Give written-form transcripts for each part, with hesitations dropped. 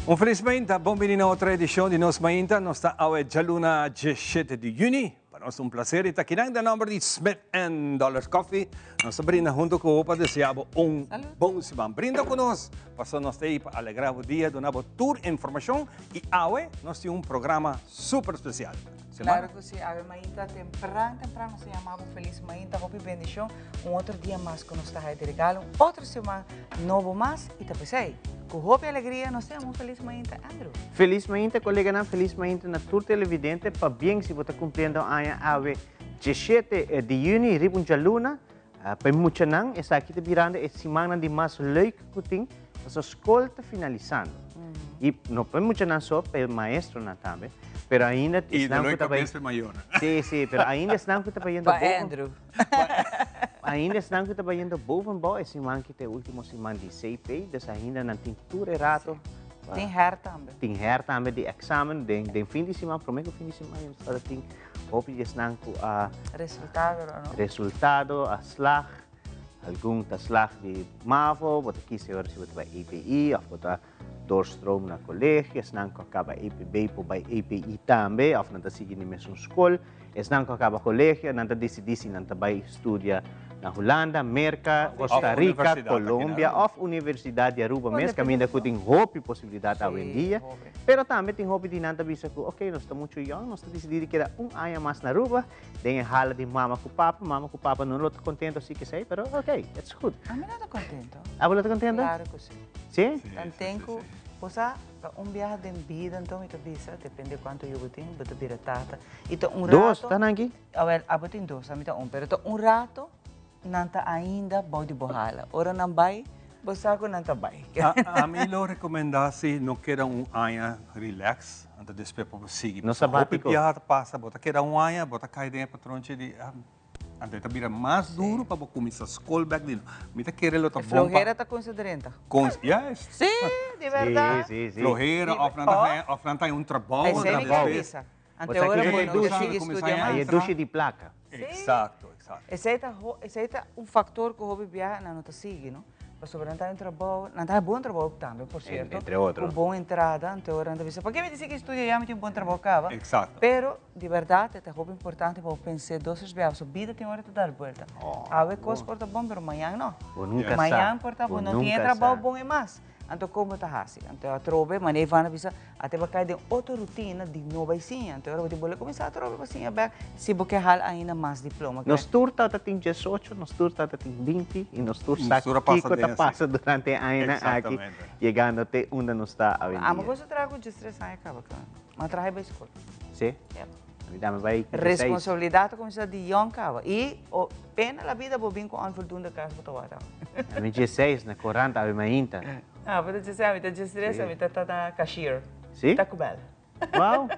Un felis mainta, bon bini na otro edicion di Nos Mainta. Nos ta awe djaluna 17 di juni. Pa nos un placer di ta akinan den nomber di Smith and Dollars Coffee. Nos ta brinda hunto cu bo pa desea bo un bon siman. Brinda cu nos, pasobra nos ta ey pa alegra bo dia, duna bo tur informacion y awe nos tin un programa super special. Claro cu si, awe mainta tempran tempran nos ta yama bo feliz mainta, hopi bendicion, un otro dia mas cu nos ta haya di regalo, un otro siman nobo mas y ta pesey cu hopi alegria nos ta yama un feliz mainta Andrew. Feliz mainta coleganan, feliz mainta na tur televidente, pabien si bo ta cumpliendo aña awe 17 di juni riba un djaluna. Pa e muchanan esaki ta birando e simannan di mas leuk ku tin, pasobra skol ta finalisando. I no pa e muchanan so, pa e maestronan tambe. Pero ainda I esnan ku ta bai. E dolor di kabes pa e mayornan. Si, si, pero ainda esnan ku ta bayendo Pa boven. Andrew. Ainda esnan ku ta bayendo bovenbouw e siman ki ta e ultimo siman di CP, dus ainda nan tin tur e rato. Tin her tambe. Tin her tambe di examen den fin di siman, prome ku fin di siman ya tin. Hopi di esnan ku a. Resultado lo no. Resultado a slag. Algun ta slag di mavo, bo ta kisa e ora si bo ta bai EPI òf bo ta doorstroom na kolegio. Esnan ku a kaba EPB por bai EPI tambe òf nan ta sigui na e mesun skol. Esnan ku a kaba kolegio nan ta disidí si nan ta bai studia na Hulanda, Merka, Costa Rica, Colombia òf Universidat di Aruba mes kaminda ku tin hopi posibilidat awendia. Pero tambe tin hopi di nan ta bisa ku ok nos ta muchu yòn, nos ta disidí di keda un aña mas na Aruba den e hala di mama ku papa. Mama ku papa no lo ta kontento si kesei, pero ok, it's good. Ami no ta kontento. Abo lo ta kontento? Klaro ku si. Si? Tanten ku bo sa ta un biaha den bida anto mi ta bisa, depende kuantu yu bo tin, bo ta bira tata. I ta un rato. Dos ta nan aki? Awel, abo tin dos, ami ta un, pero ta un rato Nan ta ainda bou di bo hala. Ora nan bai, bo sa ku nan ta bai. Ami lo rekomendá si no keda un aña relax, anto despues pa bo sigui. No sabátiko. Hopi biaha ta pasa, bo ta keda un aña, bo ta kai den e patronchi di, anto e ta bira mas duru pa bo kuminsá skol bèk di nobo. Mi ta kere lo ta bon pa. E flohera ta kuminsá drenta. Yes. Sí, di bèrdat. Sí, sí, sí. Flohera òf nan ta haña, òf nan ta haña un trabou. Esei mi ke bisa. Ante ora bo no ta sigui studia mas. Ahí e dushi di placa. Exacto, exacto. Esei ta esei ta un factor cu hopi biaha nan no ta sigui, no? Pasobra nan ta haña un trabou, nan ta haña bon trabou tambe, por cierto. Entre otro. Cu bon entrada, ante ora nan ta bisa, pake mi ta sigui studia ya mi tin un bon trabou caba. Exacto. Pero, di berdad, e ta hopi importante pa bo pens'é dos tres biaha, pasobra bida tin ora ta dar buelta. Awe cos por ta bon, pero mañan no. Bo nunca sa. Mañan por ta bo no tin e trabou bon e mas. Anto kon bo ta hasi? Anto atrobe, manera Ivana bisa, ate bo a kai den otro rutina di no bai siña. Anto ora bo tin bolbe kuminsá atrobe pa siña bèk si bo ke hal ainda mas diploma. Nos tur tabata tin diesocho, nos tur tabata tin binti i nos tur sa kiko ta pasa durante e añanan aki yegando te unda nos ta awendia. Amo gosta traha ku diestres aña kaba, mi a traha bai skol. Si? Yep. Mi tambe bai ku dieseis. Responsabilidat ta kuminsá di yòn kaba i pena la bida bo bin ku onvoldoende kas bo ta wak awe. Ami dieseis na korant awe mainta. Ah, bo ta dieseis, ami ta diestres, ami ta ta cashier. Si? Taco Bell. Wow.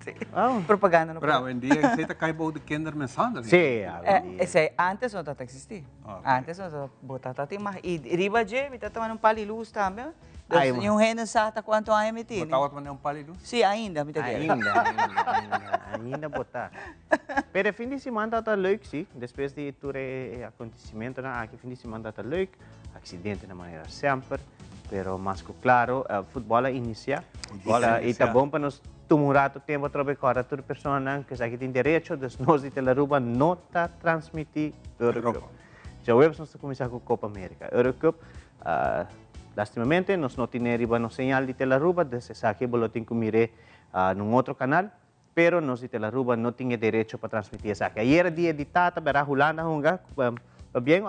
Si. Wow. Propaganda no Pero awendia esei ta kai bou di kindermishandeling. Si, awendia. Esei antes no tabata existi. Antes no tabata, bo tabata tin mas. I riba dje mi tabata manda un pal di lus tambe. Ay, Dus niun hende sa ta kuantu aña mi tene. Bo tabata manda un pal di lus? Si, ainda mi ta kere. Ainda, ainda, ainda, ainda bo ta. Pero e fin di siman tabata leuk, si. Despues di tur e acontecimentonan aki, fin di siman tabata leuk. Accidentenan manera semper, pero mas cu claro, futbol a inicia. Futbol a Y ta bon pa nos tuma un rato tempo atrobe corda tur personanan cu esaki tin derecho, dus nos di Telaruba no ta transmiti Eurocup. Djaweps nos ta cuminsa cu Copa America. Eurocup, lastimamente nos no tine riba nos señal di Telaruba, dus esaki bo lo tin cu mir'e na un otro canal. Pero nos di Telaruba no tin e derecho pa transmiti esaki. Ayera dia di tata bera Hulanda hunga pabien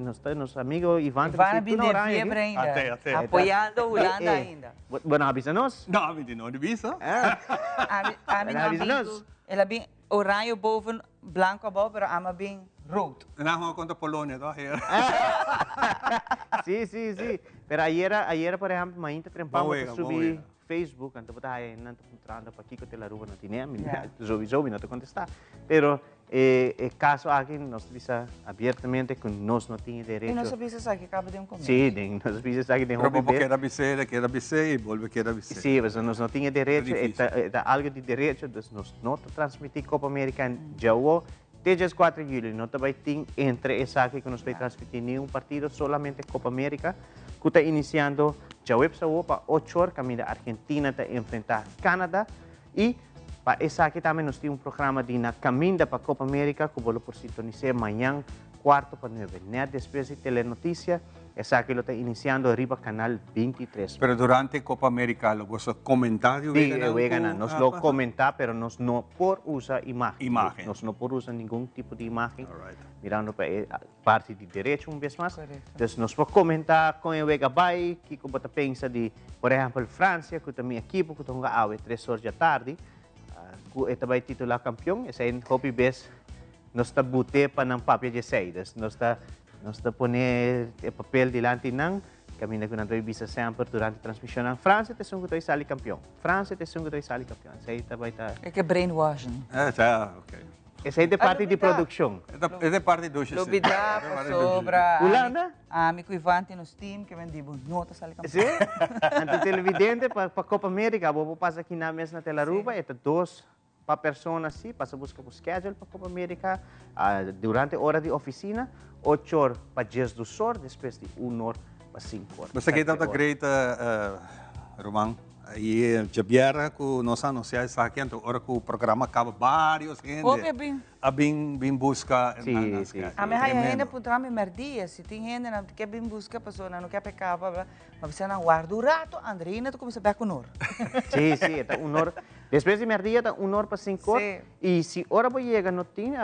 nos ta nos amigo Ivan ta Ivan a bisa bin tur na den oranje aki. fiebre ainda. Ate, ate. Apoyando Hulanda ainda. Bo no a bisa nos? No, mi di no di bisa. Ami ami no a bin ku el a bin oranje boven blanco abou pero ami a bin rood. Nan hunga kontra Polonia toch ayera? Si si si. Pero ayera ayera por ehempel mainta trempan Bon bo ta wega, bon subi wega. Facebook anto bo ta haya hendenan ta puntrando pakiko te la Aruba no tine, mi sowieso mi no ta contesta, pero e e caso aki nos ta bisa abiertamente cu nos no tin e derecho. Y nos a bisa esaki caba den un comienzo. Si, den nos a bisa esaki den Pero hopi bo por bes. keda bis'é, ta keda bis'é y bolbe keda bis'é. Si, pasobra nos no tin e derecho, Ta e ta difícil. e ta algo di derecho, dus nos no ta transmiti Copa America djawo te 14 di juli, no ta bay tin entre esaki cu nos bay transmiti ni un partido, solamente Copa America cu ta iniciando. Djaweps awo pa ochor kaminda Argentina ta enfrentá Canada i pa esaki tambe nos tin un programa di Na Kaminda pa Copa America ku bo lo por sintonis'é mañan kuarto pa nuebe nèt despues di Telenoticia. Esaki lo ta inisiando riba kanal 23. Pero durante Copa America lo boso komentá di Sí, weganan e ku weganan. Nos a lo pasa? komentá pero nos no por usa imágen. Imágen. Nos no por usa ningun tipo di imágen. Alright. Mirando pa e parti di derecho un bes mas. Correcto. Dus nos por comenta con e wega bay, kico bo ta pensa di, por ehempel, Francia, cu ta mi equipo, cu ta hunga awe tres or dja tardi, cu e ta bay titula campeon. Esey hopi bes nos ta bute pa nan papia dje esey. Dus nos ta, nos ta pone e papel dilanti nan, caminda cu nan ta bay bisa semper durante transmisionnan, Francia ta esun cu ta bay sali campeon, Francia ta esun cu ta bay sali campeon. Esey ta bay ta. E ke brainwashing. Eh, ta, okay. Esei ta e parti di produkshon. E ta e parti dushi si. Lo bida pasobra Hulanda? Ami ku Ivan tin nos team ke men di bo no ta sali kampeon. Si? Anto televidente pa Copa America bo por pasa kina mes na Telaruba e ta dos pa persona si pasa buska bo schedule pa Copa America durante ora di oficina ocho or pa diesdos or despues di un or pa sinku or. Bo sa ke tabata great Roman? I djabièrnè ku nos a anunsiá esaki, anto ora ku programa kaba vários hende Hopi a bin. a bin bin buska nan nan skèdjel. Ami haya hende puntra mi mèrdia si tin hende nan ke bin buska pasobra nan no ke peka bla bla. Ma bisa nan warda un rato, Andreina ta kuminsá bèk un or. Sí, sí, e ta un or. Despues di mèrdia ta un or pa sinku or. I si ora bo yega no tin,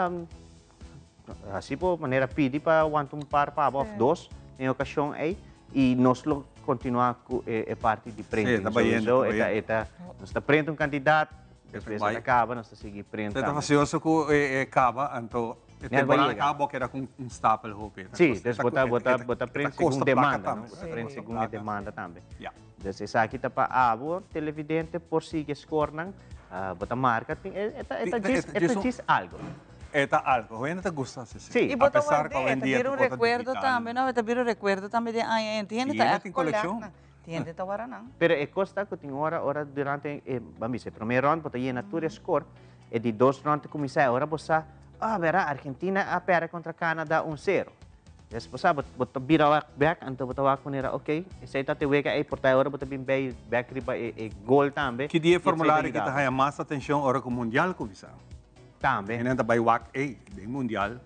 Hasi bo manera pidi pa wanta un par pa abo of dos den e ocasion ey y nos lo continua cu e parti di printing. Sí, ta bayendo, So, ta bayendo. e ta, nos ta print un cantidad, despues bai. e ta caba, nos ta sigui print Ta tambe. facioso cu e caba, anto e Nel ba temporada yega. caba bo keda cu un stapel hopi. Ta Sí, costa- dus ta bo ta, cu- bo ta, e bo ta ta print segun costa placa demanda, no? tambe. Bo ta print segun e Placa. demanda tambe. Ja. Dus esaki ta pa abo, televidente, por sigui scorenan, bo ta marca, tin, e, e ta, e ta djis, e ta djis algo. E ta algo, hopi hende ta gusta hasi así. Sí. I bo ta A pesar ku ward'é, e ta awendia bira un tur kos ta rekuerdo digital. tambe, no? E ta bira un rekuerdo tambe den aña en. Tin hende I ta hende ègt tin kolèkt kolekshon. nan. Tin hende ta wara nan. Pero e kos ta ku tin ora, ora durante e, ban bisa, e promé rònt bo ta yena tur e skor, e di dos rònt ta kuminsá e ora bo sa, ah, bèrda, Argentina a pèrdè kontra Canada un sero. Despues sa bo bo ta bira wak bek, anto bo ta wak manera ok, esei ta te wega ei, por ta e ora bo ta bin bei bek riba e e gol tambe. Ki dia e i esei ta formulario ki yuda ta bo. haña mas atencion ora ku mundial kuminsá? Tambe. Hende ta bai wak ei, den mundial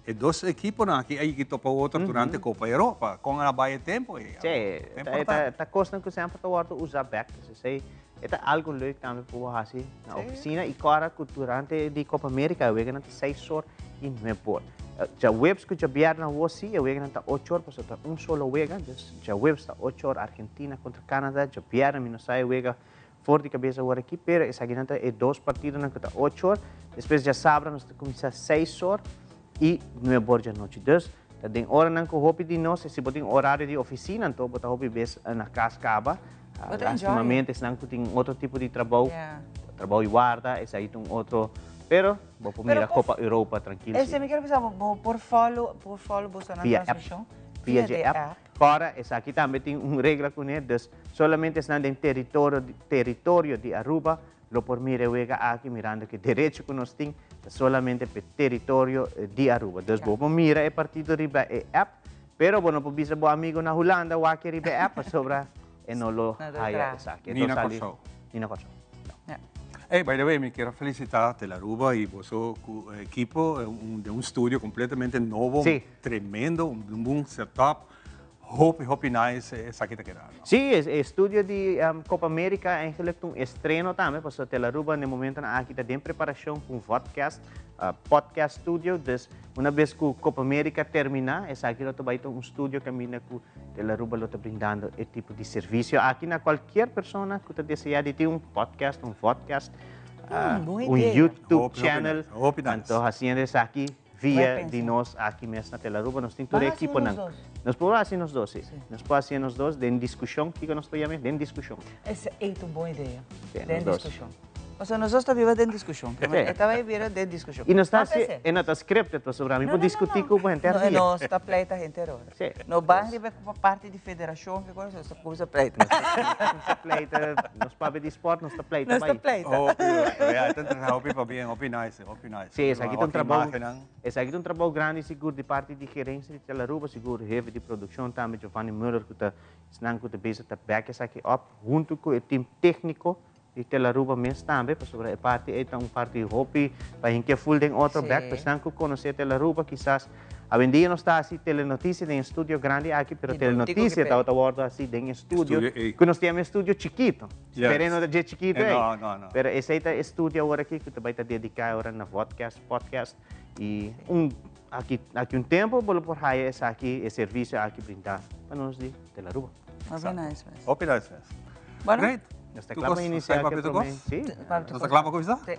e dos ekiponan aki a yigi topa otro durante Copa Europa. Kon a bai e tempo ei? Sí, Ta e ta importante. ta kosnan ku semper ta wòrdu usá bek, dus esei e ta algu leuk tambe pa bo hasi na ofisina i kòrda ku durante di Copa America e weganan ta seis or i nuebe or. Djaweps ku djabièrnè awor sí e weganan ta ocho or pasobra ta un solo wega, dus djaweps ta ocho or Argentina kontra Canada, djabièrnè mi no sa e wega for di kabes awor aki, pero esakinan ta e dos partidonan ku ta ocho or, despues djasabra nos ta kuminsá seis or i nuebe or djanochi. Dus ta den oranan ku hopi di nos, si bo tin orario di ofisina anto bo ta hopi bes na kas kaba, Bo ta enjoy. lastimamente esnan ku tin otro tipo di trabou, trabou di warda, esaki ta un otro, pero bo por mira Copa Europa trankil si. Ese mi kier bisa bo, bo por follow, por follow boso nan Via app. transmision? Via dje app. Ora, esaki tambe tin un regla kuné, dus solamente esnan den teritorio, teritorio di Aruba lo por mira e wega aki mirando ku e derecho ku nos tin ta solamente p'e teritorio di Aruba. Dus bo por mira e partido riba e app, pero bo no por bisa bo amigo na Hulanda wak riba e app pasobra e no lo haya esaki. Ni na Kòrsou. Ni na Kòrsou, no. Ey, by the way, mi kier a felicita Telaruba y boso cu ekipo den un studio completamente nobo, tremendo, un bon setup. Hopi, hopi nice esaki ta keda. Sí, e studio di Copa America eigenlijk ta un estreno tambe, pasobra Telaruba na e momentonan aki ta den preparacion pa un vodcast, podcast studio, dus una bes cu Copa America termina, esaki lo ta bay ta un studio caminda cu Telaruba lo ta brindando e tipo di servicio aki na cualkier persona cu ta desea di tin un podcast, un vodcast, un YouTube channel, anto haciendo esaki via di nos aki mes na Telaruba, nos tin tur e ekiponan. Nos por haci nos dos, si. Nos por haci nos dos den discusion, kico nos por yama? Den discusion. Esey ta un bon idea, den discusion. Pasobra nos dos ta biba den diskushon. Sí. E ta bai bira den diskushon. I nos ta Ma hasi, p'esei. e no ta scripted pasobra mi No, por no, no, diskutí no. ku bo henter No, dia. nos ta pleita henter ora. Sí. No ban riba e parti di federashon, ke kos, nos ta kuminsa pleita. Nos ta kuminsa pleita, nos papia di sport, nos ta pleita Nos ta bai. pleita. Hopi, ya, e ta interesante, hopi pabien, hopi nice, hopi nice. Sí, esaki ta un Hopi trabou, imagennan. esaki ta un trabou grandi sigur di parti di gerencia di Telaruba, sigur hefe di produccion tambe Giovanni Muller ku ta esnan ku ta bezig ta back esaki op huntu ku e team tecnico Di Telaruba mes tambe, pasobra e parti ei ta un parti hopi pa hinkia ful den otro bek. Pa esnan ku konosé Telaruba kisas awendia nos ta hasi Telenotisia den e studio grandi aki, pero Telenotisia tabata wòrdu hasi den e studio ku nos ta yama e studio chikito. Pero e no ta dje chikito ei. Pero esei ta e studio awor aki ku ta bai ta dediká awor na vodcast, podcast i un aki aki un tempu bo lo por haya esaki e servisio aki brindá pa nos di Telaruba. Hopi nice mes. Hopi nice mes. Bueno. Great. Nos ta kla pa iniciá ku e promé. Sí. Nos ta kla pa kuminsá? Sí.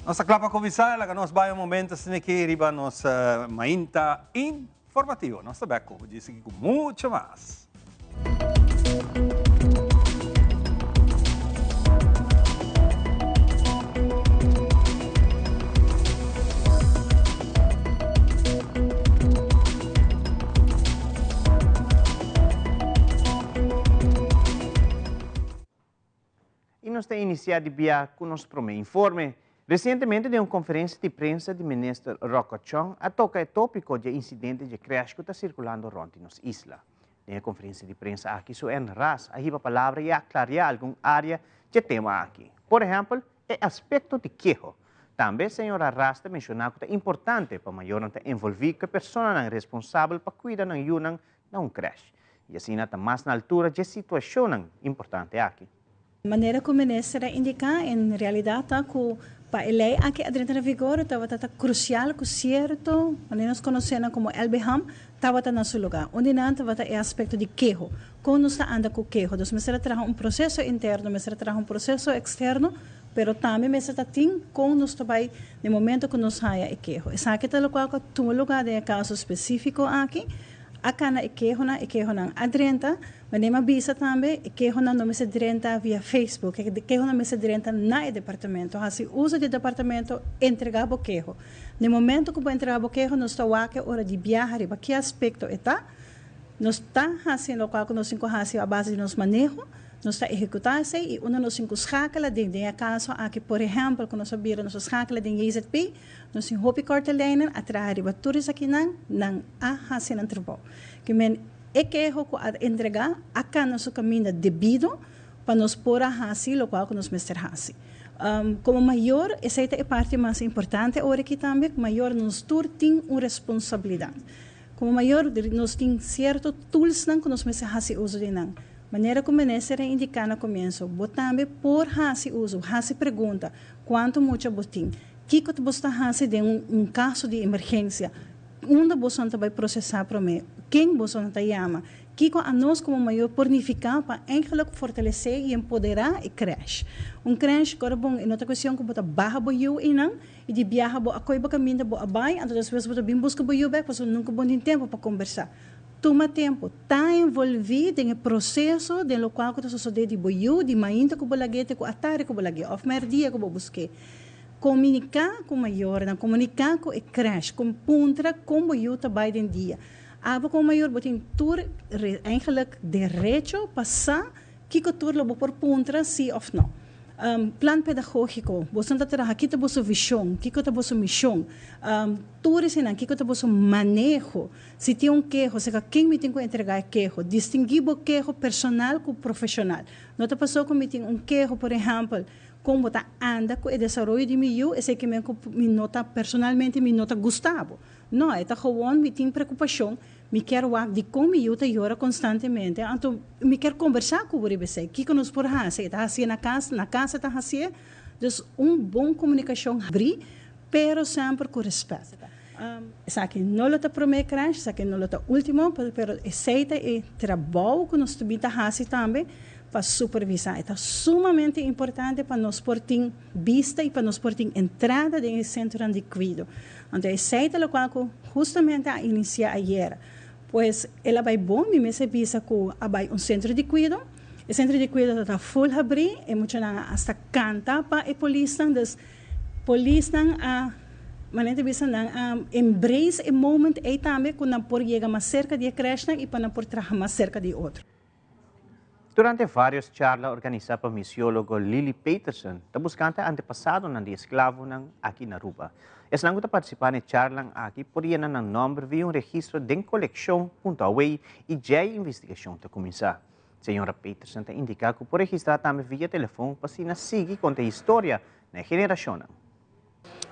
Nos ta kla pa kuminsá. Laga nos bai un momento asina aki riba nos mainta informativo. Nos ta bèk ku djis aki ku mucho mas. Y nos ta inicia di bia cu nos prome informe. Recientemente den un conferencia di prensa di Minister Rocco Chong a toca e topico dje incidente dje crash cu ta circulando rond di nos isla. Den e conferencia di prensa aki su en Ras a hiba palabra y a aclaria algun area dje tema aki. Por ehempel, e aspecto di keho. Tambe señora Ras ta menciona cu ta importante pa mayornan ta envolvi cu e personanan responsabel pa cuida nan yunan na un crèche y asina ta mas na altura dje situacionnan importante aki. Manera cu minister a indica, en realidad ta cu pa e ley aki a drenta na vigor tabata ta crucial cu cierto, manera nos conoce nan como LBHAM, tabata na su lugar. Un di nan tabata e aspecto di keho. Con nos ta anda cu keho? Dus mester a traha un proceso interno, mester a traha un proceso externo, pero tambe mester ta tin con nos ta bay den momento cu nos haya e keho. Esaki ta locual cu a tuma lugar den e caso specifico aki. A cana e kehonan, e kehonan a drenta, ma den a bisa tambe e kehonan no mester drenta via Facebook, e kehonan mester drenta na e departamento. Haci uso di e departamento, entrega bo keho. Den momento cu bo entrega bo keho nos ta wak e ora di biaha riba ki aspecto e ta, nos ta haci locual cu nos tin cu haci a base di nos maneho, nos ta ehecuta esey y unda nos tin cu schakela den, den e caso aki por ehempel cu nos a bira nos a schakela den JZP, Nos tin hopi kortelijnen a traha riba tur esakinan, nan a hasi nan trabou. Ke men e keho ku a entregá a kana su kaminda debido pa nos por a hasi lokual ku nos mester hasi. Komo mayor, esei ta e parti mas importante ora aki tambe, ku mayor nos tur tin un responsabilidat. Komo mayor nos tin sierto toolsnan ku nos mester hasi uso di nan. Manera ku minister a indiká na komienso, bo tambe por hasi uso, hasi pregunta, kuantu mucha bo tin? Kiko ta boso ta hasi den un kaso di emergensia? Unda bosonan ta bai prosesá promé? Ken bosonan ta yama? Kiko anos komo mayor por nifiká pa eigenlik fortalesé i empoderá e krèsh? Un krèsh, kòrda bon, e no ta kuestion ku bo ta baha bo yu einan i di biaha bo a koi bo kaminda bo a bai, anto despues bo ta bin buska bo yu bèk pasobra nunka bo tin tempu pa kombersá. Tuma tempu, ta envolví den e proseso den lokual ku ta sosodé di bo yu, di mainta ku bo lag'é te ku atardi ku bo lag'é òf mèrdia ku bo busk'é. Komuniká ku mayornan, komuniká ku e krèsh, kon puntra kon bo yu ta bai den dia. Abo komo mayor bo tin tur eigenlijk derecho pa sa kiko tur lo bo por puntra si òf no. Plan pedagógiko, boso ta traha ki ta boso vishon, kiko ta boso mishon, tur eseinan, kiko ta boso maneho, si tin un keho, seka ken mi tin ku entregá e keho, distinguí bo keho personal ku profeshonal. No ta paso ku mi tin un keho, por ehèmpel, Kon bo ta anda ku e desaroyo di mi yu, esei ke men ku mi no ta personalmente mi no ta gusta bo. No, e ta gewon mi tin preokupashon, mi kier wak dikon mi yu ta yora konstantemente, anto mi kier kombersá ku bo riba esei, kiko nos por hasi, e ta hasié na kas, na kas e ta hasié, dus un bon komunikashon habrí, pero semper ku rèspèt. Esaki no lo ta promé krèsh, esaki no lo ta último, pero esei ta e trabou ku nos ta bin ta hasi tambe pa supervisá. E ta sumamente importante pa nos por tin bista i pa nos por tin entrada den e sentronan di kuido. Anto esei ta lokual ku hustamente a inisiá ayera. Pues el a bai bon, mi mester bisa ku a bai un sentro di kuido. E sentro di kuido ta full habrí, e muchanan a hasta kanta pa e polisnan, dus polisnan a manera ta bisa nan a embrace e moment ei tambe ku nan por yega mas serka di e krèshnan i pa nan por traha mas serka di otro. Durante vários charla organisá pa misiólogo Lily Peterson, ta buskante antepasadonan di esklavonan aki na Aruba. Esnan ku ta partisipá na e charlan aki por yena nan nòmber via un registro den kolekshon punto away i djei investigashon ta kuminsá. Señora Peterson ta indiká ku por registrá tambe via telefon pa asina sigui konta e historia na e generashonnan.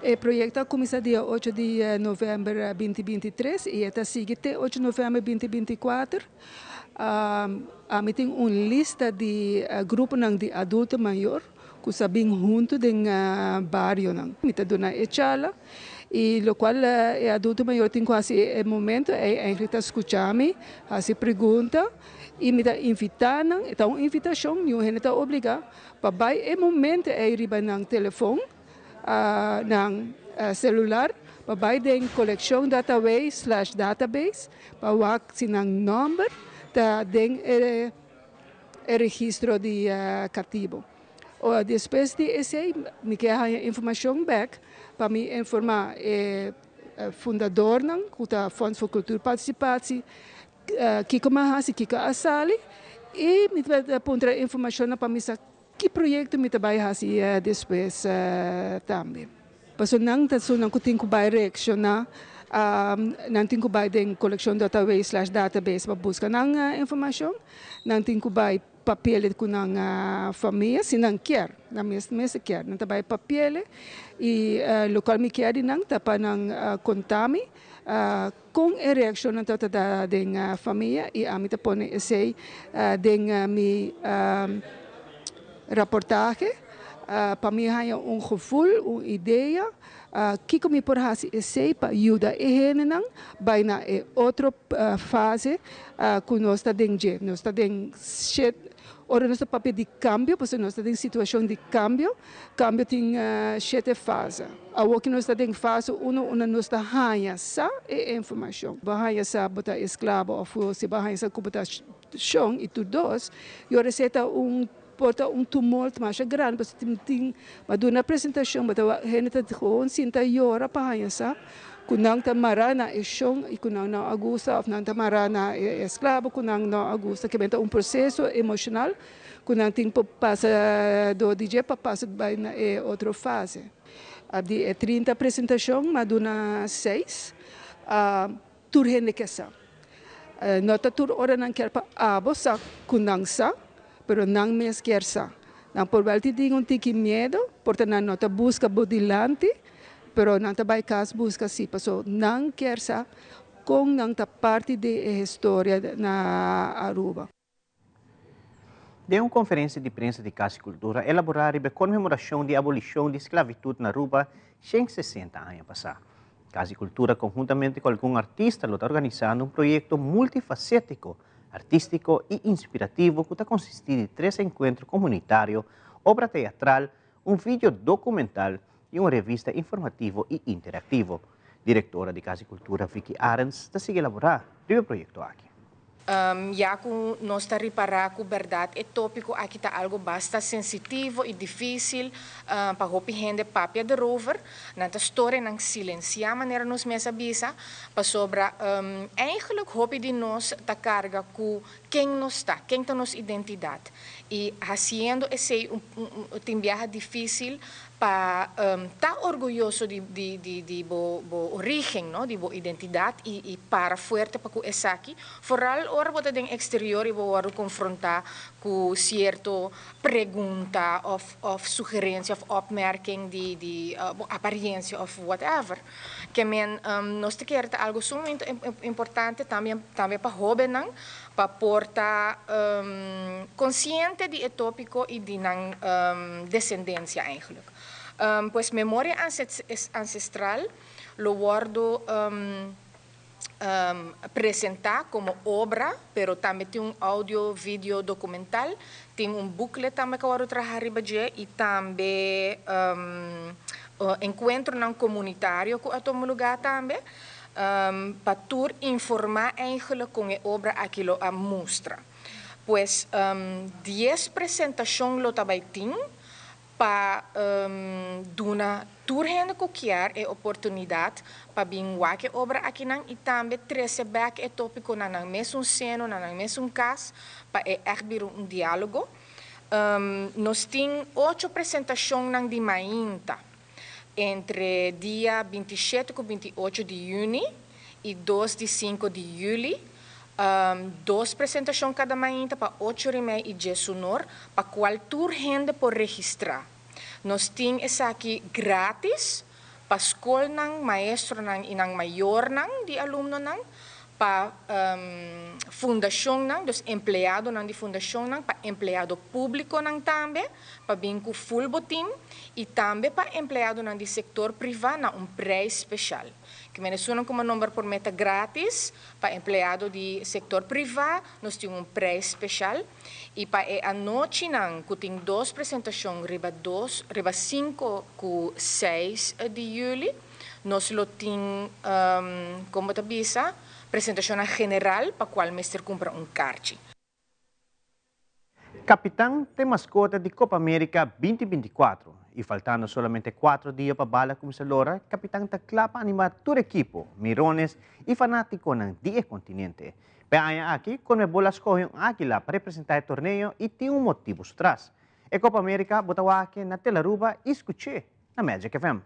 E proyekto a kuminsá dia ocho di novèmber 2023 i e ta sigui te 8 novèmber 2024. Ami tin un lista di gruponan di adulto mayor ku sa bin huntu den barionan. Mi ta duna e charla i lokual e adulto mayor tin ku hasi e momento ei eigenlijk ta skucha mi, hasi pregunta i mi ta invitá nan, e ta un invitashon, niun hende ta obligá pa bai e momento ei riba nan telefon, nan celular, pa bai den kolekshon dataway slash database pa wak si nan nòmber ta den e registro di katibo. Despues di esei mi ke haña informashon bèk pa mi informá e fundadornan ku ta Fonds voor Cultuurparticipatie kiko mi a hasi, kiko a sali i mi ta puntra informashonnan pa mi sa ki proyekto mi ta bai hasi despues tambe. Pasobra nan ta esunnan ku tin ku bai reakshoná, nan tin ku bai den kolekshon dotaway slash database pa buska nan informashon, nan tin ku bai papiele ku nan famia si nan kier, nan mes mester kier, nan ta bai papiele i lokual mi kier di nan ta pa nan konta mi kon e reakshonnan tabata da den famia i ami ta pone esei den mi raportahe pa mi haña un gevoel, un idea kiko mi por hasi esei pa yuda e hendenan bai na e otro fase ku nos ta den dje. Nos ta den shet, ora nos ta papia di kambio, pasobra nos ta den situashon di kambio, kambio tin shete fase. Awor ku nos ta den fase uno unda nos ta haña sa e informashon. Bo haña sa bo ta esklabo òf si bo haña sa ku bo ta shon i tur dos, i ora esei ta un por ta un tumult masha grandi pasobra tin tin bo duna presentashon bo ta wak hende ta gewoon sinta yora pa haña sa ku nan ta mará na e shon i ku nan no a gusta òf nan ta mará na e esklabo ku nan no a gusta. Kiben ta un proseso emoshonal ku nan tin por pasa dor di dje pa pasa bai na e otro fase. Di e 30 presentashon m'a duna seis. Tur hende ke sa. No ta tur ora nan kier pa abo sa ku nan sa, pero nan mes kier sa. Nan por wèl tin un tiki miedu, por ta nan no ta buska bo dilanti, pero nan ta bai kas buska si, paso nan kier sa kon nan ta parti di e historia na Aruba. Den un konferensia di prensa di Kas di Kultura elaborá riba e konmemorashon di abolishon di sklavitut na Aruba 160 aña pasá. Kas di Kultura konhuntamente ku algun artista lo ta organisando un proyekto multifasétiko, artístiko i inspirativo ku ta konsistí di tres enkuentro komunitario, obra teatral, un video dokumental i un revista informativo i interaktivo. Direktora di Kas di Kultura Vicky Arends ta sigui elaborá riba e proyekto aki. Ya cu nos ta ripara cu berdad e topico aki ta algo basta sensitivo y dificil pa hopi hende papia derover. Nan ta storianan silencia manera nos mes a bisa, pasobra eigenlijk hopi di nos ta carga cu ken nos ta, ken ta nos identidad. Y haciendo esey un tin biaha dificil pa ta orguyoso di di di di bo bo origen no, di bo identidad y y para fuerte pa cu esaki, vooral ora bo ta den exterior y bo wordo confronta cu cierto pregunta of of sugerencia of opmerking di di bo apariencia of whatever. Ke men nos ta kere ta algo sumamente importante tambe tambe pa hobennan pa por ta konsiente di e tópiko i di nan desendensia eigenlijk. Pues memoria ansestral lo wòrdu presentá komo obra, pero tambe tin un audio, video dokumental, tin un booklet tambe ku a wòrdu traha riba dje i tambe enkuentronan komunitario ku a tuma lugá tambe. Pa tur informá eigenlijk kon e obra aki lo a mustra. Pues 10 presentacion lo ta bay tin pa duna tur hende cu kier e oportunidad pa bin wak e obra akinan y tambe trece bek e topico na nan mesun seno, na nan mesun cas, pa e echt bira un dialogo. Nos tin ocho presentacionnan di mainta entre dia 27 cu 28 di juni y 2 di 5 di juli. Dos presentacion cada mainta pa 8 or y mei y 10 or, pa cual tur hende por registra. Nos tin esaki gratis pa scolnan, maestronan y nan mayornan di alumnonan, pa fundacionnan, dus empleadonan di fundacionnan, pa empleado publiconan tambe, pa bin cu full botin, y tambe pa empleadonan di sector priva na un prijs special. Kiermen esunnan cu nomber por meta gratis, pa empleado di sector priva, nos tin un prijs special. Y pa e anochinan, cu tin dos presentacion riba 2, riba 5 cu 6 di juli, nos lo tin, con ta bisa, presentacion general pa cual mester cumpra un carchi. Capitan ta mascota di Copa America 2024 y faltando solamente 4 dia pa bala cuminsa lora, Capitan ta cla pa anima tur ekipo, mirones y fanatico di continente. Pa e aña aki, Conmebol a scoge un aguila pa representa e torneo y tin un motibo atras. E Copa America bo ta wak na Telearuba y scucha na Magic FM.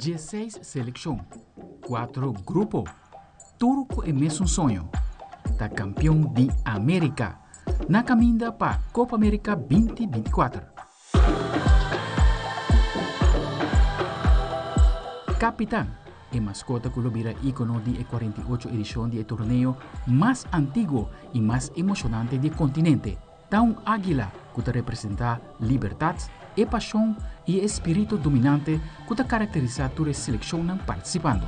16 seleccion, 4 grupo, tur cu e mesun soño, ta campeon di America, na caminda pa Copa America 2024. Capitan, e mascota cu lo bira icono di 48 edicion di torneo mas antiguo y mas emocionante di continente. Ta un aguila cu ta representa libertad, e pasion y e spirito dominante cu ta caracterisa tur seleccion participando.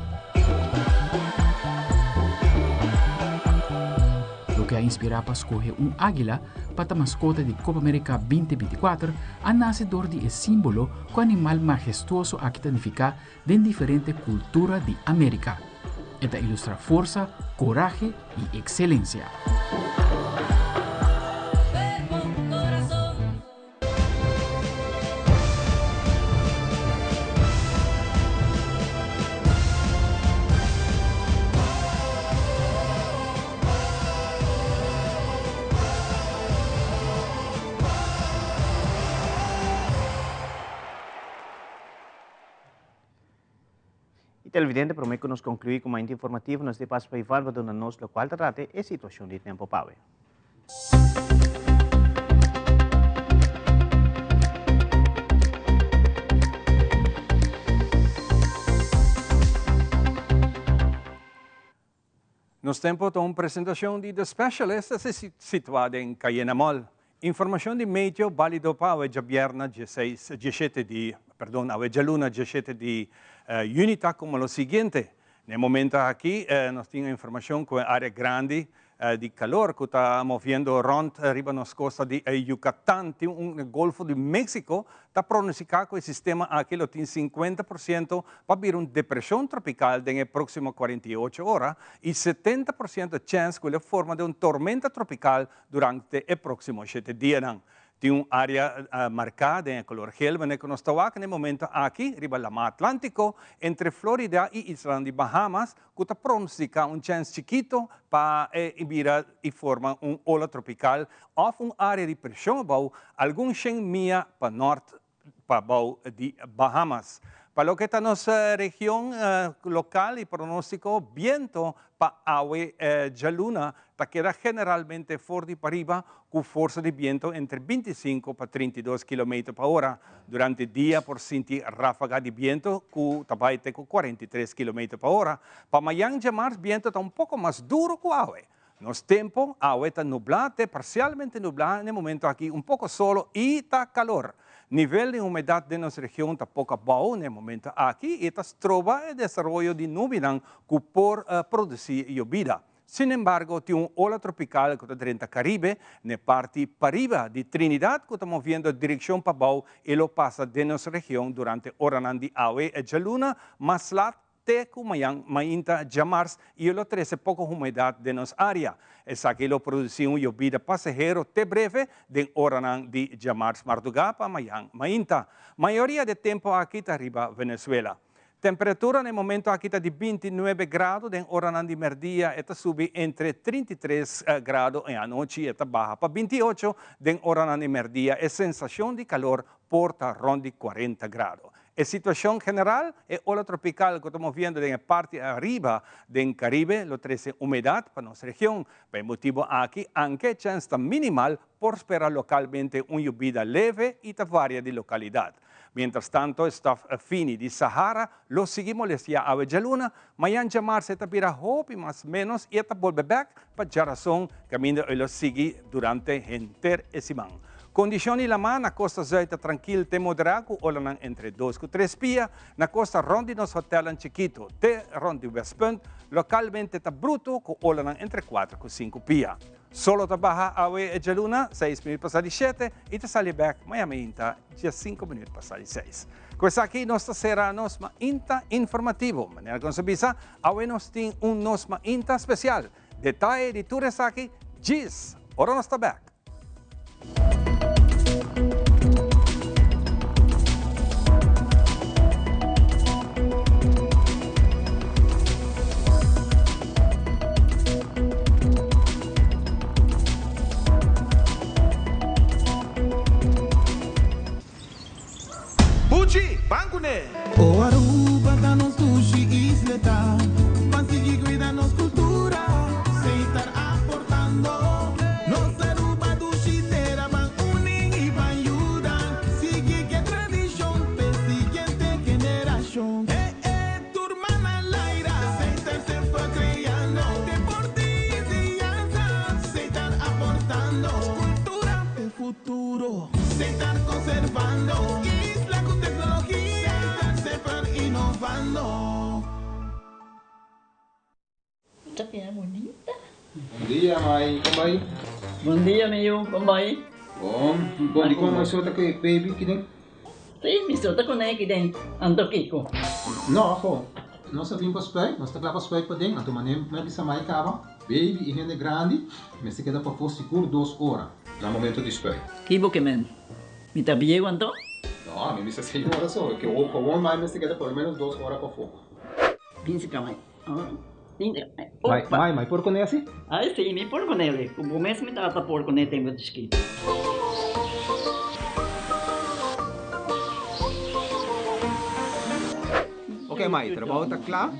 Loke a inspira pa scoge un aguila pa e mascota di Copa America 2024 a nace door di e simbolo cu e animal mahestuoso aki ta significa den diferente cultura di America. E ta ilustra forsa, corahe y excelencia. Y televidente, prome cu nos conclui cu mas informativo, nos ta pasa pa Ivan, pa nos loke ta trata e situacion di tempo pa awe. Nos tempo ta un presentacion di The Specialist, situa na Cayena Mall. Informacion di meteo valido pa awe diabierna 16, 17 di, perdon, awe dialuna 17 di juni ta como lo siguiente. Na e momento aki, nos tin informacion cu area grandi di calor cu ta moviendo rond riba nos costa di Yucatán, tin un Golfo di Mexico, ta pronostica cu e sistema aki lo tin 50% pa bira un depresion tropical den proximo 48 ora y 70% chance cu e forma di un tormenta tropical durante e proximo 7 dia. Tin un area marca di color geel, cu nos ta na e momento aki, riba Lama Atlantico, entre Florida y isla di Bahamas, cu ta pronostica un chance chikito pa bira y forma un ola tropical of un area di presion abou, algun 100 mia pa nort pa bou di Bahamas. Pa loke ta nos region local y pronostico, biento pa awe dialuna ta keda generalmente for di pariba cu forsa di biento entre 25 pa 32 km pa ora. Durante dia por sinti rafaga di biento cu ta bay te 43 km pa ora. Pa mañan diamars biento ta un poco mas duro cu awe. Nos tempo, awe ta nubla, te parcialmente nubla, na e momento aki un poco solo y ta calor. Nivel di humedat den nos region ta poko abou na e momento aki i ta stroba e desaroyo di nubinan ku por produsí yobida. Sin embargo, tin un ola tropikal ku ta drenta Karibe na e parti pariba di Trinidad ku ta moviendo direkshon pabou i lo pasa den nos region durante oranan di awe e djaluna mas lat te ku mañan mainta djamars i e lo trese poko humedat den nos área. Esaki lo produsí un yobida pasahero te breve den oranan di djamars mardugá pa mañan mainta. Mayoria di e tempu aki ta riba Venezuela. Temperatura na e momento aki ta di 29 grado, den oranan di merdia e ta subi entre 33 grado en anochi e ta baha pa 28, den oranan di merdia e sensacion di calor por ta rond di 40 grado. E situacion general, e ola tropical cu ta moviendo den e parti ariba den Caribe lo trece humedad pa nos region. Pa e motibo aki, anke e chens ta minimal, por spera localmente un yubida leve y ta varia di localidad. Mientras tanto, e stof fini di Sahara lo sigui molestia awe djaluna, mañan djamars e ta bira hopi mas menos y e ta bolbe bek pa djarason caminda e lo sigui durante henter e siman. Condicion di lama na costa zuid ta trankil te modera cu olanan entre dos cu tres pia, na costa rond di nos hotelnan chikito te rond di Westpunt localmente ta bruto cu olanan entre cuatro cu cinco pia. Solo ta baha awe e djaluna, seis minuut pasá di shete, i ta sali bèk maña mainta, dia sinku minuut pasá di seis. Ku esaki nos ta sera nos mainta informativo. Manera ku nos a bisa, awe nos tin un nos mainta spesial. Detaye di tur esaki djis ora nos ta bèk. Buchi, ban kuné! O Aruba ta nos dushi isleta, ban sigui cuida nos cultura, Setar aportando. Nos Aruba dushi tera, ban uni y ban yuda, sigui ke tradicion p'e siguiente generacion. E e. Tur mana laira, Satan semper creando. Deporte y enseñanza, Satan aportando. Cultura p'e futuro, Satan conservando. Isla cu tecnologia, Satan semper innovando. Ta bira bunita. Bon dia mai, kon bai? Bon dia mi yu, kon bai? Bon, bon di kon mai so ta ku e baby kiden? Si, mi so ta kuné kiden, anto kiko? No, aho, nos a bin pa spuit, nos ta kla pa spuit paden, anto manera mi a bisa mai kaba, baby i hende grandi mester keda pafó sigur dos ora na momento di spuit. Ki bo ke men? Mi ta bieu anto? No, mi bisa seis ora so, ke awor mai mester keda por lo menos dos ora pafó. Binse ka mai. Mai, mai, mai por kuné asi? Ai si, mi por kuné li. Ku bo mes mi tata por kuné tempu di chikito. Ok mai, trabou ta kla,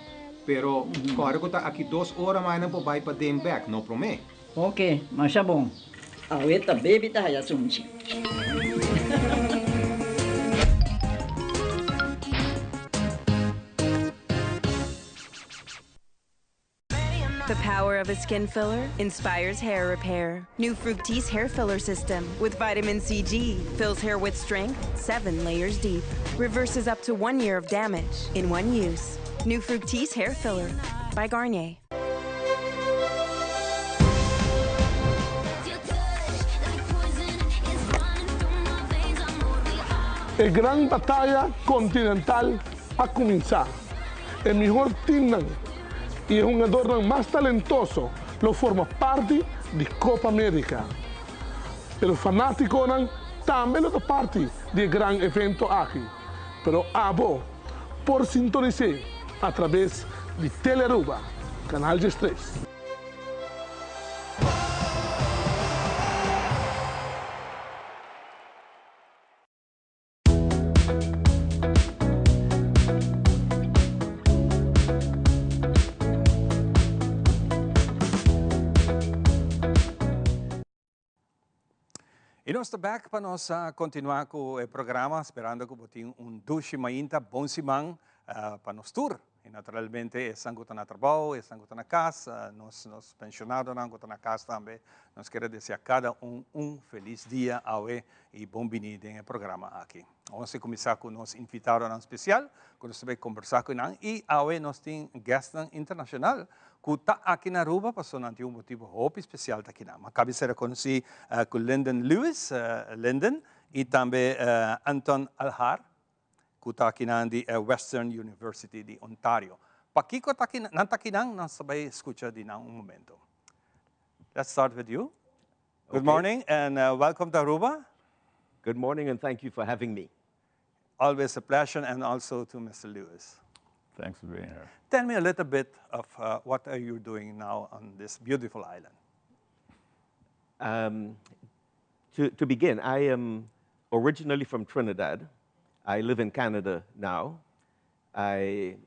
pero kòrda ku ta aki dos ora mai nan por bai paden bèk, no promé. Ok, masha bon. Awe ta baby ta haya sunchi. The power of a skin filler inspires hair repair. New Fructis hair filler system with vitamin CG fills hair with strength seven layers deep. Reverses up to one year of damage in one use. New Fructis hair filler by Garnier. E gran bataya continental a cuminsa. E mihor teamnan y e hungadornan mas talentoso lo forma parti di Copa America. Pero fanaticonan tambe lo ta parti di e gran evento aki. Pero abo por sintonis'é a traves di Telearuba, Canal 13. Y nos ta back pa nos continua cu e programa, sperando cu bo tin un dushi mainta, bon siman pa nos tur. Y naturalmente esnan cu ta na trabao, esnan cu ta na cas, nos nos pensionadonan cu ta na cas tambe, nos kier a desea cada un un feliz dia awe y bon bini den e programa aki. Nos a cuminsa cu nos invitadonan special cu nos ta bay combersa cu nan y awe nos tin guestnan internacional cu ta aki na Aruba pasobra nan tin un motibo hopi special ta aki nan. Mi a caba di ser reconoci cu Lyndon Lewis, Lyndon, y tambe Anton Alhar cu ta akinan di e Western University di Ontario. Pakico ta aki, nan ta akinan? Nos ta bay scucha di nan un momento. Let's start with you. Good okay. morning and welcome to Aruba. Good morning and thank you for having me. Always a pleasure and also to Mr. Lewis. Thanks for being here. Tell me a little bit of what are you doing now on this beautiful island? To begin, I am originally from Trinidad. I live in Canada now. I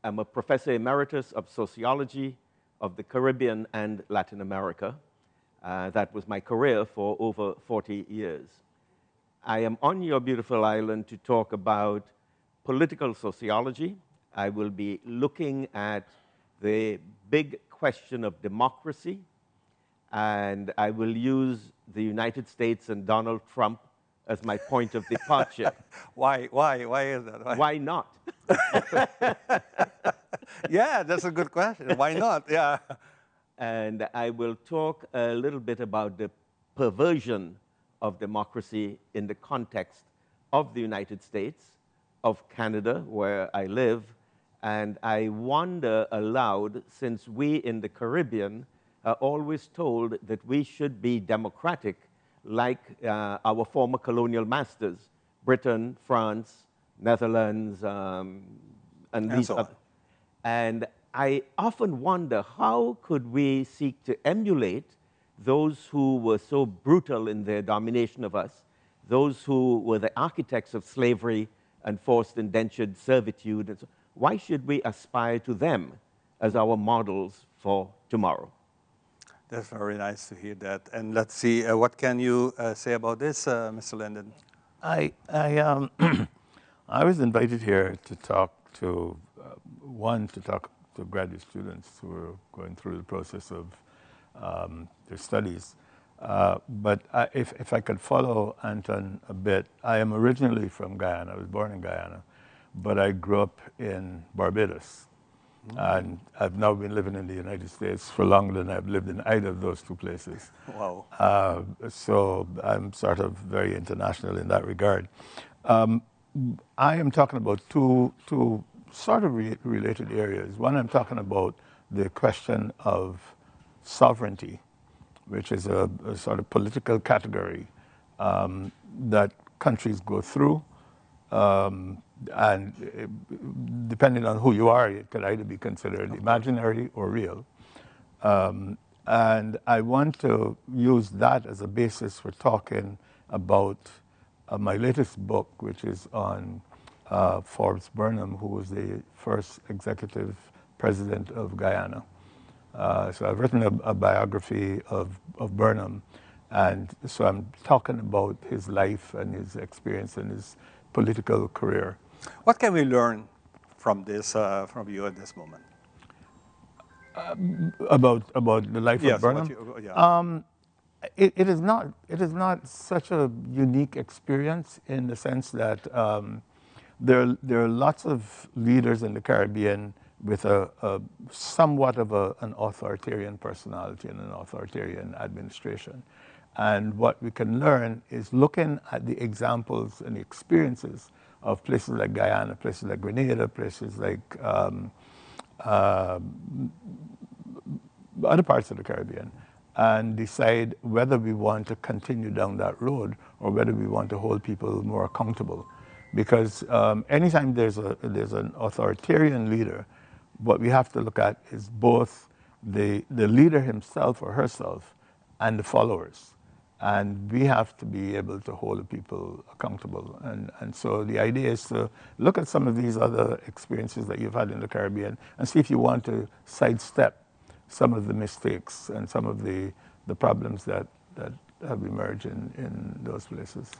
am a professor emeritus of sociology of the Caribbean and Latin America. That was my career for over 40 years. I am on your beautiful island to talk about political sociology. I will be looking at the big question of democracy, and I will use the United States and Donald Trump as my point of departure. Why? Why? Why is that? Why, Why not? Yeah, that's a good question. Why not? Yeah. And I will talk a little bit about the perversion of democracy in the context of the United States, of Canada, where I live, and I wonder aloud, since we in the Caribbean are always told that we should be democratic like our former colonial masters, Britain, France, Netherlands, and these so other. And I often wonder, how could we seek to emulate those who were so brutal in their domination of us, those who were the architects of slavery and forced indentured servitude? And so, why should we aspire to them as our models for tomorrow? That's very nice to hear that. And let's see, what can you say about this, Mr. Lyndon? I was invited here to talk to, one, to talk to graduate students who are going through the process of their studies. But if I could follow Anton a bit, I am originally from Guyana. I was born in Guyana, but I grew up in Barbados. And I've now been living in the United States for longer than I've lived in either of those two places. Wow. So I'm sort of very international in that regard. I am talking about two sort of related areas. One, I'm talking about the question of sovereignty, which is a sort of political category that countries go through. And depending on who you are, it could either be considered imaginary or real. And I want to use that as a basis for talking about my latest book, which is on Forbes Burnham, who was the first executive president of Guyana. So I've written a biography of Burnham, and so I'm talking about his life and his experience and his political career. What can we learn from you at this moment? About the life Yes, of Burnham? You, yeah. It is not such a unique experience in the sense that there are lots of leaders in the Caribbean with a somewhat of an authoritarian personality and an authoritarian administration. And what we can learn is looking at the examples and the experiences of places like Guyana, places like Grenada, places like other parts of the Caribbean, and decide whether we want to continue down that road or whether we want to hold people more accountable. Because anytime there's an authoritarian leader, what we have to look at is both the leader himself or herself and the followers. And we have to be able to hold the people accountable. And so the idea is to look at some of these other experiences that you've had in the Caribbean and see if you want to sidestep some of the mistakes and some of the problems that have emerged in those places.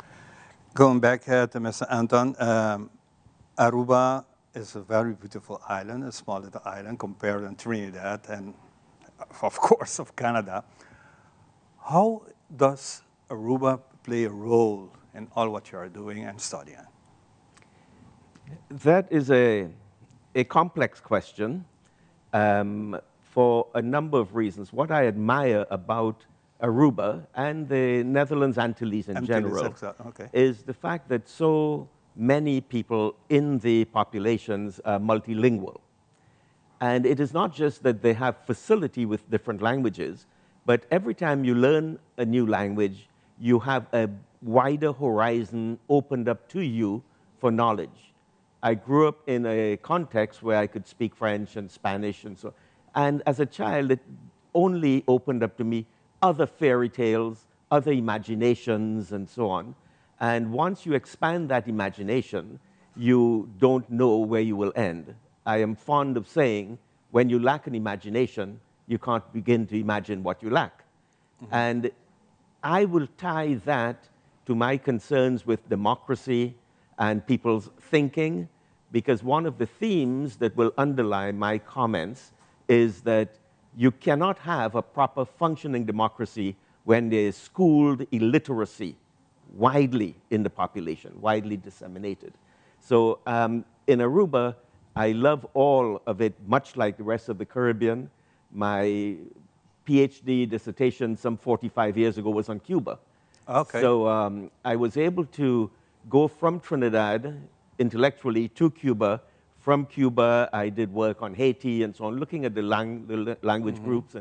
Going back to Mr. Anton, Aruba is a very beautiful island, a small little island compared to Trinidad and, of course, of Canada. How does Aruba play a role in all what you are doing and studying? That is a complex question for a number of reasons. What I admire about Aruba and the Netherlands Antilles in Antilles, general okay. is the fact that so many people in the populations are multilingual. And it is not just that they have facility with different languages, but every time you learn a new language, you have a wider horizon opened up to you for knowledge. I grew up in a context where I could speak French and Spanish and so on. And as a child, it only opened up to me other fairy tales, other imaginations, and so on. And once you expand that imagination, you don't know where you will end. I am fond of saying, when you lack an imagination, you can't begin to imagine what you lack. And I will tie that to my concerns with democracy and people's thinking, because one of the themes that will underlie my comments is that you cannot have a proper functioning democracy when there is schooled illiteracy widely in the population, widely disseminated. So in Aruba, I love all of it, much like the rest of the Caribbean. My PhD dissertation some 45 years ago was on Cuba. So I was able to go from Trinidad intellectually to Cuba. From Cuba, I did work on Haiti and so on, looking at the language groups.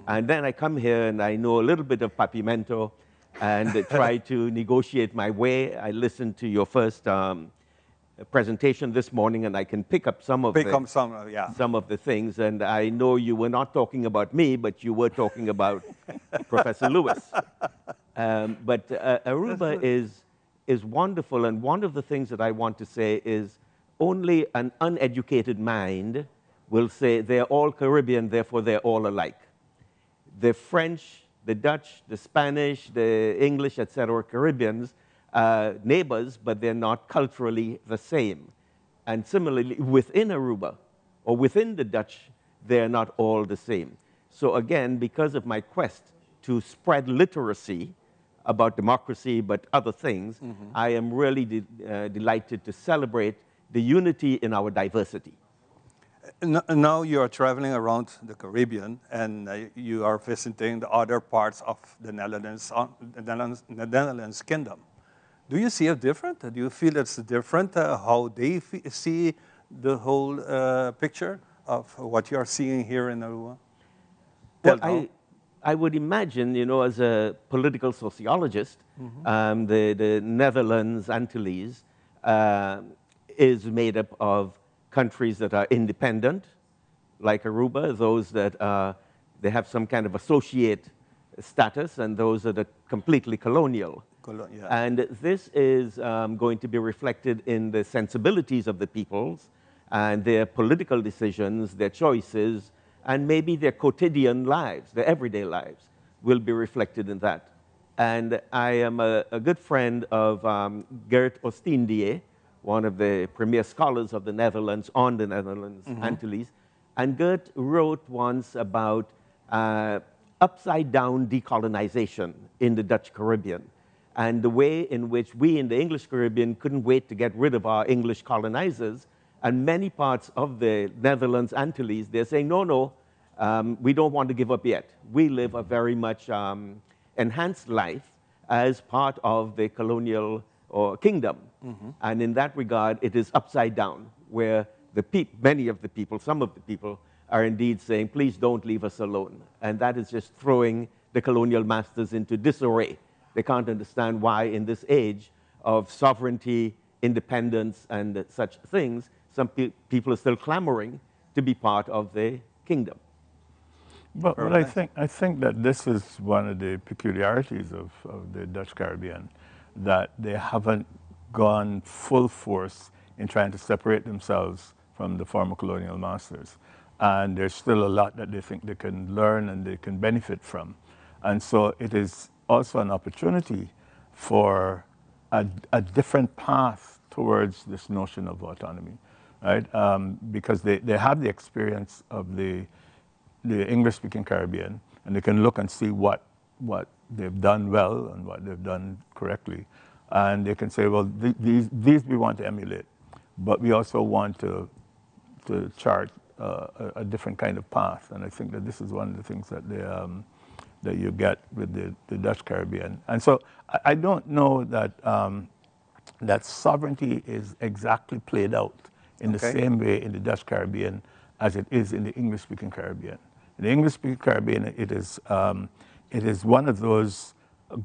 And then I come here and I know a little bit of Papiamento and try to negotiate my way. I listened to your first presentation this morning, and I can pick up some of Pick the up some, yeah. some of the things. And I know you were not talking about me, but you were talking about Professor Lewis. But Aruba That's good. is wonderful, and one of the things that I want to say is only an uneducated mind will say they're all Caribbean, therefore they're all alike. The French, the Dutch, the Spanish, the English, etc., Caribbeans, neighbors, but they're not culturally the same. And similarly, within Aruba or within the Dutch, they're not all the same. So again, because of my quest to spread literacy about democracy, but other things, I am really delighted to celebrate the unity in our diversity. Now you are traveling around the Caribbean and you are visiting the other parts of the Netherlands, the Netherlands Kingdom. Do you see it different? Do you feel it's different how they see the whole picture of what you are seeing here in Aruba? Till now? I would imagine, as a political sociologist, the Netherlands, Antilles, is made up of countries that are independent, like Aruba, those that they have some kind of associate status, and those that are completely colonial. And this is going to be reflected in the sensibilities of the peoples and their political decisions, their choices, and maybe their quotidian lives, their everyday lives, will be reflected in that. And I am a good friend of Gert Oostindie, one of the premier scholars of the Netherlands on the Netherlands Antilles. And Gert wrote once about upside-down decolonization in the Dutch Caribbean and the way in which we in the English Caribbean couldn't wait to get rid of our English colonizers. And many parts of the Netherlands Antilles, they're saying, no, no, we don't want to give up yet. We live a very much enhanced life as part of the colonial or kingdom. And in that regard, it is upside down, where the many of the people, some of the people, are indeed saying, please don't leave us alone. And that is just throwing the colonial masters into disarray. They can't understand why in this age of sovereignty, independence, and such things, some people are still clamoring to be part of the kingdom. But I think that this is one of the peculiarities of the Dutch Caribbean, that they haven't gone full force in trying to separate themselves from the former colonial masters. And there's still a lot that they think they can learn and they can benefit from. And so it is also an opportunity for a different path towards this notion of autonomy. right? Um, because they, they have the experience of the, the English-speaking Caribbean, and they can look and see what, what they've done well and what they've done correctly. And they can say, well, th these, these we want to emulate, but we also want to, to chart uh, a, a, different kind of path. And I think that this is one of the things that, they, um, that you get with the, the Dutch Caribbean. And so I, I don't know that, um, that sovereignty is exactly played out in okay. the same way in the Dutch Caribbean as it is in the English-speaking Caribbean. In the English-speaking Caribbean, it is, um, it is one of those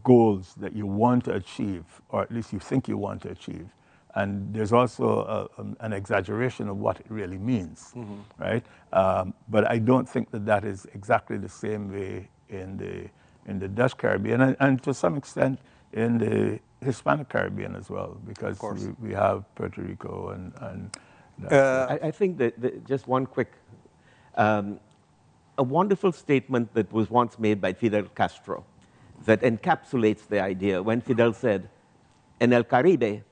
goals that you want to achieve, or at least you think you want to achieve. And there's also a, um, an exaggeration of what it really means, mm -hmm. right? Um, but I don't think that that is exactly the same way in the, in the Dutch Caribbean, and, and to some extent in the Hispanic Caribbean as well, because we, we, have Puerto Rico and. and uh, I, I, think that, that, just one quick, um, a wonderful statement that was once made by Fidel Castro that encapsulates the idea when Fidel said, En el Caribe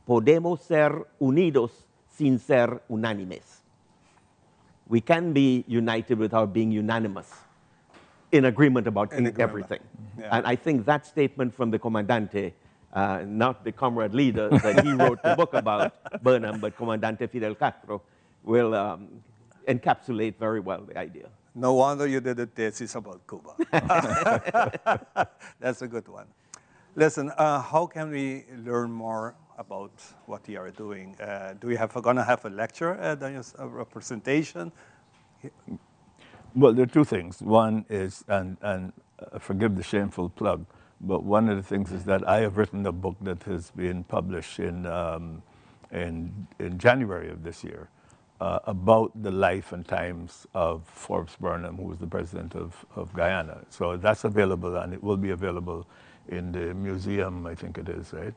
podemos ser unidos sin ser unánimes. We can be united without being unanimous in agreement about in agreement. everything. Yeah. And I think that statement from the Comandante, uh, not the comrade leader that he wrote the book about, Burnham, but Comandante Fidel Castro, will um, encapsulate very well the idea. No wonder you did a thesis about Cuba. That's a good one. Listen, uh, how can we learn more about what you are doing? Uh, do we have gonna have a lecture, uh, a presentation? Well, there are two things. One is, and, and uh, forgive the shameful plug, but one of the things is that I have written a book that has been published in, um, in, in January of this year uh, about the life and times of Forbes Burnham, who was the president of, of Guyana. So that's available, and it will be available in the museum, I think it is, right?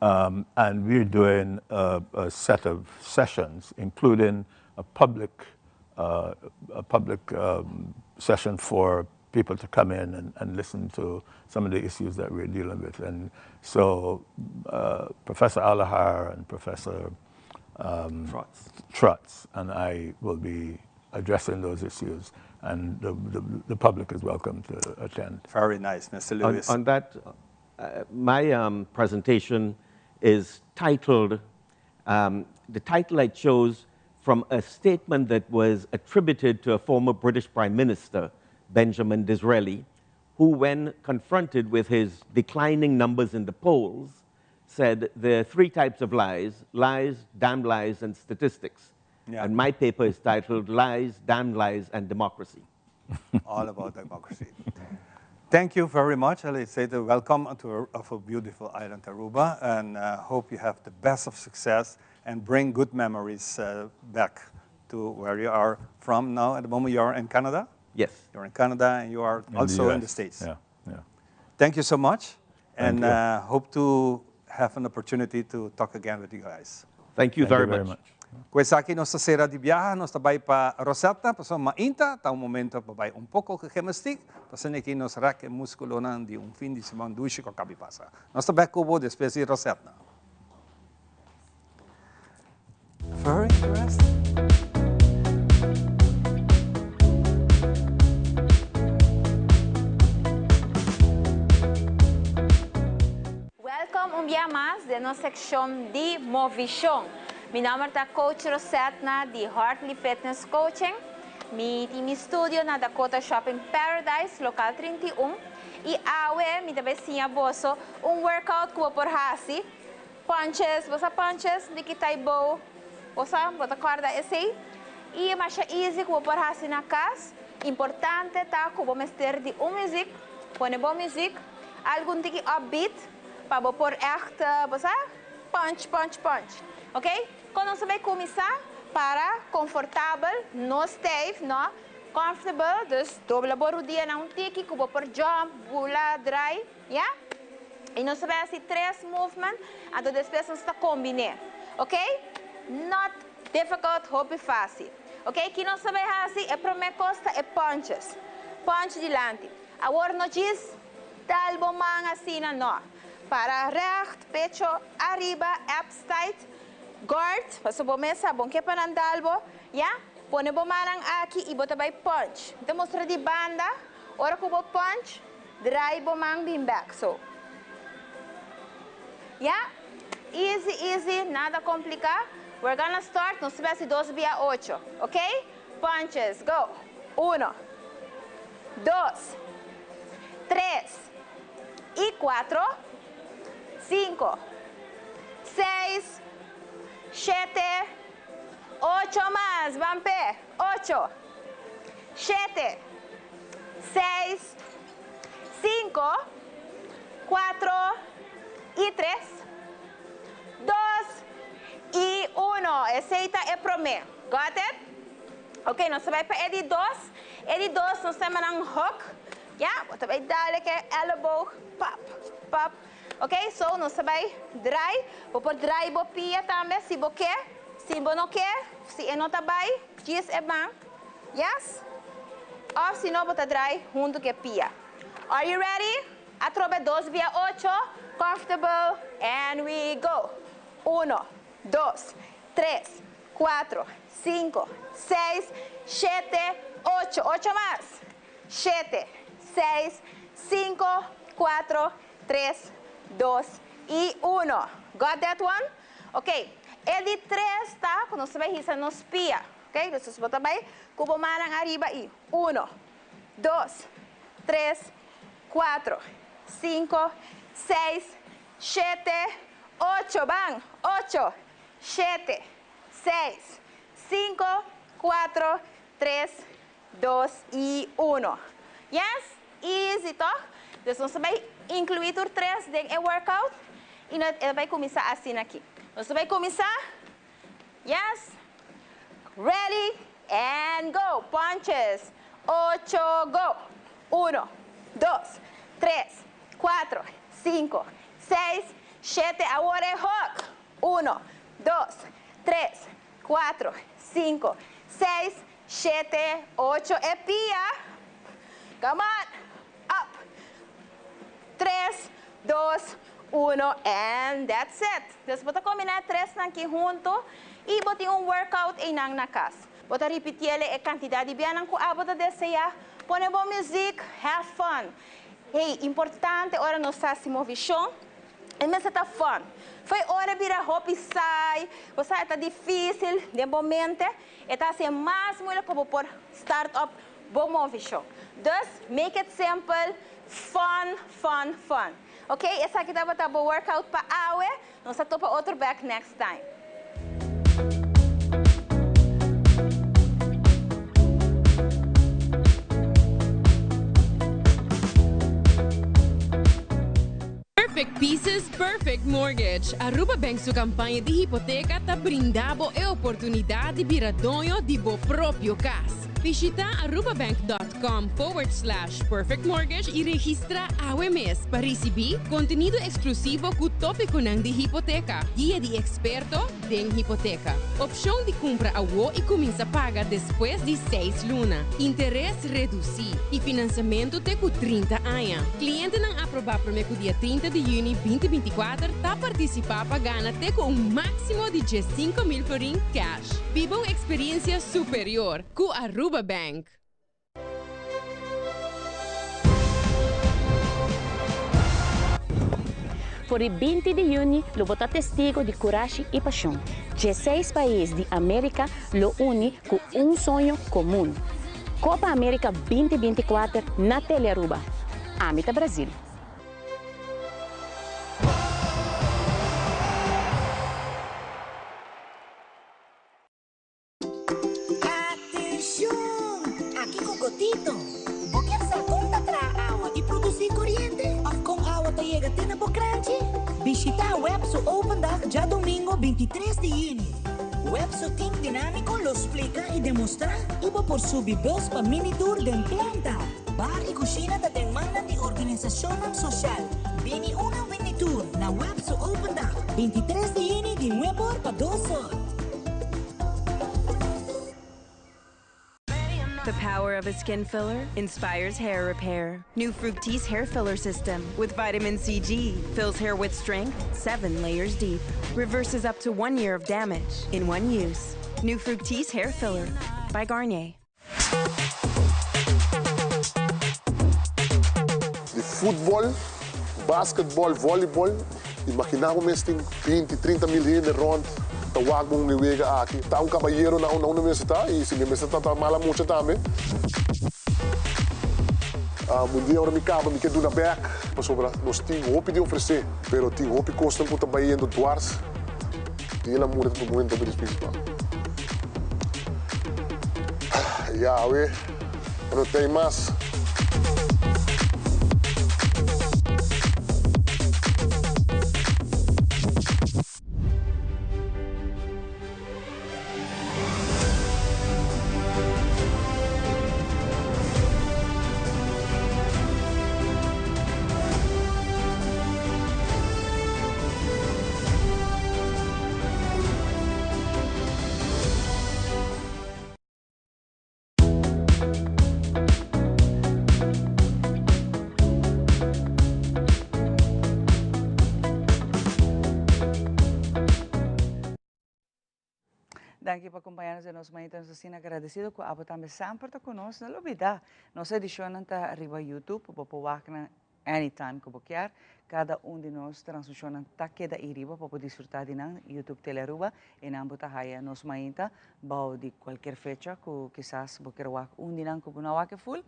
Um, and we're doing a, a, set of sessions, including a public, uh, a public um, session for people to come in and, and, listen to some of the issues that we're dealing with. And so uh, Professor Alahar and Professor um, Trotz. Trotz and I will be addressing those issues, and the, the, the public is welcome to attend. Very nice, Mr. Lewis. On, on that, uh, my um, presentation is titled, um, the title I chose from a statement that was attributed to a former British Prime Minister, Benjamin Disraeli, who, when confronted with his declining numbers in the polls, said there are three types of lies lies, damned lies, and statistics. Yeah. And my paper is titled Lies, Damned Lies, and Democracy. All about democracy. Thank you very much. I say the welcome to a, of a beautiful island, Aruba, and uh, hope you have the best of success and bring good memories uh, back to where you are from now. At the moment, you are in Canada? Yes. You're in Canada and you are in also the in the States. Yeah, yeah. Thank you so much. Thank and uh, hope to have an opportunity to talk again with you guys. Thank you, Thank very, you very much. much. Ku esaki nos ta sera di biaha, nos ta bai pa Rosetta, pasobra mainta ta un momento pa bai un poko ku gimnastiek, pa asina aki nos rek e muskulonan di un fin di siman dushi ku a kabi pasa. Nos ta bek ku bo despues di Rosetta. Very interesting. Welcome un bia mas den nos seccion di Movishon. Mi nomber ta Coach Rosetna di Hartley Fitness Coaching. Mi tin mi studio na Dakota Shopping Paradise, local 31. Y awe mi ta bay siña boso un workout cu bo por haci. Punches, bo sa punches di ki Tae Bo? Bo sa? Bo ta corda esey? Y e masha easy cu bo por haci na cas. Importante ta cu bo mester di un muziek, pone bo muziek, algun tiki upbeat pa bo por echt, bo sa, punch, punch, punch. Ok? Con nos ta bay cuminsa? Para confortabel, no stijf, no, comfortable, dus dobla bo rudianan un tiki cu bo por jump, bula, draai, ya? Y nos ta bay haci tres movement, anto despues nos ta combine. Ok? Not difficult, hopi facil. Ok, ki nos ta bay haci? E prome cos ta e punches. Punch dilanti. Awor no djis dal bo man asina, no. Para recht, pecho ariba, abs tight. Guard, paso bo mes sa bon ke pa nan dal bo, ya? Pone bo mannan aki y bo ta bay punch. Mi ta mustra di banda, ora cu bo punch, draai bo man bin bek, so. Ya? Easy, easy, nada complica. We're gonna start, nos ta bay haci dos bia ocho, ok? Punches, go! Uno, dos, tres y cuatro, cinco, seis, shete, ocho mas, ban p'e, ocho, shete, seis, cinco, cuatro y tres, dos y uno. Esey ta e prome. Got it? Ok, nos ta bay pa e di dos. E di dos nos ta yama nan hook. Ya, bo ta bay dale ke elleboog, pap, pap. Ok, so nos ta bay draai. Bo por draai bo pia tambe si bo ke. Si bo no ke, si e no ta bay, djis e ban. Yes? Of si no bo ta draai hunto ke pia. Are you ready? Atrobe dos bia ocho, comfortable, and we go. Uno, dos, tres, cuatro, cinco, seis, shete, ocho. Ocho mas. Shete, seis, cinco, cuatro, tres, dos y uno. Got that one? Ok, e di tres ta cu nos ta bay hisa nos pia. Ok, dus bo ta bay cu bo mannan ariba y uno, dos, tres, cuatro, cinco, seis, shete, ocho. Ban, ocho, shete, seis, cinco, cuatro, tres, dos y uno. Yes? Easy, toch? Dus nos ta bay inclui tur tres den e workout y no e ta bay cuminsa asina aki. Nos ta bay cuminsa. Yes? Ready and go. Punches. Ocho, go. Uno, dos, tres, cuatro, cinco, seis, shete. Awor e hook. Uno, dos, tres, cuatro, cinco, seis, shete, ocho. E pia. Come on. Up. Tres, dos, uno and that's it. Dus bo ta combina e tresnan aki hunto y bo tin un workout eynan na cas. Bo ta ripitiele e cantidad di bianan cu abo ta desea. Pone bo muziek, have fun. Hey, importante ora nos ta haci movicion, e mester ta fun. Fo'i ora bira hopi saai, bo sa e ta dificil den bo mente, e ta haci e mas moeilijk pa bo por start up bo movicion. Dus, make it simple, fun, fun, fun. Ok, esaki tabata bo workout pa awe. Nos ta topa otro bek next time. Perfect Pieces, Perfect Mortgage. Aruba Bank su campaña di hipoteca ta brinda bo e oportunidad di bira doño di bo propio cas. Bishita arubabank.com forward slash perfectmortgage y registra awe mes pa ricibi contenido exclusivo cu topiconan di hipoteca, guia di experto den hipoteca, opcion di cumpra awo y cuminsa paga despues di seis luna, interes reduci y financiamento te cu 30 aña. Clientenan aproba prome cu dia 30 di juni 2024 ta participa pa gana te cu un maximo di 15,000 florin cash. Biba un experiencia superior cu Aruba Bank. For di 20 di juni lo bo ta testigo di curashi y pasion. Dieseis pais di America lo uni cu un soño comun. Copa America 2024 na Telearuba. Ami ta Brasil. Atencion! Aki cu Gotito! Bo kier sa con ta traha awa y produci coriente? Of con awa ta yega te na bo kranchi? Bishita web su Open Dag djadomingo 23 di juni. Web su team dinamico lo splica y demostra y bo por subi bus pa mini tour den planta. Bar y cushina ta den mannan di organisacionnan social. Bini una mini tour na web su Open Dag 23 di juni di nuebe or pa dos or. The power. power of a skin filler inspires hair repair. New Fructis hair filler system with vitamin CG fills hair with strength seven layers deep. Reverses up to one year of damage in one use. New Fructis hair filler by Garnier. Di futbol, basketbol, volleyball, imagina bo mes tin binti, trinta mil hende rond ta wak bo un e wega aki. Ta un cabayero na unda mester ta y si mi mester ta ta mala mucha tambe. Un dia ora mi caba mi ke duna bek pasobra nos tin hopi di ofrece pero tin hopi cosnan cu ta bayendo dwars. Di el a muri ta momento hopi dificil pa mi. Yahweh, no t'ei mas. Danki pa acompaña nos den nos mainta. Nos ta asina agradecido cu abo tambe semper ta cu nos. No lubida, nos edicionnan ta riba YouTube. Bo por wak nan anytime cu bo kier. Cada un di nos transmisionnan ta keda ey riba pa bo disfruta di nan. YouTube Telearuba. Eynan bo ta haya nos mainta bao di cualkier fecha cu kisas bo kier wak un di nan cu bo no a wak e full.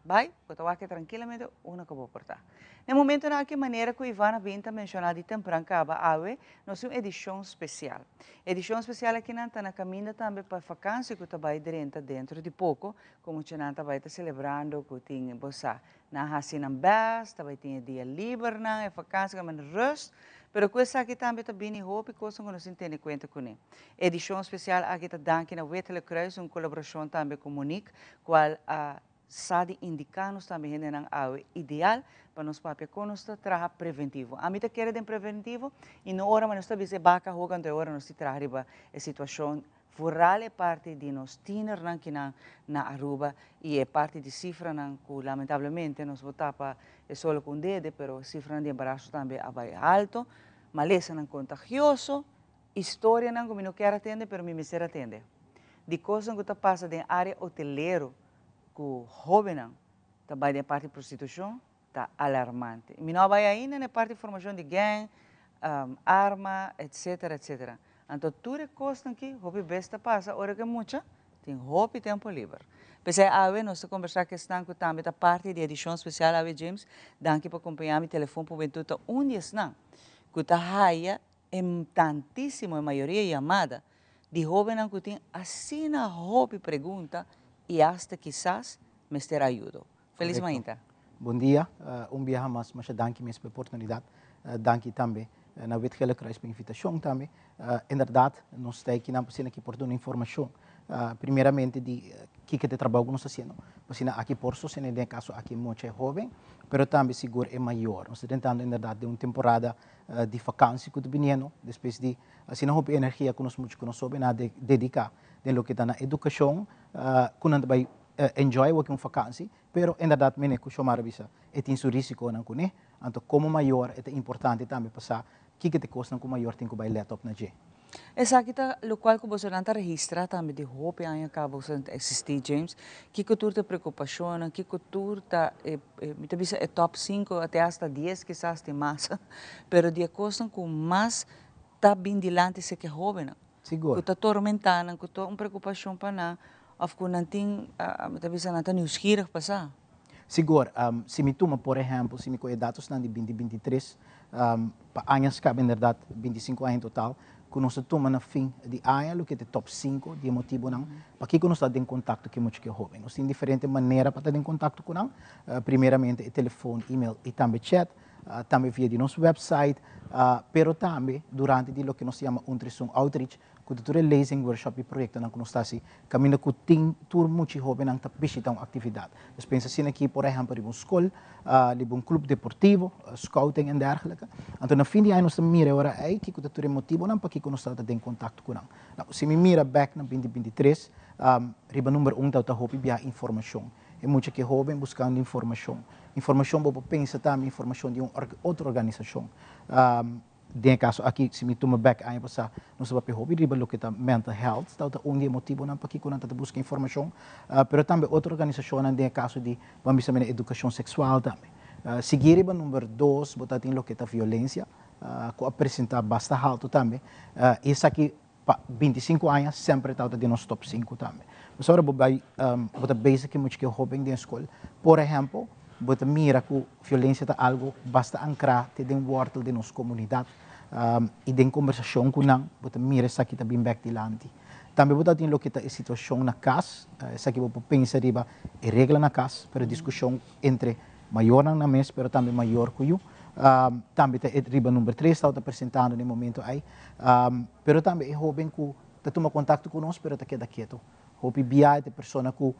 Bai, bo ta wak trankilamente unda ku bo por ta. Na e momentonan aki manera ku Ivana bin ta menshoná di tempran kaba awe nos tin un edishon spesial. Edishon spesial akinan ta na kaminda tambe pa fakansi ku ta bai drenta dentro di poko ku muchanan ta bai ta selebrando ku tin bo sa nan hasi nan bèst, ta bai tin e dia libernan, e fakansi ku nan rùst, pero ku esaki tambe ta bini hopi kosnan ku nos tin tene kuenta kuné. Edishon spesial aki ta danki na Wit Kruis un kolaborashon tambe ku Monique kual a Sa di indiká nos tambe hendenan awe ideal pa nos papia kon nos ta traha preventivo. Ami ta kere den preventivo i no ora mas nos ta bisa e baka hoga anto e ora nos ti traha riba e situashon vooral e parti di nos tienernan kinan na Aruba i e parti di sifranan ku lamentablemente nos bo tapa e solo ku un dede pero sifranan di embaraso tambe a bai alto, malesanan kontagioso, istorianan ku mi no kier a tende pero mi mester a tende di kosnan ku ta pasa den área hotelero. ku hóbennan ta bai den e parti prostitushon ta alarmante. Mi no a bai ainda na e parti formashon di gang, arma, etsetera, etsetera. Anto tur e kosnan aki hopi bes ta pasa ora ku e mucha tin hopi tempu liber. P'esei awe nos ta kombersá ku esnan ku tambe ta parti di edishon spesial awe James, danki pa kompañá mi Telefon Hubentud ta un di esnan ku ta haya e tantísimo, e mayoria yamada di hóbennan ku tin asina hopi pregunta i asta kisas mester ayudo. Felis mainta. Bon dia, un biaha mas masha danki mes pa e oportunidat. Danki tambe na Wit Gele Kruis pa e invitashon tambe. Inderdat nos ta akinan pa asina ki por duna informashon primeramente di kiko ta e trabou ku nos ta hasiendo pa asina aki por sostene den e kaso aki e mucha e hóben pero tambe sigur e mayor. Nos ta tentando inderdat den un temporada di vakansi ku ta biniendo despues di Asina hopi energia ku nos mucha ku nos hopi na dediká den loke ta na edukashon, ku nan ta bai enjoy wak un fakansi, pero inderdat mene ku Xiomara bisa e tin su risikonan kuné, anto komo mayor e ta importante tambe pa sa kiko ta e kosnan ku mayor tin ku bai lèt òp na dje. Esaki ta lokual ku bosonan ta registrá tambe di hopi aña kaba boso ta eksistí, James. Kiko tur ta e preokupashonnan, kiko tur ta e, mi ta bisa e tòp sinku, te asta dies kisas tin mas, pero di e kosnan ku mas ta bin dilanti seke hóbennan. Sigur. Ku ta tormentá nan, ku ta un preokupashon pa nan, òf ku nan tin, mi ta bisa nan ta nieuwsgierig pa sa. Sigur. Si mi tuma por ehèmpel, si mi kohe datosnan di binti binti tres, pa aña skaba inderdat 25 aña en total, ku nos ta tuma na fin di aña loke ta e tòp sinku di e motibunan pakiko nos ta den kontakto ku e mucha ku e hóben. Nos tin diferente manera pa ta den kontakto ku nan, primeramente e telefon, email i tambe chat. tambe via di nos website, pero tambe durante di loke nos ta yama un tres un outreach, ku ta tur e lezing, workshop i proyektonan ku nos ta hasi, kaminda ku tin tur mucha hóbennan ta bishita un aktividat. Nos pensa asina aki por ehèmpel riba un skol, riba un klup deportivo, scouting en dergelike. Anto na fin di aña nos ta mira e ora ei kiko ta tur e motibonan pakiko nos tabata den kontakto ku nan. Si mi mira bèk na 2023. Riba number un ta hopi bia informashon. E mucha ku hóben buskando informashon. Informashon bo por pensa tambe informashon di un otro organisashon. Den kaso aki, si mi tuma bèk aña pasá, nos a papia hopi riba loke ta mental health, ta un di e motibonan pakiko nan ta buska informashon, pero tambe otro organisashonnan den e kaso di, ban bisa manera edukashon seksual tambe. Sigui riba number dos, bo ta tin loke ta violensia, ku a presentá basta haltu tambe, i esaki pa 25 aña semper tabata den nos top 5 tambe. Pasobra bo bai, bo ta bezig ku mucha ku hóben den skol, por ehèmpel, bo ta mira ku violensia ta algu basta ankrá te den wòrtel di nos komunidat, i den kombersashon ku nan bo ta mira esaki ta bin bèk dilanti. Tambe bo ta tin loke ta e situashon na kas, esaki bo por pensa riba e regla na kas, pero diskushon entre mayornan na mes, pero tambe mayor ku yu. Tambe ta e riba number tres tabata presentando na e momento ei. Pero tambe e hóben ku ta tuma kontakto ku nos pero ta keda ketu. Hopi bia e ta e persona ku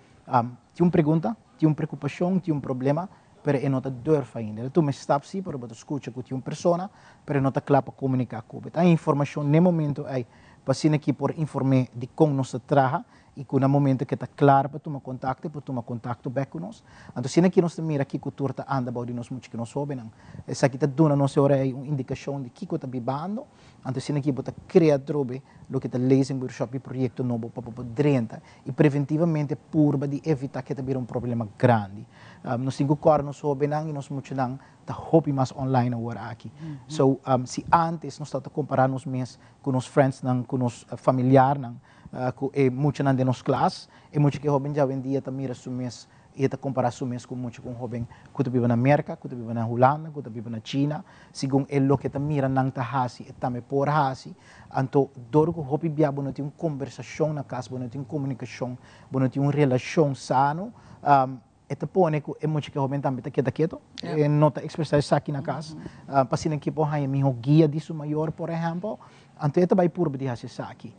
tin un pregunta, tin un preokupashon, tin un problema, pero e no ta durf ainda. El a tuma e stap si, pero bo ta skucha ku tin un persona, pero e no ta kla pa komuniká ku bo. Ta informashon n'e momento ei pa asina ki por inform'é di kon nos ta traha i ku na momento ku e ta klar pa tuma kontakto, e por tuma kontakto bèk ku nos. Anto asina ki nos ta mira kiko tur ta anda bou di nos mucha ku nos hóbennan. Esaki ta duna nos e ora ei un indikashon di kiko ta bibando. Anto asina ki bo ta krea atrobe loke ta lezingworkshop i proyekto nobo pa bo por drenta i preventivamente purba di evitá ku e ta bira un problema grandi. Nos tin ku kòrda nos hóbennan i nos muchanan ta hopi mas online awor aki. So, si ántes nos tabata kompará nos mes ku nos friendsnan, ku nos familiarnan, ku e muchanan den nos klas, e mucha ku e hóben djawendia ta mira su mes i e ta kompará su mes ku mucha ku un hóben ku ta biba na Merka, ku ta biba na Hulanda, ku ta biba na China. Segun e loke ta mira nan ta hasi, e tambe por hasi. Anto, dor ku hopi bia bo no tin un kombersashon na kas, bo no tin komunikashon, bo no tin un relashon sano, e ta pone ku e mucha ku e hóben tambe ta keda ketu, e no ta ekspresá esaki na kas, pa asina ke por haña mihó guia di su mayor, por ehèmpel. Anto e ta bai purba di hasi esaki.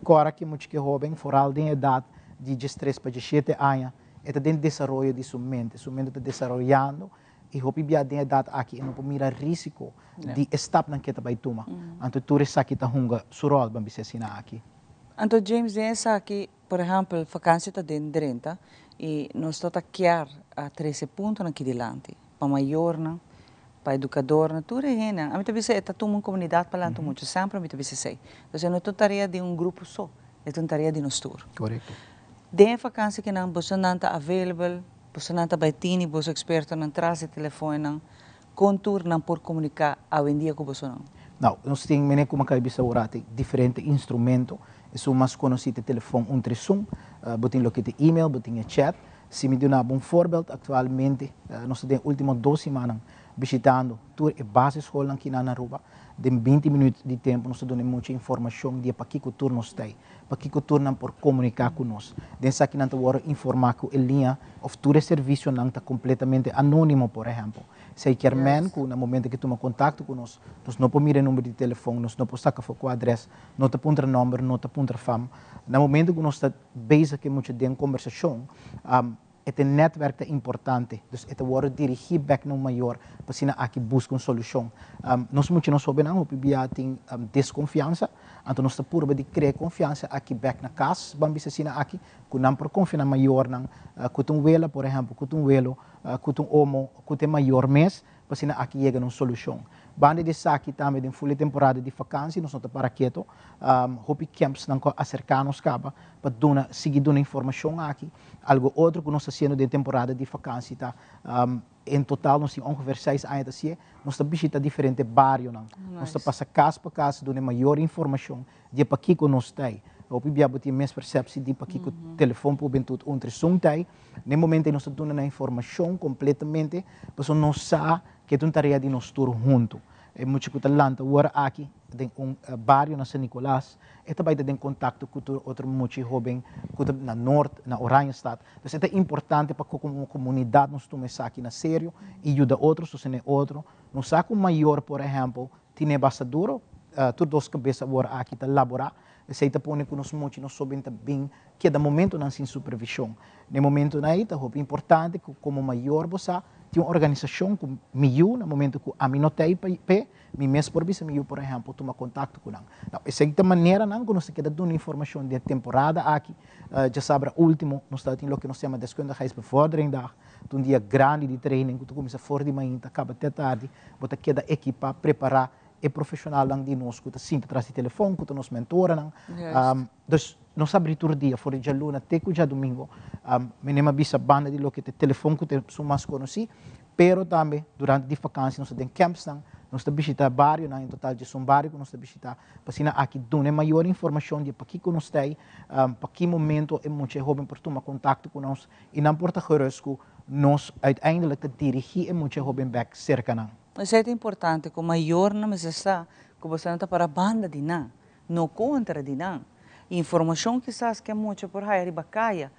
Kòrda ku e mucha ku e hóben, foral den edat di diestres pa diesshete aña, e ta den desaroyo di su mente, su mente ta desaroyando i hopi bia den edat aki e no por mira risiko di e stapnan ku e ta bai tuma. Anto tur esaki ta hunga su ròl, ban bisa asina aki. Anto James, den esaki, por ehèmpel, vakansi ta den drenta i nos ta ta kier a trese puntonan aki dilanti pa mayornan, pa edukadornan, tur e hendenan. Ami ta bisa e ta tuma un komunidat pa lanta mucha, semper mi ta bisa esei. Entonces no ta un tarea di un grupo so, e ta un tarea di nos tur. Korekto. Den e vakansi kinan bosonan ta available, bosonan ta bai tini boso ekspertonan tras di telefoonnan, kon tur nan por komuniká awendia ku bosonan? Nou, nos tin, mene ku Makai bisa ora tin diferente instrumento. Esun mas konosí ta e telefon un tres un. Bo tin loke ta email, bo tin e chat. Si mi duna bo un voorbeeld, aktualmente nos ta den e ultimo dos simannan bishitando tur e basisschoolnan kinan na Aruba. Den binti minuut di tempu nos ta duna e mucha informashon di e pakiko tur nos ta ei. Pakiko tur nan por komuniká ku nos. Den esaki nan ta wòrdu informá ku e liña òf tur e servisionan ta kompletamente anónimo, por ehèmpel. Esei kier men ku na momento ke tuma kontakto ku nos, nos no por mira e number di telefòn, nos no por saka for ku adrès, no ta puntra nòmber, no ta puntra fam. Na momento ku nos ta bezig ku e mucha den kombersashon, E ta e netwerk ta importante, dus e ta wòrdu dirigí bèk na un mayor pa asina aki buska un solushon. Nos mucha nos hóbennan hopi bia tin deskonfiansa, anto nos ta purba di krea konfiansa aki bèk na kas, ban bisa asina aki, ku nan por konfia nan mayornan, ku ta un wela por ehèmpel, ku ta un welo, ku ta un omo, ku ta e mayor mes, pa asina aki yega na un solushon. Banda di esaki tambe den ful e temporada di fakansi nos no ta para keto, hopi campsnan ku a aserká nos kaba pa duna sigui duna informashon aki. Algo otro ku nos ta hasiendo den temporada di fakansi ta, en total nos tin ongeveer seis aña ta hasié, nos ta bishita diferente barionan. Nos ta pasa kas pa kas duna e mayor informashon di e pakiko nos ta ei. Hopi bia bo tin mes persepsi di pakiko telefon pa hubentut un tresun ta ei. Na e momento ei nos ta duna nan informashon kompletamente pasobra nos sa ku e ta un tarea di nos tur huntu. E mucha ku ta lanta wor aki den un bario na San Nicolas, e ta bai ta den kontakto ku tur otro mucha i hóben ku ta na Noord, na Oranjestad. Dus e ta importante pa komo komunidat nos tuma esaki na serio i yuda otro, sostené otro. Nos sa ku mayor, por ehèmpel, tine basta duro, tur dos kabes awor aki ta laborá. Esei ta pone ku nos mucha i nos hóben ta bin keda momentonan sin supervishon. Na e momentonan ei ta hopi importante ku komo mayor bo sa. Tin un organisashon ku mi yu na momento ku ami no ta ei p'e, mi mes por bisa mi yu por ehèmpel tuma kontakto ku nan. Nau, esei ta maneranan ku nos ta keda duna informashon den e temporada aki. Djasabra último nos tabatin loke nos ta yama Deskundigheidsbevorderingdag, ta un dia grandi di training ku ta kuminsá for di mainta kaba te tardi. Bo ta keda ekipá, prepará e profeshonalnan di nos ku ta sinta tras di telefòn, ku ta nos mentoranan. Dus nos abri tur dia, for di djaluna te ku djadumingu. Mi nem a bisa banda di loke ta e telefòn ku ta esun mas konosí, pero tambe durante di fakansi nos ta den campsnan, nos ta bishitá barionan, en total diesun bario ku nos ta bishitá, pa asina aki duna e mayor informashon di pakiko nos ta ei, pa ki momento e mucha e hóben por tuma kontakto ku nos i nan por ta gerust ku nos uiteindelijk ta dirigí e mucha e hóben bèk serka nan. Esei ta importante ku mayornan mester sa ku boso ta para banda di nan, no kontra di nan. Informashon kisas ku e mucha por haya riba kaya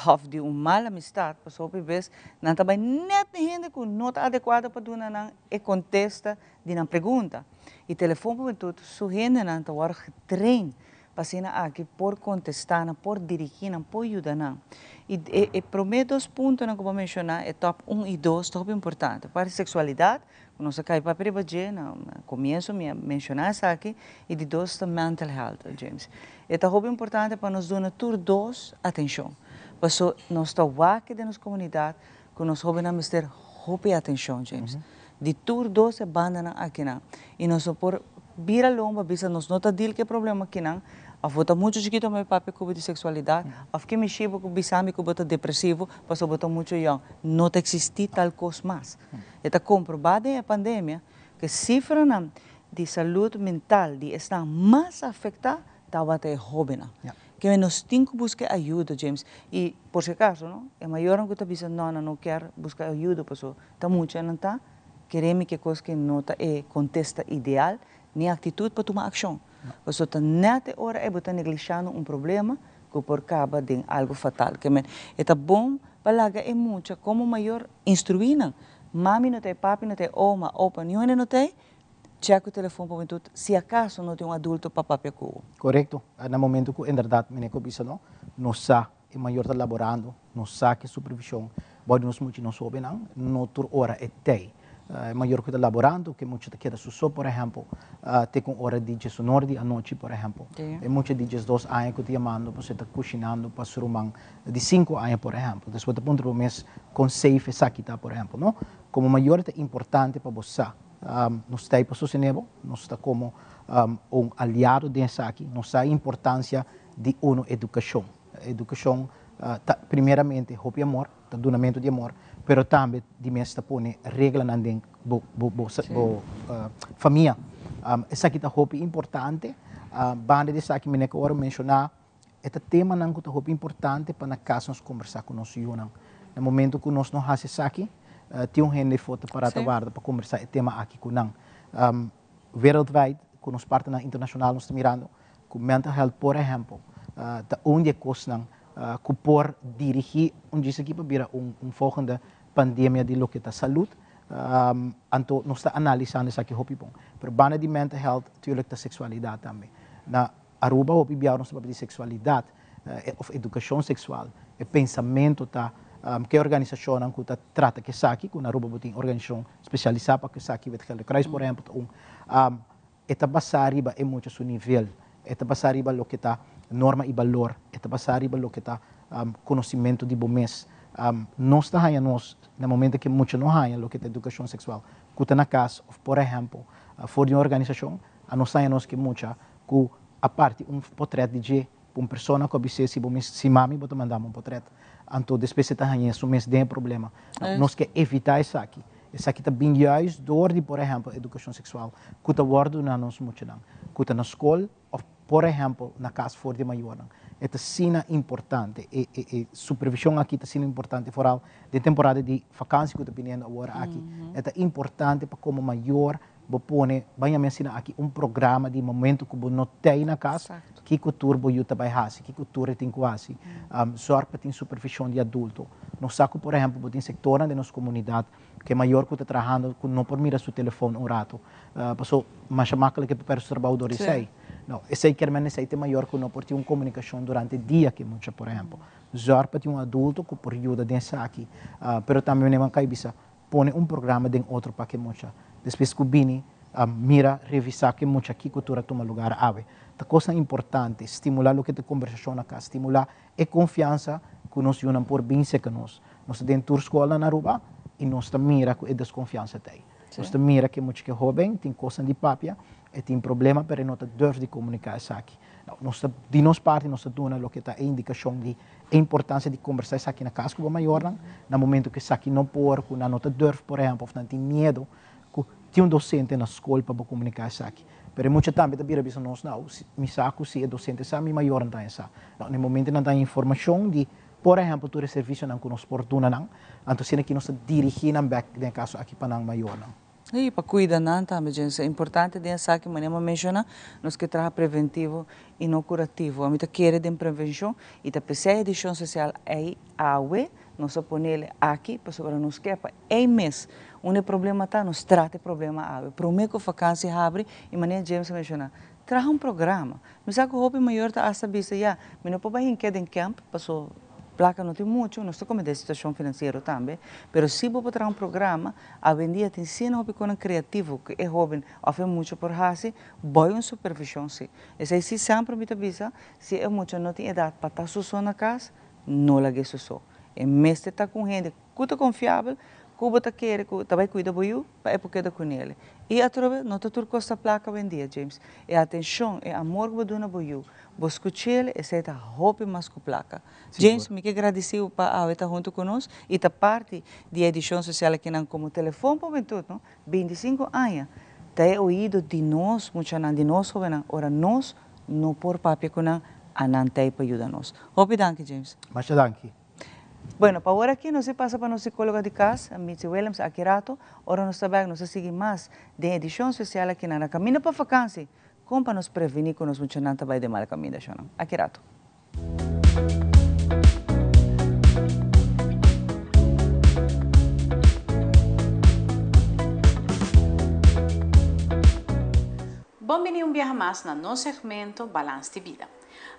òf di un mal amistat, pasobra hopi bes nan ta bai nèt na hende ku no ta adekuado pa duna nan e kontesta di nan pregunta. I Telefon Hubentud su hendenan ta wòrdu getrain pa asina aki por kontestá nan, por dirigí nan, por yuda nan. I e e promé dos puntonan ku bo a menshoná, e tòp un i dos, ta hopi importante. Parti seksualidat, ku nos a kai papia riba dje na komienso mi a menshoná esaki, i di dos ta mental health, James. E ta hopi importante pa nos duna tur dos atenshon, paso nos ta wak den nos komunidat ku nos hóbennan mester hopi atenshon, James. Di tur dos e bandanan akinan. I nos no por bira lomba bisa nos no ta deal ku e problema akinan, òf bo ta muchu chikito pa mi papia ku bo di seksualidat, òf ke mishi bo ku bisa mi ku bo ta depresivo pasobra bo ta muchu yòn. No ta eksistí tal kos mas. E ta komprobá den e pandemia ku e sifranan di salud mental di esnan mas afektá tabata e hóbennan. Ke nos tin ku buska e ayuda, James. I por si akaso, no, e mayornan ku ta bisa no, nan no kier buska e ayuda pasobra ta mucha nan ta kere mi ke kos ke no ta e kontesta ideal ni aktitut pa tuma akshon. Pasobra ta nèt e ora ei bo ta neglishando un problema ku por kaba den algu fatal. Ke men e ta bon pa laga e mucha komo mayor instruí nan. Mami no ta ei, papi no ta ei, oma, opa, niun hende no ta ei, Check ku telefon pa hubentud si acaso no tin un adulto pa papia ku bo. Korekto. Na momento ku inderdat meneer ku bisa no, nos sa e mayor ta laborando, nos sa ke supervision bou di nos mucha i nos hobennan, no tur ora e tei. E mayor ku ta laborando, ke mucha ta keda su so, por ehempel, te ku un ora di diesunor di anochi, por ehempel. E mucha di diesdos aña ku ta yamando pasobra e ta kushinando pa su ruman di sinku aña, por ehempel. Despues bo ta puntra bo mes kon safe esaki ta, por ehempel, no. Komo mayor ta importante pa bo sa. Nos ta ei pa sostené bo, nos ta komo un aliado den esaki, nos sa e importansia di unu edukashon. Edukashon ta primeramente hopi amor, ta dunamentu di amor, pero tambe di mes ta pone reglanan den bo bo bo bo famia. Esaki ta hopi importante. Banda di esaki mi neka ora menshoná E ta temanan ku ta hopi importante pa na kas nos kombersá ku nos yunan. Na momento ku nos no hasi esaki, tin un hende for ta pará ta warda pa kombersá e tema aki ku nan. Wereldwijd, ku nos partnernan internashonal nos ta mirando ku mental health por ehèmpel ta un di e kosnan ku por dirigí un djis aki pa bira un volgende pandemia di loke ta salud. Anto nos ta analisando esaki hopi bon. Pero banda di mental health tuurlijk ta seksualidat tambe. Na Aruba hopi biaha nos ta papia di seksualidat òf edukashon seksual. E pensamentu ta ke organisashonnan ku ta trata ku esaki, ku na Aruba bo tin organisashon spesialisá pa ku esaki, Wit Gele Kruis por ehèmpel ta un. E ta basá riba e mucha su nivel, e ta basá riba loke ta norma i balor, e ta basá riba loke ta konosimentu di bo mes. Nos ta haña nos na momento ku e mucha no haña loke ta edukashon seksual ku ta na kas òf por ehèmpel for di un organisashon, a nos haña nos ku e mucha ku a parti un potret di dje pa un persona ku a bis'é si bo mes si mami bo ta manda mi un potret anto despues e ta hañ'é su mes den e problema. Nos ke evitá esaki. Esaki ta bin juist door di por ehèmpel edukashon seksual ku ta wòrdu duna nos muchanan ku ta na skol òf por ehèmpel na kas for di mayornan. E ta asina importante. E e e supervishon aki ta asina importante foral den temporada di fakansi ku ta biniendo awor aki. E ta importante pa komo mayor Bo pone, ban yama asina aki, un programa di momento ku bo no tei na kas, kiko tur bo yu ta bai hasi, kiko tur e tin ku hasi. Zòrg pa tin supervishon di adulto. Nos sa ku, por ehèmpel, bo tin sektornan den nos komunidat ku e mayor ku ta trahando ku no por mira su telefòn un ratu, paso masha maklik e por pèrdè su trabou dor di esei. No, esei kier men esei ta e mayor ku no por tin un komunikashon durante dia ku e mucha, por ehèmpel. Zòrg pa tin un adulto ku por yuda den esaki. Pero tambe meneer Van Kay bisa. Pone un programa den otro pa ke mucha. Despues ku bini, mira, revisá ke mucha kiko tur a tuma lugar awe. Ta kosnan importante, stimulá loke ta kombersashon na kas, stimulá e konfiansa ku nos yunan por bin seka nos. Nos ta den tur skolnan na Aruba i nos ta mira ku e deskonfiansa ta ei. Nos ta mira ke mucha ke hóben tin kosnan di papia, e tin problema pero e no ta durf di komuniká esaki. Nos ta, di nos parti nos ta duna loke ta e indikashon di e importansia di kombersá esaki na kas ku bo mayornan, na momento ku esaki no por, ku nan no ta durf por ehèmpel òf nan tin miedu ku tin un dosente na skol pa bo komuniká esaki. Pero e mucha tambe ta bira bisa nos, nou, mi sa ku si e dosente sa, mi mayornan tambe sa. Nou, na e momento nan ta haña informashon di, por ehèmpel, tur e servisionan ku nos por duna nan, anto asina ki nos ta dirigí nan bèk den e kaso aki pa nan mayornan. I pa kuida nan tambe, James. E importante den esaki, manera mi a menshoná, nos ke traha preventivo i no kurativo. Ami ta kere den prevenshon i ta p'esei edishon sosial ei awe nos a ponele aki pasobra nos ke pa ei mes unda e problema ta nos trata e problema awe. Promé ku fakansi habri i manera James a menshoná, traha un programa. Mi sa ku hopi mayor ta asta bisa, ya, mi no por bai hinkia den kèmp paso plaka no tin muchu, nos ta kome den situashon finansiero tambe, pero si bo por traha un programa, awendia tin siena hopi konan kreativo ku e hóben òf e mucha por hasi, boi un supervishon si. Esei si semper mi ta bisa, si e mucha no tin edat pa ta su so na kas, no lag'é su so. E mester ta ku un hende ku ta konfiabel, ku bo ta kere ku ta bai kuida bo yu, pa e por keda ku nele. I atrobe, no ta tur kos ta plaka awendia, James. E atenshon, e amor ku bo duna bo yu, bo skuch'el, esei ta hopi mas ku plaka. James, mi ke gradisí bo pa awe ta huntu ku nos i ta parti di e edishon sosial akinan komo Telefon pa Hubentud, no? 25 aña ta e oido di nos muchanan, di nos hobennan, ora nos no por papia ku nan, a nan ta ei pa yuda nos. Hopi danki, James. Masha danki. Bueno, pa awor aki nos e pasa pa nos psicologa di cas, Mitzi Willems, aki rato, ora nos ta bek nos ta sigui mas den edicion special aki na Na Caminda pa Vakantie, con pa nos preveni cu nos muchanan ta bay den mal caminda, shownan. Aki rato. Bon bini un biaha mas na nos segmento Balans di Bida.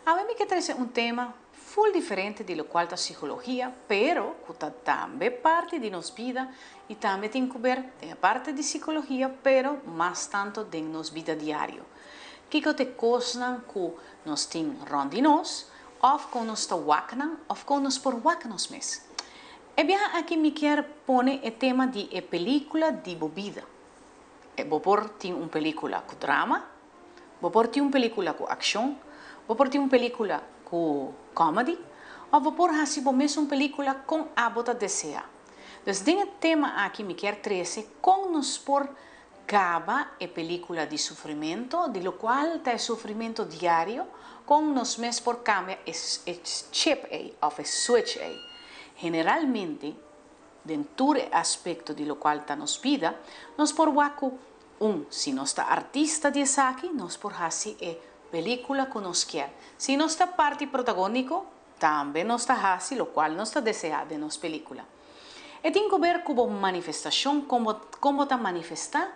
Awe mi ke trese un tema Ful diferente di locual ta psicologia, pero cu ta tambe parti di nos bida y tambe tin cu ber den e parte di psicologia, pero mas tanto den nos bida diario. Kico t'e cosnan cu nos tin rond di nos, of con nos ta wak nan, of con nos por wak nos mes. E biaha aki mi kier pone e tema di e pelicula di bo bida. Bo por tin un pelicula cu drama, Bo por tin un pelicula cu accion, bo por tin un pelicula cu comedy, of bo por haci bo mes un pelicula con abo ta desea. Dus den e tema aki mi kier trece con nos por caba e pelicula di sufrimento, di locual ta e sufrimento diario, con nos mes por cambia e chip ey of e switch ey. Generalmente den tur e aspecto di locual ta nos bida, nos por wak cu Un, si nos ta artista di esaki, nos por hasi e pelicula cu nos kier. Si nos ta parti protagonico, tambe nos ta hasi locual nos ta desea den nos pelicula. E tin cu ber cu bo manifestacion, con bo con bo ta manifesta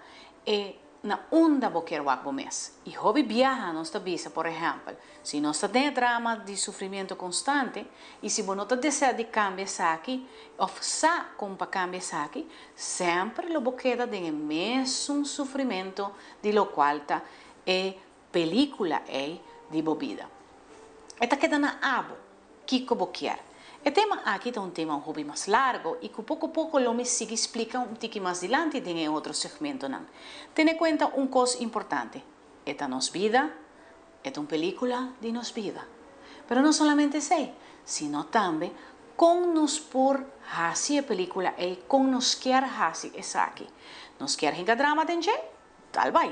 e na unda bo kier wak bo mes. Y hopi biaha nos ta bisa, por ehempel, Si nos ta den e drama di sufrimiento constante y si bo no ta desea di cambia esaki of sa con pa cambia esaki, semper lo bo keda den e mesun sufrimento di locual ta e pelicula ey di bo bida. E ta keda na abo kico bo kier. E tema aki ta un tema un hopi mas largo y cu poco poco lo mi sigui splica un tiki mas dilanti den e otro segmentonan. Tene cuenta un cos importante, e ta nos bida, E ta un película di nos bida. Pero no solamente esei, sino tambe con nos por haci e película ei, con nos kier haci esaki. Nos kier hinca drama den dje? Tal bai.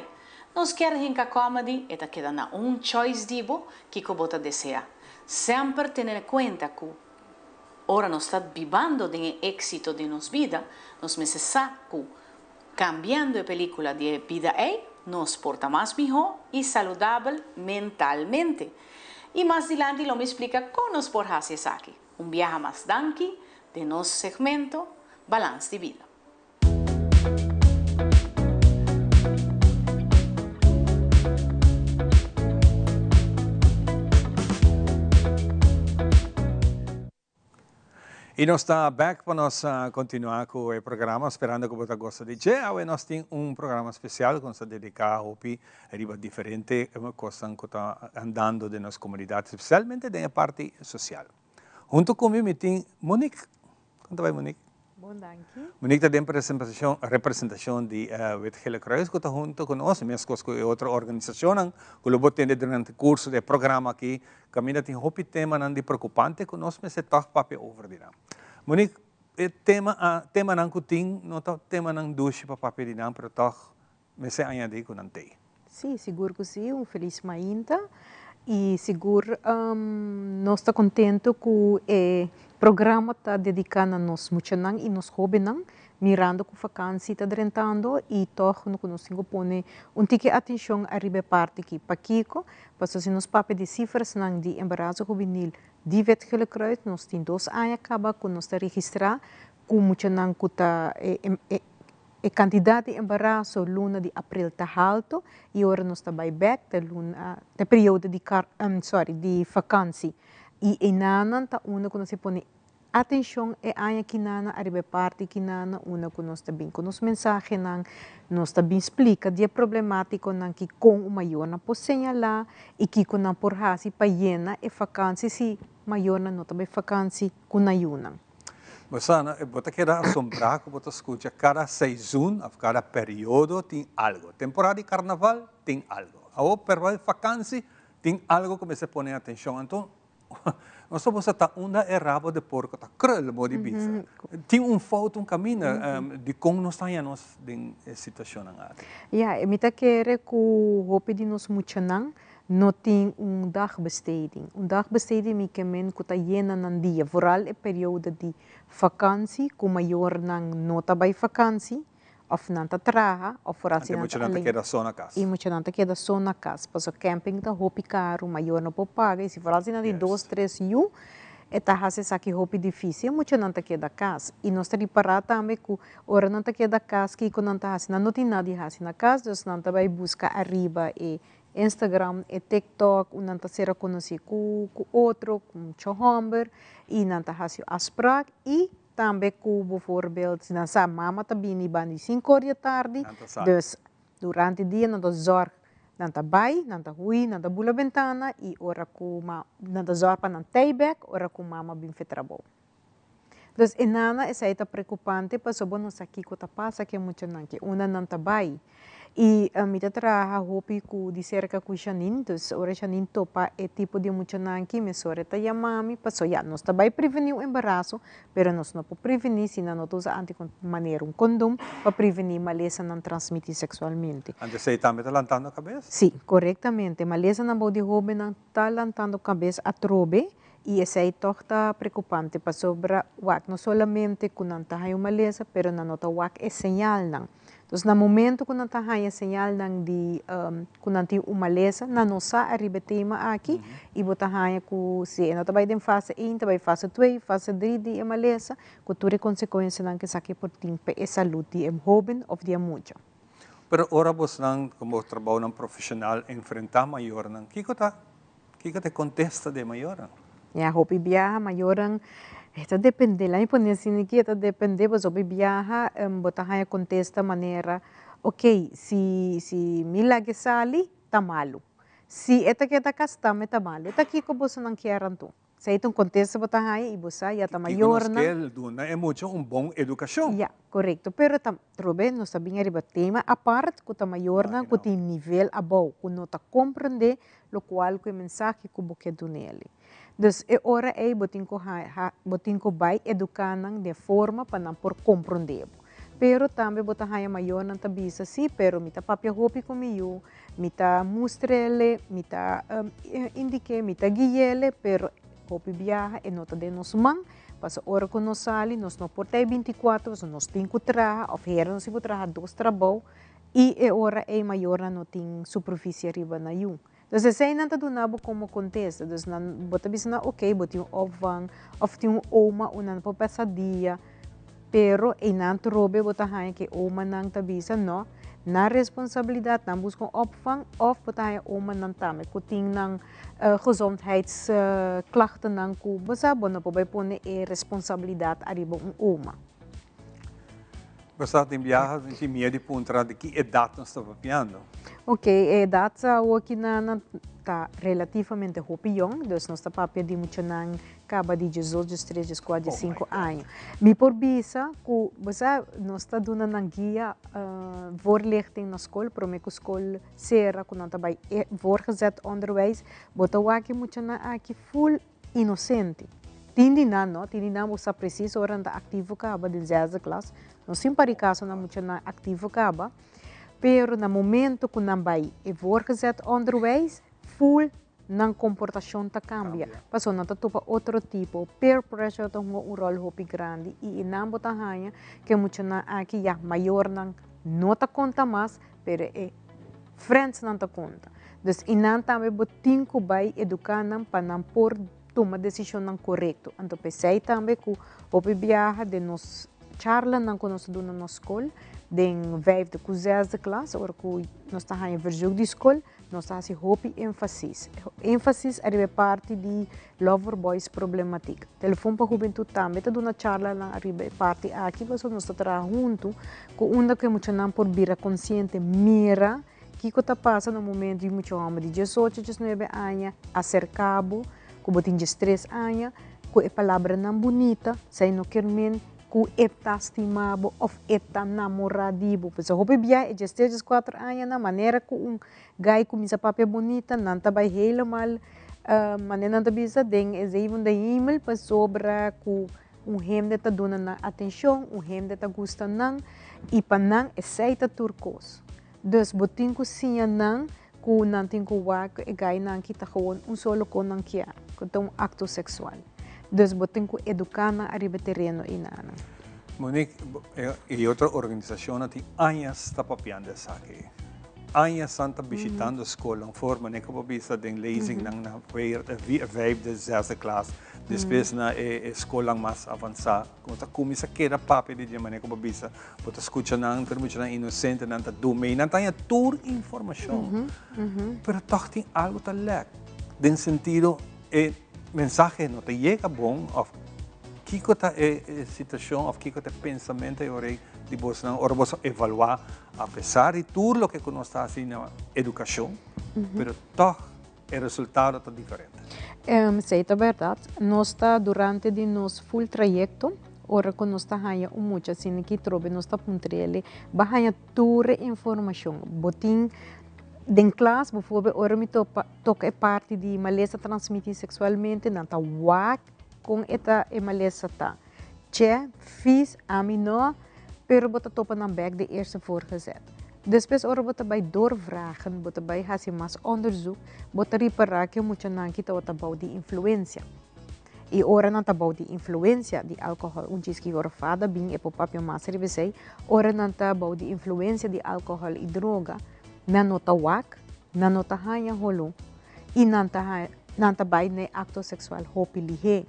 Nos kier hinca comedy? E ta keda na un choice di bo kico bo ta desea. Semper tene na cuenta cu ora nos ta bibando den e exito di nos bida, nos mester sa cu Cambiando e pelicula di e bida ey, nos por ta mas miho y saludabel mentalmente. Y mas dilanti lo mi splica con nos por haci esaki. Un biaha mas danki den nos segmento Balans di Bida. Y nos ta back pa nos continua cu e programa, sperando cu bo ta gosta di dje. Awe nos tin un programa special cu nos ta dedica hopi riba diferente cosnan cu ta andando den nos comunidad, especialmente den e parti social. Hunto cu mi mi tin Monique. Con ta bay, Monique? Bon, danki. Monique ta den presentacion, representacion di Wit Gele Kruis cu ta hunto cu nos, mescos cu e otro organisacionnan cu lo bo tende durante curso di e programa aki. Caminda tin hopi temanan di preocupante cu nos mester tog papia over di nan. Monique, e tema a, temanan cu tin no ta temanan dushi pa papia di nan, pero tog mester añadi cu nan tey. Sí, sigur cu sí, un feliz mainta y sigur nos ta contento cu e programa ta dedica na nos muchanan y nos hobennan, mirando cu vakantie ta drentando y tog cu nos tin cu pone un tiki atencion ariba e parti aki. Pakico? Pasobra si nos papia di cifrasnan di embarazo hubenil di Wit Gele Kruis, nos tin dos aña caba cu nos ta registra cu muchanan cu ta e cantidad di embarazo luna di april ta halto y ora nos ta bay bek ta luna ta periodo di sorry di vakantie y enanan ta unda cu nos a pone Atencion e aña kinana ariba e parti kinana unda cu nos ta bin cu nos mensahenan, nos ta bin splica di e problematiconan ki con un mayornan por señala y kico nan por haci pa yena e vakantie si mayornan no ta bay vakantie cu nan yunan. Bo sa no, bo ta keda asombrá cu bo ta scucha cada seizoen of cada periodo tin algo. Temporada di carnaval tin algo. Awor periodo di vakantie tin algo cu mester pone atencion. Anto Nos ta bosa ta unda e rabo de porco ta krul, bo di bisa. Tin un fout un caminda, dicon nos ta haña nos den e situacionnan aki? Ya, mi ta kere cu hopi di nos muchanan no tin un dagbesteding. Un dagbesteding mi ke men cu ta yena nan dia, vooral e periodo di vakantie cu mayornan no ta bay vakantie. Of nan ta traha of foral si nan ta alleen. E muchanan ta keda so na kas. E muchanan ta keda so na kas. Pasobra camping ta hopi karu, mayor no por paga. I si foral si nan tin dos, tres yu, e ta hasi esaki hopi difisil. E muchanan ta keda kas. I nos ta ripará tambe ku ora nan ta keda kas, kiko nan ta hasi? Nan no tin nada di hasi na kas, dus nan ta bai buska ariba e Instagram, e TikTok, unda nan ta sera konosí ku ku otro, ku mucha hòmber, i nan ta hasi afsprak i Tambe ku bijvoorbeeld si nan sa mama ta bini banda di sinku or di atardi, dus durante dia nan ta zorg, nan ta bai, nan ta hui, nan ta bula bentana i ora ku nan ta zorg pa nan tei bek ora ku mama bin fe trabou. Dus e nana esei ta preokupante pasobra bo no sa kiko ta pasa ku e muchanan ke unda nan ta bai. I mi ta traha hopi ku di serka ku Janine, dus ora Janine topa e tipo di muchanan aki mesora e ta yama mi paso ya nos ta bai prevení un embaraso, pero nos no por prevení si nan no ta usa anti manera un kondom pa prevení malesanan transmití seksualmente. Anto esei tambe ta lantando kabes? Sí, korektamente. Malesanan bou di hóbennan ta lantando kabes atrobe i esei tòg ta preokupante pasobra wak no solamente ku nan ta haña un malesa pero nan no ta wak e señalnan. Entonces na momento cu nan ta haya señalnan di cu nan tin un malesa, nan no sa ariba e tema aki y bo ta haya cu si e no ta bay den fase een, ta bay fase twee, fase drie di e malesa, cu tur e consecuencianan cu esaki por tin pa e salud di e hoben of di e mucha. Pero ora bosnan como trabounan profesional enfrenta mayornan, kico ta Kiko ta e kontesta di e mayornan? Ya, hopi biaha mayornan e ta depende, laat mi pone asina aki, e ta depende pasobra hopi biaha bo ta haña kontesta manera, ok, si si mi laga e sali ta malu, si e ta keda kas tambe ta malu, e ta kiko bosonan kier anto? Esei ta un kontesta bo ta haña i bo sa ya ta mayornan. Kiko nos ke duna e mucha un bon edukashon. Ya, korekto, pero ta trobe nos ta bin ariba tema apart ku ta mayornan ku tin nivel abou, ku no ta komprende lokual ku e mensahe ku bo ke dun'el. Dus e ora ei bo tin ku bo tin ku bai eduká nan den forma pa nan por komprondé bo. Pero tambe bo ta haña mayornan ta bisa, sí, pero mi ta papia hopi ku mi yu, mi ta mustr'el, mi ta indik'é, mi ta gui'el, pero hopi biaha e no ta den nos man, pasobra ora ku nos sali nos no por ta e bintikuater, pasobra nos tin ku traha òf hera nos tin ku traha dos trabou I e ora ei mayornan no tin supervisie riba nan yu. Dus esei nan ta duna bo komo kontesta. Dus nan, bo ta bisa nan, ok, bo tin un opvang, òf tin un oma unda nan por pasa dia. Pero einan trobe bo ta haña ku e omanan ta bisa no, nan responsabilidat, nan buska un opvang òf bo ta haña omanan tambe ku tin nan gezondheidsklachtennan ku bo sa bo no por bai pone e responsabilidat ariba un oma. Bo sa tin biaha mi tin miedu di puntra di ki edat nos ta papiando. Ok, e edat awoki nan ta relativamente hopi yong, dus nos ta papia di muchanan Kaba di diesdos, diestres, dieskuater, diesinku aña. Mi por bisa ku, bo sa, nos ta duna nan guia, voorlichting na skol, promé ku skol sera, ku nan ta bai voorgezet onderwijs, bo ta wak e muchanan aki ful inosente. Tin di nan no, tin di nan bo sa presis ora nan ta aktivo kaba den zesde klas, nos tin un par di kasonan muchanan aktivo kaba, pero na momento ku nan bai e voorgezet onderwijs, ful Nan komportashon ta kambia, pasobra nan ta topa otro tipo. Peer pressure ta hunga un ròl hopi grandi i nan bo ta haña ku e muchanan aki ya mayornan no ta konta mas, pero e frèndsnan ta konta. Dus i nan tambe bo tin ku bai eduká nan pa nan por tuma desishonnan korekto. Anto p'esei tambe ku hopi biaha den nos charlanan ku nos ta duna na skol, den vijfde ku zesde klas, ora ku nos ta haña verzoek di skol, Nos ta hasi hopi énfasis. Énfasis ariba e parti di Lover Boys problematiek. Telefon pa Hubentud tambe ta duna charlanan ariba e parti aki pasobra nos ta traha huntu ku unda ku e muchanan por bira konsiente, mira kiko ta pasa na momento di mucha hòmber di diesocho, diesnuebe aña aserká bo ku bo tin diestres aña ku e palabranan bunita, esei no kier men ku e ta stima bo òf e ta namorá di bo. Pasobra hopi bia e djestres, djeskuater aña nan manera ku un gai kuminsá papia bunita nan ta bai helemaal manera nan ta bisa den e zevende hemel pasobra ku un hende ta duna nan atenshon, un hende ta gusta nan i pa nan esei ta tur kos. Dus bo tin ku siña nan ku nan tin ku wak ku e gainan ki ta gewoon un solo kon nan kier, ku ta un akto seksual. Dus bo tin ku eduká nan ariba e tereno einanan. Monique, e otro organisashonnan tin añas ta papiando esaki. Añas nan ta bishitando skolnan for manera ku bo bisa den lezingnan na vijfde, zesde klas, despues na e skolnan mas avansá. Ku ta kuminsá keda papia di dje manera ku bo bisa. Bo ta skucha nan, pero muchanan inosente, nan ta dumi, nan ta haña tur informashon. Pero tòg tin algu ta lèk. Den sentido e mensahe no ta yega bon òf kiko ta e situashon òf kiko ta e pensamentu e ora ei di bosnan ora boso evaluá apesar di tur loke ku nos ta hasi na edukashon, pero tòg e resultado ta diferente. Esei ta bèrdat. Nos ta durante di nos full trayekto, ora ku nos ta haña un mucha asina ki trobe nos ta puntr'el, bo a haña tur e informashon. Bo tin den klas bivoorbeeld ora mi topa toka e parti di malesa transmití seksualmente nan ta wak kon e ta e malesa ta. Che, vies, ami no, pero bo ta topa nan bek de eerste voorgezet. Despues ora bo ta bai doorvragen, bo ta bai hasi mas onderzoek, bo ta ripara ku e muchanan ki tabata bou di influensia. I ora nan ta bou di influensia di alkohòl, un djis ki ora fada bin e por papia mas riba esei, ora nan ta bou di influensia di alkohòl i droga, nan no ta wak, nan no ta haña holó i nan ta nan ta bai na e akto seksual hopi lihé.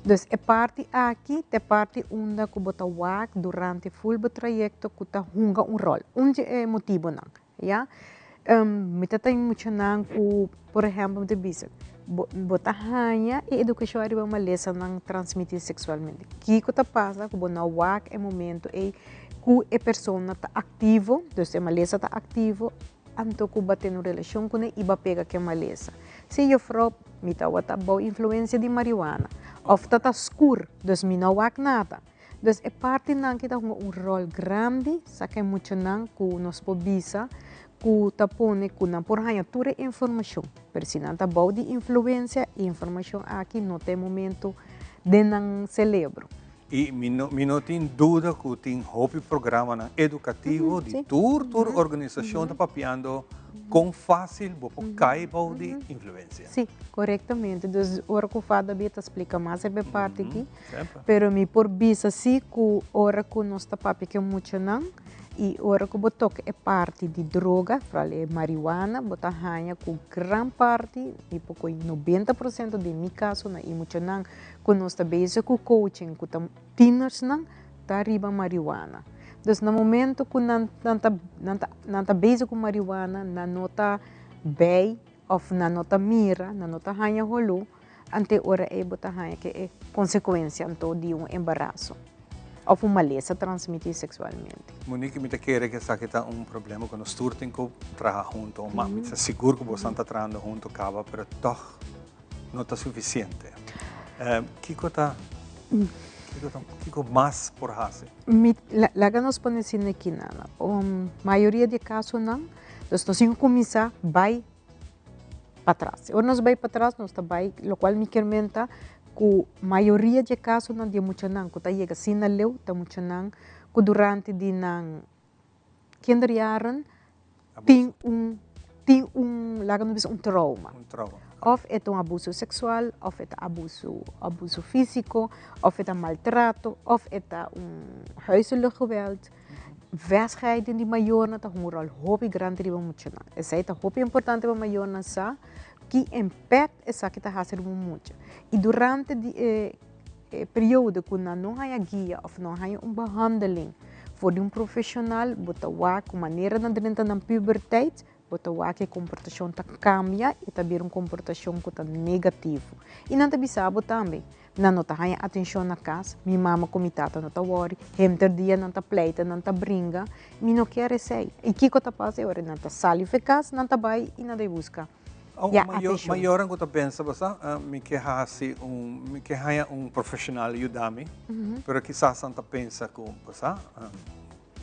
Dus e parti aki ta e parti unda ku bo ta wak durante ful bo trayekto ku ta hunga un ròl. Un di e motibonan, ya. Mi ta tin muchanan ku, por ehèmpel mi ta bisa, bo bo ta haña e edukashon ariba malesanan transmití seksualmente. Kiko ta pasa ku bo no wak e momento ei ku e persona ta aktivo, dus e malesa ta aktivo, Anto ku ba tene un relashon kuné i ba pega ku e malesa. Si jufrou, mi tabata bou influensia di marihuana. Òf ta ta skur, dus mi no wak nada. Dus e partinan ki ta hunga un ròl grandi, sa ku e muchanan ku nos por bisa ku ta pone ku nan por haña tur e informashon. Pero si nan ta bou di influensia, e informashon aki no ta e momento den nan selebro. I mi no mi no tin duda ku tin hopi programanan edukativo di tur tur organisashon ta papiando kon fásil bo por kai bou di influensia. Sí, korektamente. Dus ora ku Fada bia ta splika mas riba e parti aki. Pero mi por bisa sí ku ora ku nos ta papia ku e muchanan i ora ku bo toka e parti di droga, foral e marihuana, bo ta haña ku gran parti, mi por koe 90% den mi kasonan i muchanan ku nos ta bezig ku coaching ku ta tienersnan, ta riba marihuana. Dus na momento ku nan nan ta nan ta nan ta bezig ku marihuana nan no ta bij òf nan no ta mira, nan no ta haña holó, ante ora ei bo ta haña ke e konsekuensia anto di un embaraso òf un malesa transmití seksualmente. Monique, mi ta kere ku esaki ta un problema ku nos tur tin ku traha hunto. Ma mi ta sigur ku bosan ta trahando hunto kaba, pero tòg no ta sufisiente. Kiko ta, kiko ta, kiko mas por hasi? Mi, laga nos pone asina aki, Nana. Mayoria di e kasonan, dus nos tin ku kuminsá bai patras. Ora nos bai patras nos ta bai, lokual mi kier menta ku mayoria di e kasonan di e muchanan ku ta yega asina leu ta muchanan ku durante di nan kinderjaren tin un tin un laga nos bisa un trauma. Un trauma. Of e ta un abuso seksual, of e ta abuso abuso físiko, of e ta maltrato, of e ta un huiselijk geweld. Vescheiding di mayornan ta hunga un ròl hopi grandi riba muchanan. Esei ta hopi importante pa mayornan sa ki impact esaki ta hasi riba un mucha. I durante di e periodo ku nan no haña guia òf no haña un behandeling for di un profeshonal, bo ta wak ku manera nan drenta nan puberteit, Bo ta wak e komportashon ta kambia i ta bira un komportashon ku ta negativo. I nan ta bisa bo tambe, nan no ta haña atenshon na kas, mi mama ku mi tata no ta wòri, henter dia nan ta pleita, nan ta bringa, mi no kier esei. I kiko ta pasa e ora? Nan ta sali for e kas, nan ta bai i nan ta buska ya atenshon. Mayornan ku ta pensa, bo sa, mi ke hasi un, mi ke haña un profeshonal yuda mi, pero kisas nan ta pensa ku, bo sa,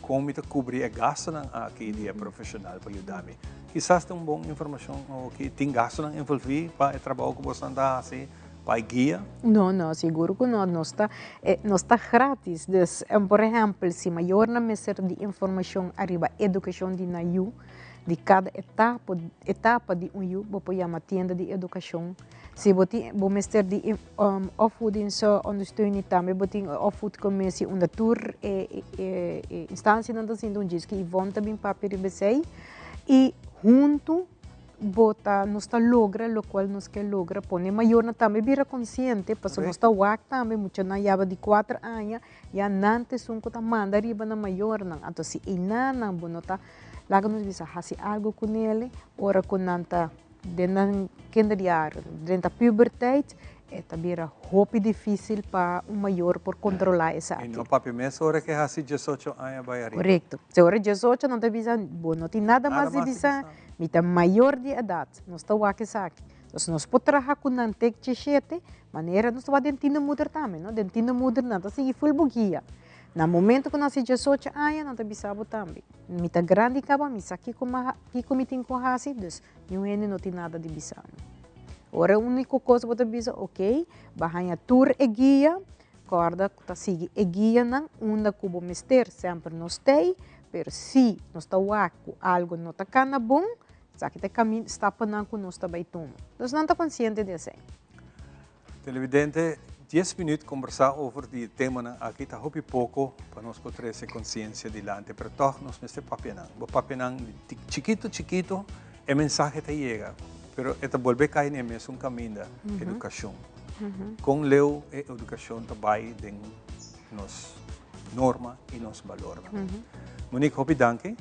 Kon mi ta kubri e gastunan aki di e profeshonal pa yuda mi? Kisas ta un bon informashon oki. Tin gastunan envolví pa e trabou ku bosonan ta hasi pa e guia? No, no, sigur ku no. Nos ta, nos ta gratis. Dus, por ehèmpel, si mayornan mester di informashon ariba edukashon di nan yu, di kada etapa, etapa di un yu, bo por yama tienda di edukashon. Si bo tin, bo mester di opvoedingsondersteuning tambe bo tin opvoedcommissie unda tur e instancianan ta sinta un djis ki Yvonne ta bin papia riba esey y hunto bo ta nos ta logra locual nos ke logra pone mayornan tambe bira consciente pasobra nos ta wak tambe muchanan yaba di cuater aña ya nan ta esun cu ta manda riba nan mayornan anto si eynan bo no ta laga nos bisa haci algo cunele ora cu nan ta Den nan kinderjaren, drenta puberteit, e ta bira hopi difícil pa un mayor por controla esaki. I no papia mes ora ke hasi diesocho aña bai ariba. Korekto. Si ora diesocho nan ta bisa, bo no tin nada mas di bisa, mi ta mayor di edat, nos ta wak esaki. Entonces nos por traha ku nan te dishete, manera nos ta wak den tienermoeder tambe, no? Den tienermoeder nan ta sigui ful bo guia. Na momento ku nan hasi diesocho aña nan ta bisa bo tambe, mi ta grandi kaba, mi sa kiko kiko mi tin ku hasi, dus Niun hende no tin nada di bisa mi. Ora e úniko kos bo ta bisa, ok, bo a haña tur e guia, kòrda ku ta sigui e guianan unda ku bo mester, semper nos t'ei, pero si nos ta wak ku algu no ta kana bon, esaki ta e kamin, stapnan ku nos ta bai tuma. Dus nan ta konsiente di esei. Televidente, dies minuut kombersá over di e temanan aki ta hopi poko pa nos por trese konsiensia dilanti, pero tòg nos mester papia nan. Bo papia nan di chikitu chikitu e mensahe ta yega, pero e ta bolbe kai na e mesun kaminda, edukashon. Kon leu e edukashon ta bai den nos norma i nos balornan. Monique, hopi danki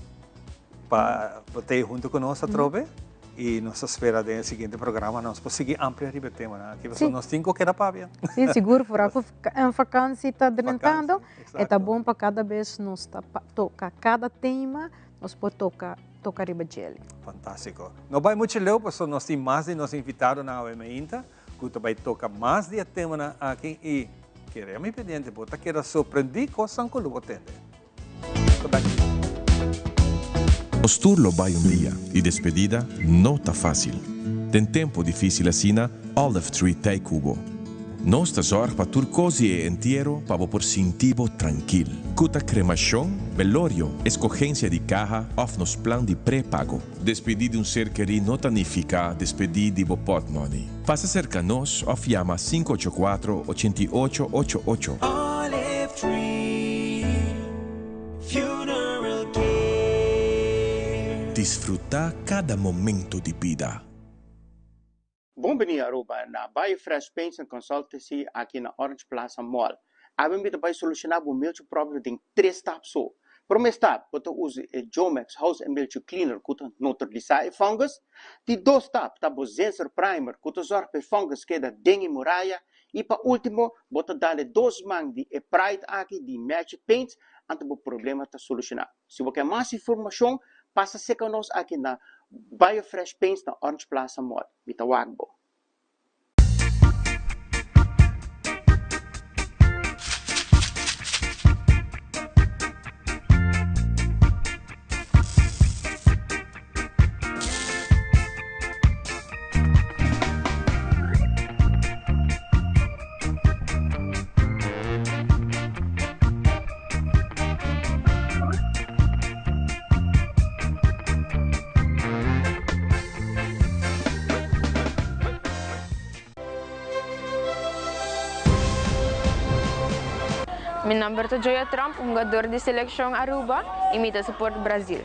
pa bo ta ei huntu ku nos atrobe. I nos ta spera den e siguiente programa nos por sigui amplia riba e temanan aki, pasobra nos tin ku keda papia. Sí, sigur, foral ku en vakansi ta drentando, e ta bon pa kada bes nos ta toka kada tema, nos por toka toka riba djele. Fantástiko. No bai muchu leu, pasobra nos tin mas di nos invitadonan awe meinta ku ta bai toka mas di e temanan aki i kere mi pendiente, bo ta keda sorprendí kosnan ku lo bo tende. Nos tur lo bai un dia y despedida no ta facil. Den tempo dificil asina, Olive Tree t'ey cu bo. Nos ta zorg pa tur cos di e entiero pa bo por sinti bo trankil. Cu ta cremacion, velorio, escogencia di caha of nos plan di prepago. Despedi di un ser keri no ta nifica despedi di bo potmoney. Pasa cerca nos of yama sinku ocho kuatro, ochenta i ocho, ocho ocho. Olive Tree Funeral Care. Disfruta cada momento di bida. Bon bini Aruba na Biofresh Paints and Consultancy aki na Orange Plaza Mall. Awe mi ta bai solushoná bo mildew problem den tres stap so. Promé stap, bo ta usa e Jomex House and Mildew Cleaner ku ta neutralisá e fungus. Di dos stap ta bo Zinsser Primer ku ta zòrg pa e fungus keda den e muraya. I pa último, bo ta dal e dos man di e Pride aki di Magic Paints, anto bo problema ta solushoná. Si bo ke mas informashon, pasa serka nos aki na Biofresh Paints na Orange Plaza Mall. Mi ta wak bo. Mi nomber ta Joya Tromp, hungador di seleccion Aruba y mi ta support Brazil.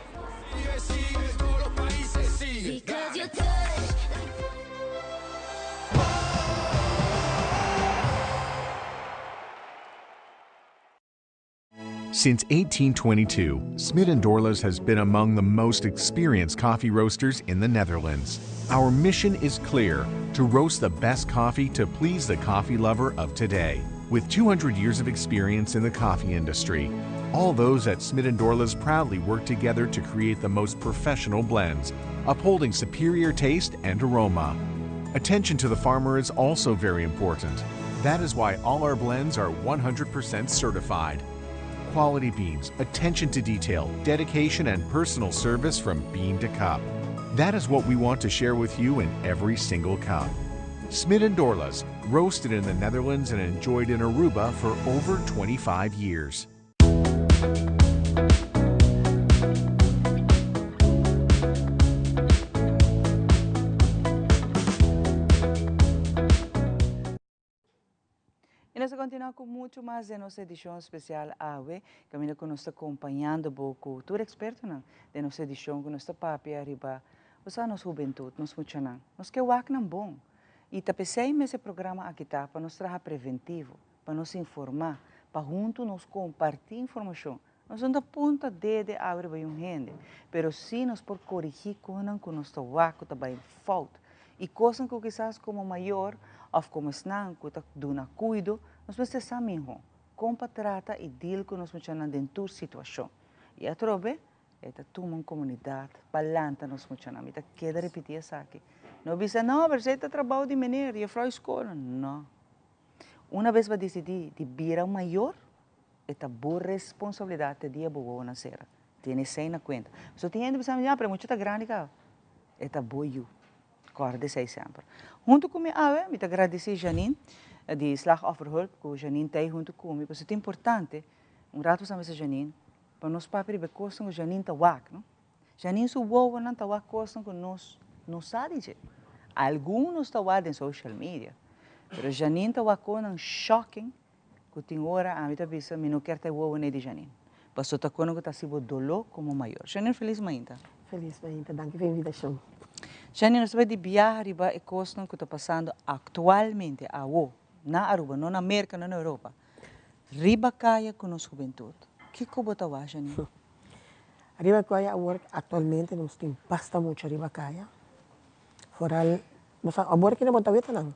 Since 1822, Smit & Dorlas has been among the most experienced coffee roasters in the Netherlands. Our mission is clear, to roast the best coffee to please the coffee lover of today. With 200 years of experience in the coffee industry, all those at Smit & Dorlas proudly work together to create the most professional blends, upholding superior taste and aroma. Attention to the farmer is also very important. That is why all our blends are 100% certified. Quality beans, attention to detail, dedication, and personal service from bean to cup. That is what we want to share with you in every single cup. Smit & Dorlas, roasted in the Netherlands and enjoyed in Aruba for over 25 years. Y nos ta continua cu mucho mas den nos edicion especial awe, caminda cu nos ta compañando bo cu tur expertonan den nos edicion cu nos ta papia riba, bo sa, nos hubentud, nos muchanan. Nos ke wak nan bon. Y ta p'esey mes e programa aki ta pa nos traha preventivo, pa nos informa, pa hunto nos comparti informacion. Nos no ta punta dede awe riba yun hende, pero si nos por corigi conan cu nos ta wak cu ta bay fout y cosnan cu kisas como mayor of como esnan cu ta duna cuido nos mester sa miho con pa trata y deal cu nos muchanan den tur situacion. Y atrobe e ta tuma un comunidad pa lanta nos muchanan. Mi ta keda ripiti esaki. No bisa no, pero esey ta trabao di meneer, juffrouw y school. No. Una bes bo a disidí di bira un mayor, e ta bo responsabilidat te dia bo wowo nan sera. Tene esei na kuenta. Pasobra tin hende bisa mi, ya, pero e mucha ta grandi kaba. E ta bo yu. Kòrda esei semper. Huntu ku mi awe, mi ta gradisí Janine di Slachtofferhulp ku Janine ta ei huntu ku mi, pasobra ta importante, un ratu pasá mi bisa Janine, pa nos papia riba e kosnan ku Janine ta wak, no? Janine su wowonan ta wak kosnan ku nos no sa di dje. Algun nos ta wak den social media, pero Janine ta wak konan shocking ku tin ora ami ta bisa mi no kier ta e wowonan di Janine. Paso ta konan ku ta hasi bo doló komo mayor. Janine felis mainta. Felis mainta, danki pa e invitashon. Janine nos ta bai di biaha riba e kosnan ku ta pasando aktualmente awo na Aruba, no na Merka, no na Europa. Riba kaya ku nos hubentut. Kiko bo ta wak Janine? Riba kaya awor actualmente nos tin basta mucha riba kaya. Foral bo sa awor kende bo ta weta nan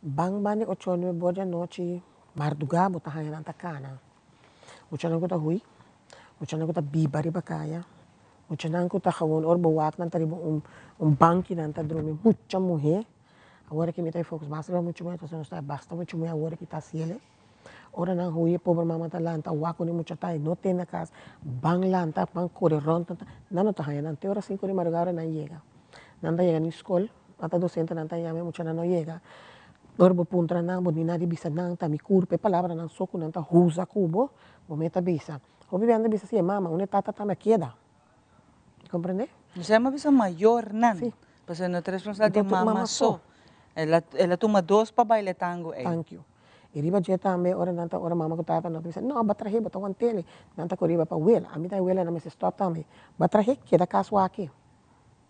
ban ban di ocho nuebe bor di anochi marduga bo ta haña nan ta kana. Muchanan ku ta hui, muchanan ku ta biba riba kaya, muchanan ku ta gewoon ora bo wak nan ta riba un un banki nan ta drumi mucha muhe. Awor aki mi ta focus mas riba mucha muhe pasobra nos ta basta mucha muhe awor aki ta hasiel. Ora nan hui e pober mama ta lanta wak ku e mucha ta e no ten na kas ban lanta ban kore rònt nan ta nan no ta haña nan te ora sinku di madrugada ora nan yega nan ta yega ni skol ata dosentenan ta yama e muchanan no yega ora bo puntra nan bo ni na di bisa nan ta mi kurpa e palabranan so ku nan ta usa ku bo bo mester ta bisa hopi bia nan ta bisa si e mama unda e tata ta mi a keda Comprende? Nos a bisa mayornan. Sí. Pasobra no ta responsabilidad di mama so. El a, el a tuma dos pa baila e tango ey. Thank you. Y riba dje tambe ora nan ta, ora mama cu tata no ta bisa, no, ba trahe, bo ta wantele. Nan ta cu riba pa wela. Ami ta e wela nan mester stop tambe. Ba trahe, keda cas wak-e.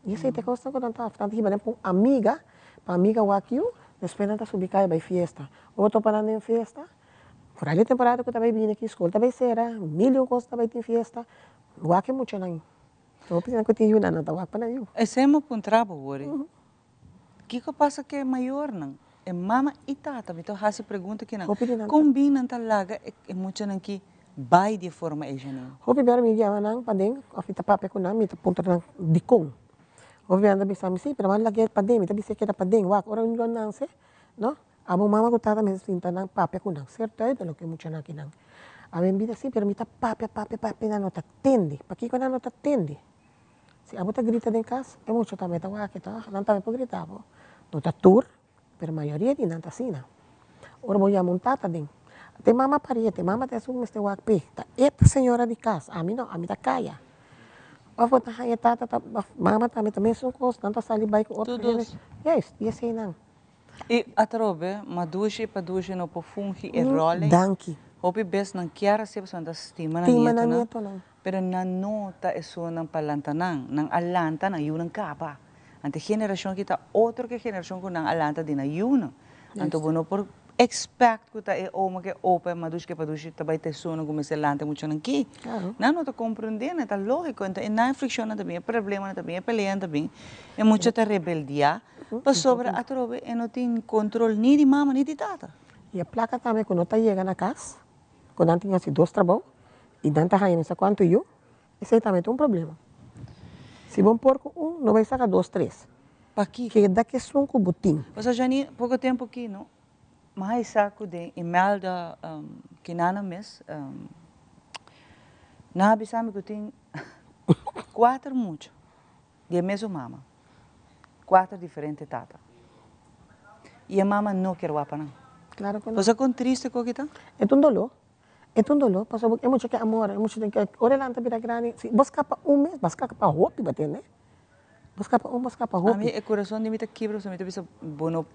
Y esey ta e cosnan cu nan ta, nan ta hiba nan pa un amiga, pa amiga wak yu, despues nan ta subi caya bay fiesta. Ora bo topa nan den fiesta. Foral e temporada ku ta bai bini aki, skol ta bai sera, mil i un kos ta bai tin fiesta, wak e muchanan. Hopi nan ku tin yunan nan ta wak pa nan yu. Esei mi puntra bo wori. Kiko pasa ku e mayornan, e mama i tata? Mi ta hasi pregunta kinan. Kon bin nan ta laga e muchanan ki bai di e forma ei, Janine? Hopi bera mi yama nan paden òf mi ta papia ku nan, mi ta puntra nan dikon. Hopi bera nan ta bisa mi, si, pero nan lag'é paden, mi ta bisa e keda paden, wak ora un yu a nanse, no, abo mama ku tata mester sinta nan papia ku nan, ser duidelijk ku e muchanan akinan. Awe mi bisa si, pero mi ta papia, papia, papia, nan no ta tende. Pakiko nan no ta tende? Si abo ta grita den kas, e mucha tambe ta wak tòg, nan tambe por grita bo. No ta tur, pero mayoria di nan ta asina. Ora bo yama un tata den, te mama paria, te mama ta esun mester wak p'e, ta e ta señora di kas, ami no, ami ta kaya. Òf bo ta haña tata ta, òf mama tambe ta mesun kos, nan ta sali bai ku otro hende. Juist, di eseinan. I atrobe, madushi i padushi no por fungi e ròl ei. Danki. Hopi bes nan kier hasi pasobra nan ta stima nan nietonan, pero nan no ta esunnan pa lanta nan. Nan a lanta nan yunan kaba. Anto e generashon aki ta otro ku e generashon ku nan a lanta di nan yunan. Anto bo no por expect ku ta e oma ku e opa, e madushi ku e padushi ta bai ta esunnan ku mester lanta e muchanan aki. Nan no ta komprendé, nan ta lógiko. Anto e nan frikshonnan ta bin, e problemanan ta bin, e peleanan ta bin, e mucha ta rebeldiá. Pasobra atrobe e no tin control ni di mama ni di tata. Y e placa tambe cu no ta yega na cas, cu nan tin haci dos trabou y nan ta haña mester cuanto yu, esey tambe ta un problema. Si bo por cu un, no bay saca dos, tres. Pakiko? Keda cu esun cu bo tin. Pasobra Janine, poco tempo aki no, mi a hisa cu den Imelda Kinana mes, nan a bisa mi cu tin cuater mucha. Di e mesun mama. Cuater diferente tata. Y e mama no kier wapa nan. Claro cu no. Bo sa con triste cu aki ta? E ta un dolor. E ta un dolor pasobra e mucha ke amor, e mucha ke ora e lanta bira grandi, si bo scapa un mes, bo scapa hopi, bo tende? Bo scapa un, bo scapa hopi. Ami e curason di mi ta kibra pasobra mi ta bisa bo no,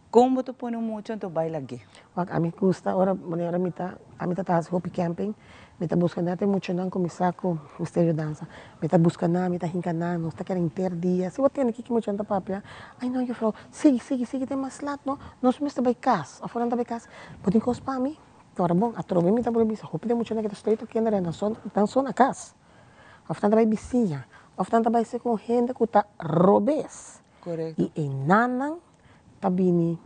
con bo ta pone un mucha anto bai lag'e? Wak ami gusta ora manera mi ta ami ta ta hasi hopi camping mi ta buska net e muchanan kuminsá ku misterio dansa mi ta buska nan mi ta hinka nan nos ta keda henter dia si bo tende kiko muchanan ta papia ay no juffrouw sigui sigui sigui te mas lat no nos mester bai kas afo nan ta bai kas bo tin kos pa mi ora bon atrobe mi ta por bisa hopi di e muchanan ke ta sleutel kinderen nan so nan so na kas òf nan ta bai bisiña òf nan ta bai ser ku un hende ku ta robes i e nannan Ta bini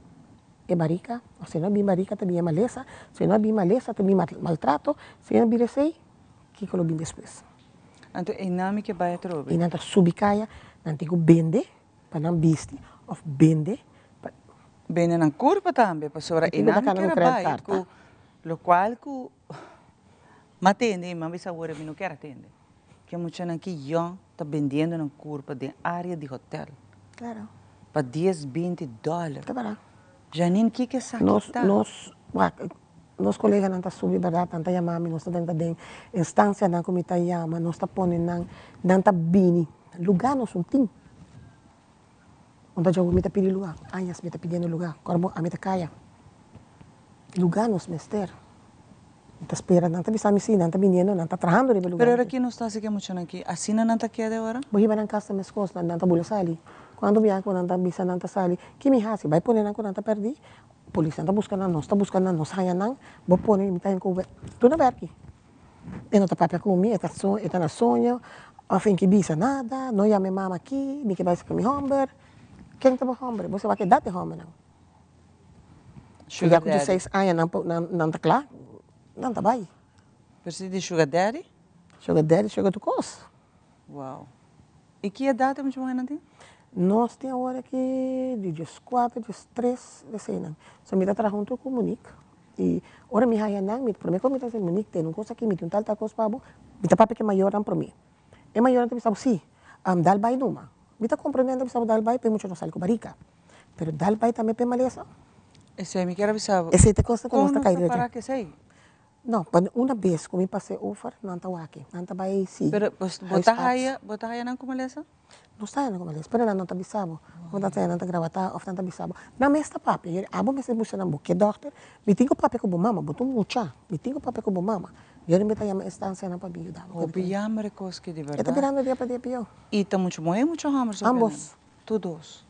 e barika, of si no a bin barika ta bin e malesa, si no a bin malesa ta bin maltrato, si no a bin esei, kiko lo bin despues? Anto e nan mi ke bai atrobe. E nan ta subi kaya, nan tin ku bende pa nan bisti of bende pa. Bende nan kurpa tambe, pasobra e nan mi kier a bai ku lokual ku m'a tende i m'a bisa awor mi no kier a tende. Ke muchanan ki yòn ta bendiendo nan kurpa den área di hotèl. Claro. Pa dies, binti dòler. Ta bèrdat. Janine, kiko esaki Nos, ta? nos, wak, nos koleganan ta subi bèrdat, nan ta yama mi, nos ta drenta den instansianan ku mi ta yama, nos ta pone nan, nan ta bini. Lugá nos un tin. Un ta djawe mi ta pidi lugá, añas mi ta pidiendo lugá, kòrda bo, ami ta kaya. Lugá nos mester. Mi ta spera, nan ta bisa mi si, nan ta biniendo, nan ta trahando riba e lugá. Pero ora ki nos ta hasi ke muchanan ki asina nan ta keda ora? Bo hiba nan kas ta meskos, nan ta bula sali. Kuantu biaha ku nan ta bisa nan ta sali, ki mi hasi? Bai pone nan ku nan ta pèrdí? Polisnan ta buska nan, nos ta buska nan, nos haña nan, bo pone, mi ta haña ku tur na wèrki. E no ta papia ku mi, e ta e ta na soño, òf e ke bisa nada, no yama e mama aki, mi ke bai saka mi hòmber. Ken ta bo hòmber? Bo sa wak edat e hòmbernan. Sugar Ya ku daddy. seis aña nan por nan nan ta kla, nan ta bai. Pero si di sugar daddy? Sugar daddy, sugar tur kos. Wow. I ki edat e mucha muhernan tin? Nos tin awor aki di dieskuater, diestres, eseinan. So mi ta traha huntu ku Monique i ora mi haya nan, mi prome ku mi ta bisa Monique tene un kos aki, mi tin un tal tal kos pa bo, mi ta papia ku e mayornan prome. E mayornan ta bisa bo si, dal bai numa. Mi ta komprende nan ta bisa bo dal bai, pero e mucha no sali ku barika. Pero dal bai tambe p'e malesa. Esei mi kier a bisa bo. Esei ta kos ku nos Kon ta nos kai ta riba dje. para ku esei? No, pa una bes ku mi pas'é ofer, nan ta wak, nan ta bai si Pero bo ta haya, bo ta haya nan ku malesa? No ta haya nan ku malesa, pero nan no ta bisa bo. Of nan ta haya nan ta grawatá, of nan ta bisa bo. Nan mes ta papia, yeri abo mester busca nan bo ke dòkter, mi tin ku papia ku bo mama, bo ta un mucha, mi tin ku papia ku bo mama. Yeri mi ta yama instansianan pa bin yuda bo. Hopi yammer e kos ki di E ta bèrdat. birando dia pa dia pió. I ta muchu muhé, muchu hòmber so Ambos. Tur dos.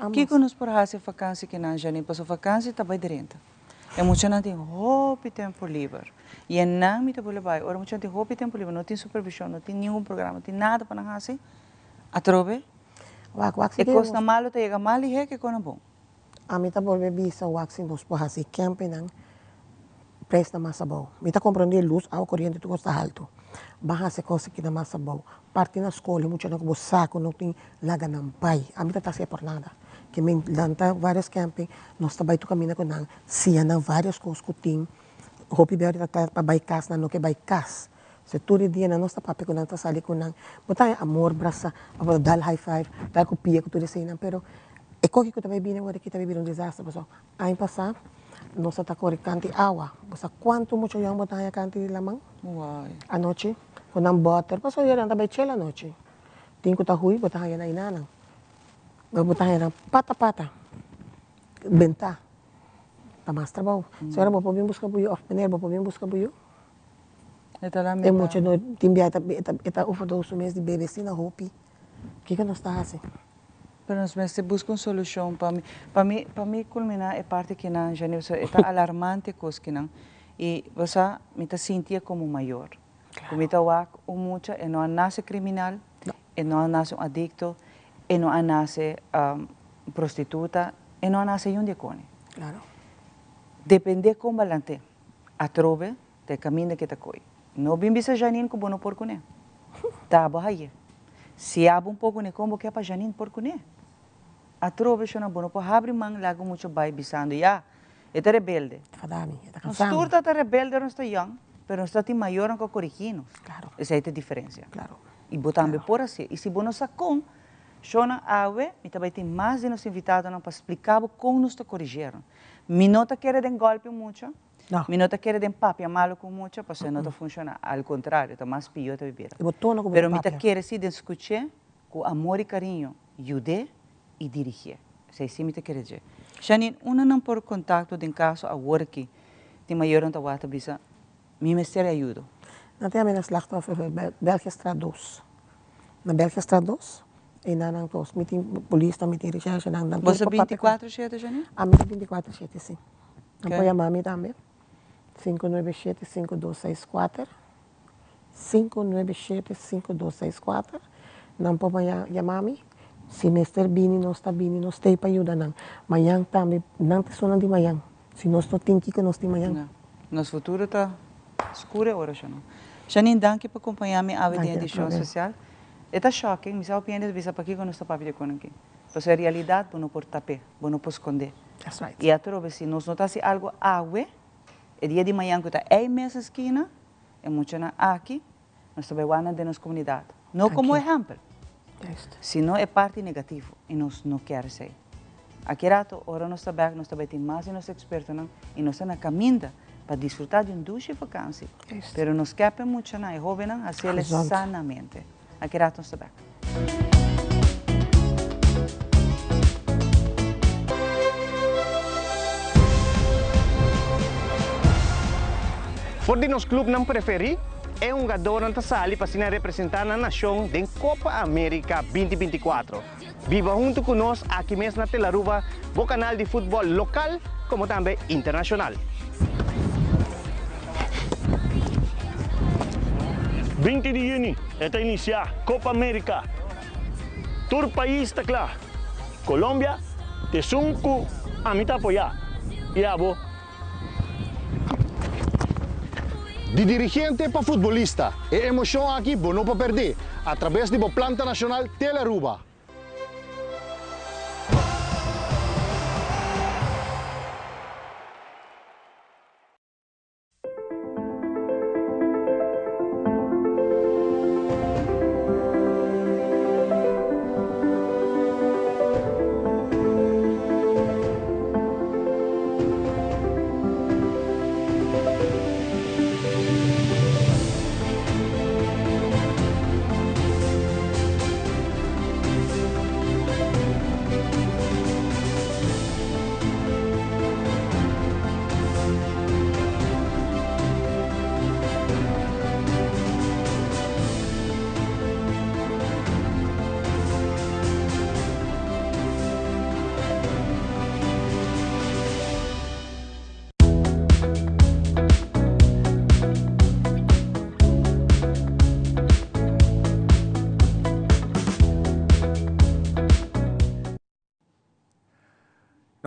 Ambos. Kiko nos por hasi fakansi kinan, Janine? Pasobra fakansi ta bai drenta. E muchanan tin hopi tempo liber. I e nan mi ta bole bai. Ora muchanan tin hopi tempo liber, no tin supervision, no tin ningun programa, no tin nada pa nan hasi, atrobe Wak, wak e kosnan malo ta yega mas lihé ke kosnan bon. Ami ta bolbe bisa wak si nos por hasi campingnan prijsnan mas abou. Mi ta comprende luz, awa, coriente tur cos ta halto. Ban hasi cos aki nan mas abou. Parti na scol e muchanan cu bo sa cu no tin laga nan bay. Ami ta ta haci por nada. Ke men lanta varios camping, nos ta bay tur caminda cu nan, siña nan varios cos cu tin. Hopi bia ta ta pa bay cas, nan no ke bay cas. So tur e dianan nos ta papia cu nan, ta sali cu nan. Bo ta haña amor, brasa, of bo ta dal high five, dal cu pia cu tur eseinan, pero e koki cu ta bay bini awor aki ta bay bira un disaster pasobra aña pasa nos a ta kore kanti awa. Bo sa cuanto mucha yòn bo ta haña kanti di laman anochi cu nan boter pasobra nan ta bay chel anochi. Tin cu ta huy bo ta haña nan ayinanan. Bo ta haña nan pata pata benta. Ta mas trabou. Señora bo por bin busca bo yu of meneer bo por bin busca bo yu? E mucha no tin bia e ta overdose su mes di bebe asina hopi. Kiko nos ta hasi? Pero nos mester busca un solucion pa mi pa mi pa mi culmina e parti kinan Janine pasobra e ta alarmante cos kinan y bo sa mi ta sinti e como mayor cu mi ta wak un mucha e no a nace criminal e no a nace un adicto e no a nace prostituta e no a nace yun di e cone depende con balante atrobe Ta e kaminda ke ta koi. No bin bisa Janine ku bo no por kuné. Ta abo haye. Si abo un por kuné, kon bo ke pa Janine por kuné? Atrobe shona bo no por habri man laga un mucha bai bisando ya, e ta rebelde. Fadami, e ta Nos kansami. tur ta ta rebelde ora nos ta yòn, pero nos ta tin mayornan ku a korigí nos. Esei ta e diferensia. I bo tambe por hasié. I si bo no sa kon, shona awe mi ta bai tin mas di nos invitadonan pa splika bo kon nos ta korigieron. Mi no ta kere den gòlpi mucha. Mi no ta kere den papia malo ku mucha pasobra no ta funciona, al contrario ta mas pio ta bira. Pero mi ta kere si den scuché ku amor y cariño yud'é y dirigié. Esei si mi ta kere dje. Janine, unda nan por contacto den caso awor aki tin mayornan ta wak ta bisa mi mester ayudo? Nan ta yama na slachtofferhulp Belgiastraat dos. Na Belgiastraat dos e nan nan kos. Mi tin polisnan, mi tin recherchenan. Bo sa binticuatro shete Janine? Ami ta binticuatro shete si. Nan por yama mi tambe, 597 5264, 597 5264, nan por yama mi, si mester bini nos ta bini, nos ta ei pa yuda nan. Mañan tambe, nan ta esunnan di mañan, si nos no tin kiko nos tin mañan. Nos futuro ta skur e ora Shanon. Shanin danki pa kompaña mi awe den edishon spesial. E ta shocking, mi sa hopi hende ta bisa pakiko nos ta papia di kon aki. Pasobra e realidat bo no por tap'é, bo no por skond'é. That's right. I atrobe si nos no ta hasi algo awe, e dia di mañan ku ta ei mes eskina, e muchanan aki, nos ta bai wak nan den nos komunidat. No komo ehèmpel, sino e parti negativo, i nos no kier esei. Aki rato, ora nos ta bèk, nos ta bai tin mas di nos ekspertonan i nos ta na kaminda pa disfrutá di un dushi vakansi. Pero nos kier pa e muchanan, e hóbennan, hasiel sanamente. Aki rato nos ta bek. For di nos clubnan preferi, e hungadornan ta sali pa asina representa nan nacion den Copa America 2024. Biba hunto cu nos aki mes na Telaruba, bo canal di futbol local como tambe internacional. 20 di yüni e ta inisiá Copa America. Tur pais ta kla. Colombia ta esun ku ami ta apoyá. I abo? Di dirigente pa futbolista, e emoshon aki bo no por pèrdè atrabes di bo planta nashonal Telearuba.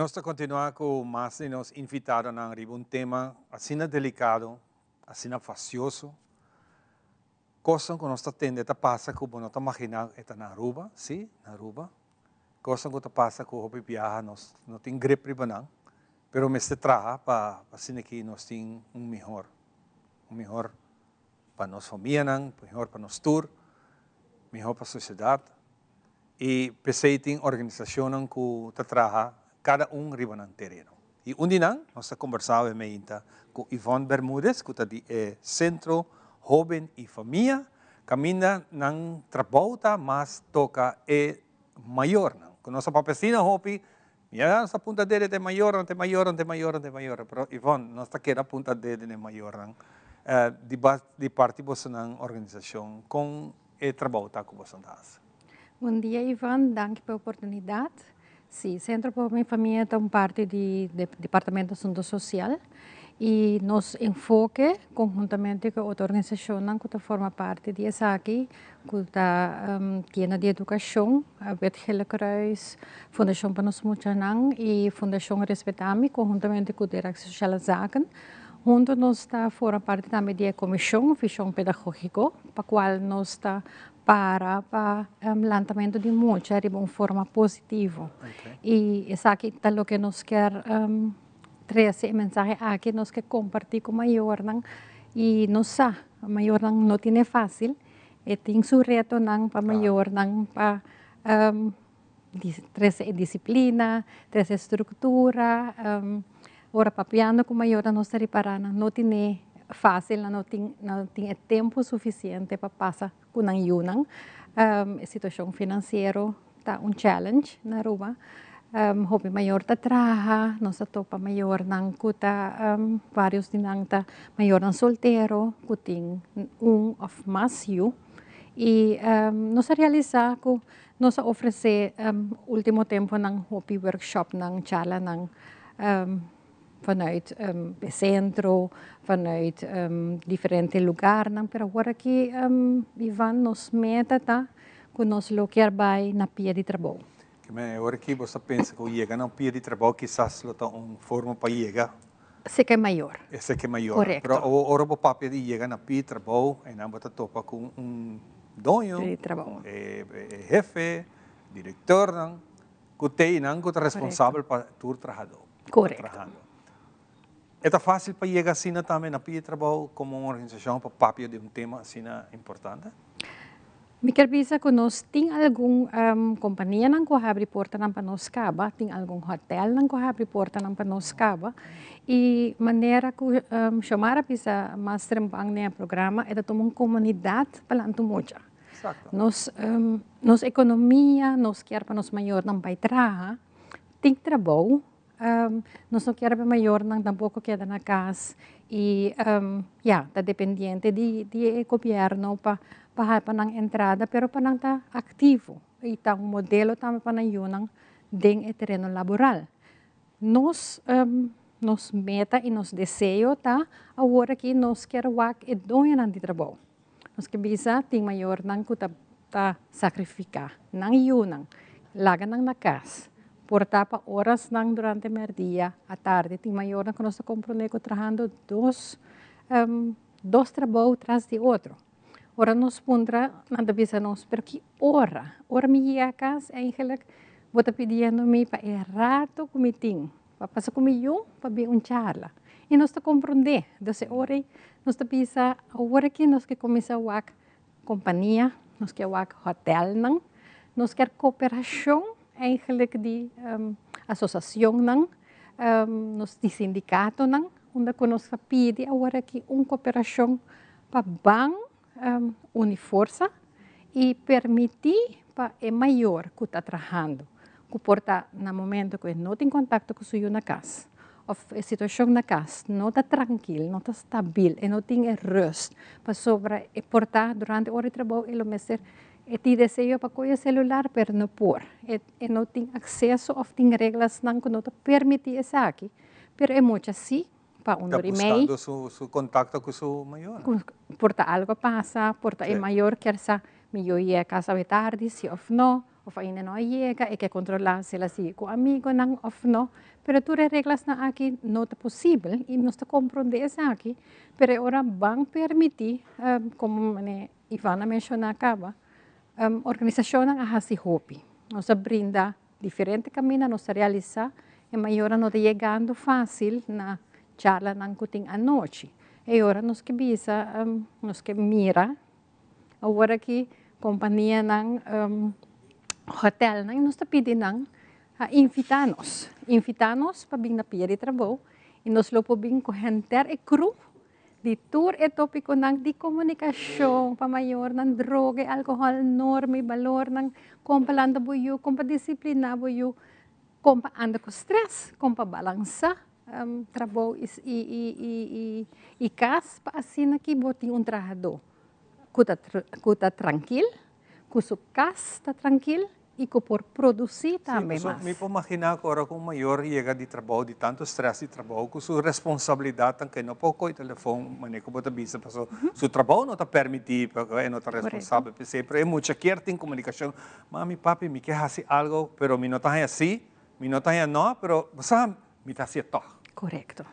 Nos ta continua cu mas di nos invitadonan riba un tema asina delicado, asina facioso. Cosnan cu nos ta tende ta pasa cu bo no ta magina e ta na Aruba, si, na Aruba. Cosnan cu ta pasa cu hopi biaha nos no tin grip riba nan, pero mester traha pa asina ki nos tin un mihor, un mihor pa nos famianan, mihor pa nos tur, mihor pa sociedad. Y p'esey tin organisacionnan cu ta traha cada un riba nan tereno. Y un di nan, nos ta combersa awe meinta cu Yvonne Bermudez cu ta di e Centro Hoben y Famia, caminda nan trabou ta mas toca e mayornan. Cu nos a papia asina hopi, ya nos ta punta dede te mayornan, te mayornan, te mayornan, te mayornan, pero Yvonne, nos ta keda punta dede n'e mayornan. Di di parti bosonan organisacion, con e trabou ta cu boso ta haci? Bon dia Ivan, danki pa e oportunidad. Si, Centro pa Hoben y Famia ta un parti di Departamento Asunto Social y nos enfoke conhuntamente cu otro organisacionnan cu ta forma parti di esaki cu ta Tienda di Educacion, Wit Gele Kruis, Fundacion pa Nos Muchanan y Fundacion Respetami conhuntamente cu Directie Sociale Zaken. Hunto nos ta forma parti tambe di e Comision Vision Pedagogico pa cual nos ta para pa lantamento di mucha riba un forma positivo. Y esaki ta loke nos kier trece e mensahe aki, nos ke comparti cu mayornan y nos sa mayornan no tine facil, e tin su retonan pa mayornan pa trece e disciplina, trece structura, ora papiando cu mayornan nos ta ripara nan no tine facil, nan no tin nan no tin e tempo suficiente pa pasa cu nan yunan, e situacion financiero ta un challenge na Aruba, hopi mayor ta traha, nos ta topa mayornan cu ta varios di nan ta mayornan soltero cu tin un of mas yu y nos a realisa cu Nos a ofresé último temponan hopi workshopnan, charlanan vanuit e sentro, vanuit diferente lugarnan, pero awor aki Ivan nos meta ta ku nos lo kier bai na pia di trabou. Kimen awor aki bo sa pensa ku yega na un pia di trabou kisas lo ta un forma pa yega? Esei ke mayor. Esei ke mayor. Korekto. Pero ora bo papia di yega na pia di trabou, einan bo ta topa ku un doño, Di trabou. e hefe, direktornan, ku ta einan ku ta responsabel pa tur trahadó. Korekto. Trahando. E ta fásil pa yega asina tambe na pia di trabou komo un organisashon pa papia di un tema asina importante? Mi kier bisa ku nos tin algun kompanianan ku a habri portanan pa nos kaba, tin algun hotelnan ku a habri portanan pa nos kaba i manera ku Xiomara bisa mas trempan den e programa e ta tuma un komunidat pa lanta mucha. Nos nos ekonomia, nos kier pa nos mayornan bai traha, tin trabou. Nos no kier pa mayornan tampoco keda na cas y ya, ta dependiente di di e gobierno pa pa haya pa nan entrada, pero pa nan ta activo y ta un modelo tambe pa nan yunan den e tereno laboral. Nos nos meta y nos deseo ta awor aki nos kier wak e doñonan di trabou. Nos ke bisa tin mayornan ku ta ta sakrifiká nan yunan, laga nan na kas, por ta pa orasnan durante mèrdia, atardi. Tin mayornan ku nos ta komprondé ku trahando dos dos trabou tras di otro. Ora nos puntra, nan ta bisa nos, pero ki ora? Ora mi yega kas eigenlijk bo ta pidiendo mi pa e rato ku mi tin Pa pasa ku mi yu pa bin un charla. I nos ta komprondé. Dus e ora ei nos ta bisa, awor aki nos ke kuminsá wak kompania, nos ke wak hotèlnan, nos kier koperashon eigenlijk di asosiashonnan, nos di sindikatonan, unda ku nos ta pidi awor aki un koperashon pa ban uni forsa i permití pa e mayor ku ta trahando, ku por ta na momento ku e no tin kontakto ku su yu na kas òf e situashon na kas no ta trankil, no ta stabil, e no tin e rùst pasobra e por ta durante ora di trabou e lo mester e tin deseo pa kohe e selular pero no por, e no tin akseso òf tin reglasnan ku no ta permití esaki, pero e mucha sí. Pa un Ta dor i mei. buscando su, su contacto cu su mayor. Cu por ta algo a pasa, por ta e mayor kier sa mi yo yega casa awe tardi, si of no. òf ainda no a yega, e ke kontrolá si el a sigui ku amigonan òf no. Pero tur e reglasnan aki no ta posibel i nos ta komprondé esaki, pero e ora ban permití, komo mane Ivan a menshoná kaba, organisashonnan a hasi hopi. Nos a brinda diferente kaminda, nos ta realisá e mayornan no ta yegando fásil na charlanan ku tin anochi. E ora nos ke bisa, nos ke mira Awor aki kompanianan, hotelnan nos ta pidi nan a invitá nos, invitá nos pa bin na pia di trabou i nos lo por bin ku henter e crew di tur e topikonan di komunikashon pa mayornan, droga i alkohòl, norma i balornan, kon pa lanta bo yu, kon pa disipliná bo yu, kon pa anda ku strès, kon pa balansá trabou i kas pa asina ki bo tin un trahadó ku ta ku ta trankil, ku su kas ta trankil i ku por produsí tambe mas. Mi por maginá ku ora ku un mayor yega di trabou, di tantu strès di trabou, ku su responsabilidatnan ku e no por kohe telefon manera ku bo ta bisa pasobra su trabou no ta permití pasobra e no ta responsabel p'esei, pero e mucha kier tin komunikashon, mami, papi mi ke hasi algu pero mi no ta haña sí, Mi no ta haña no, pero bo sa, mi ta hacié tog. Correcto.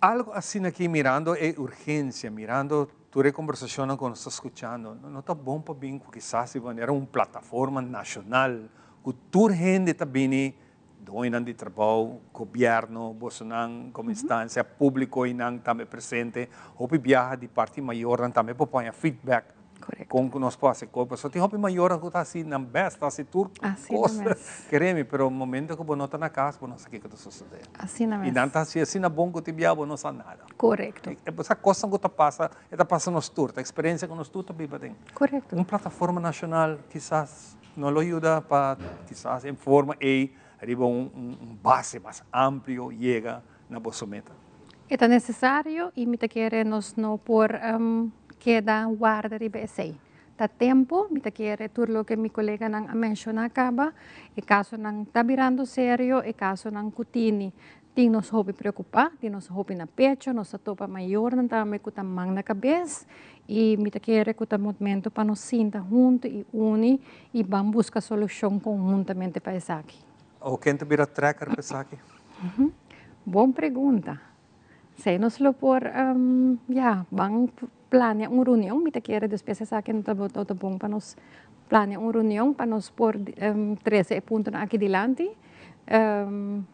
Algo asina aki mirando e urgencia, mirando tur e conversacionnan cu nos ta scuchando, no ta bon pa bin cu kisas di manera un plataforma nacional cu tur hende ta bini, doñonan di trabou, gobierno, bosonan como instancia publico y nan tambe presente, hopi biaha di parti mayornan tambe por poña feedback. Kon ku nos por hasi kos, pasobra tin hopi mayornan ku ta hasi nan bèst, ta hasi tur kos, kere mi, pero momento ku bo no ta na kas, bo no sa kiko ta sosodé. I nan ta hasi asina bon ku tin bia bo no sa nada. Sa kosnan ku ta pasa, e ta pasa nos tur, ta eksperensia ku nos tur ta biba aden. Un plataforma nashonal kisas no lo yuda pa kisas en forma ei riba un base mas amplio yega na boso meta. E ta nesesario i mi ta kere nos no por keda warda riba esei. Ta tempu, mi ta kere tur loke mi koleganan a menshoná kaba, e kasonan ta birando serio, e kasonan ku tini tin nos hopi preokupá, tin nos hopi na pecho, nos ta topa mayornan tambe ku ta man na kabes i mi ta kere ku ta momento pa nos sinta huntu i uni i ban buska solushon konhuntamente pa esaki. O ken ta bira trekker pa esaki? Bon pregunta. Esei nos lo por, ya, ban plania un reunion. Mi ta kere despues esaki no ta bon pa nos plania un reunion pa nos por trese e puntonan aki dilanti.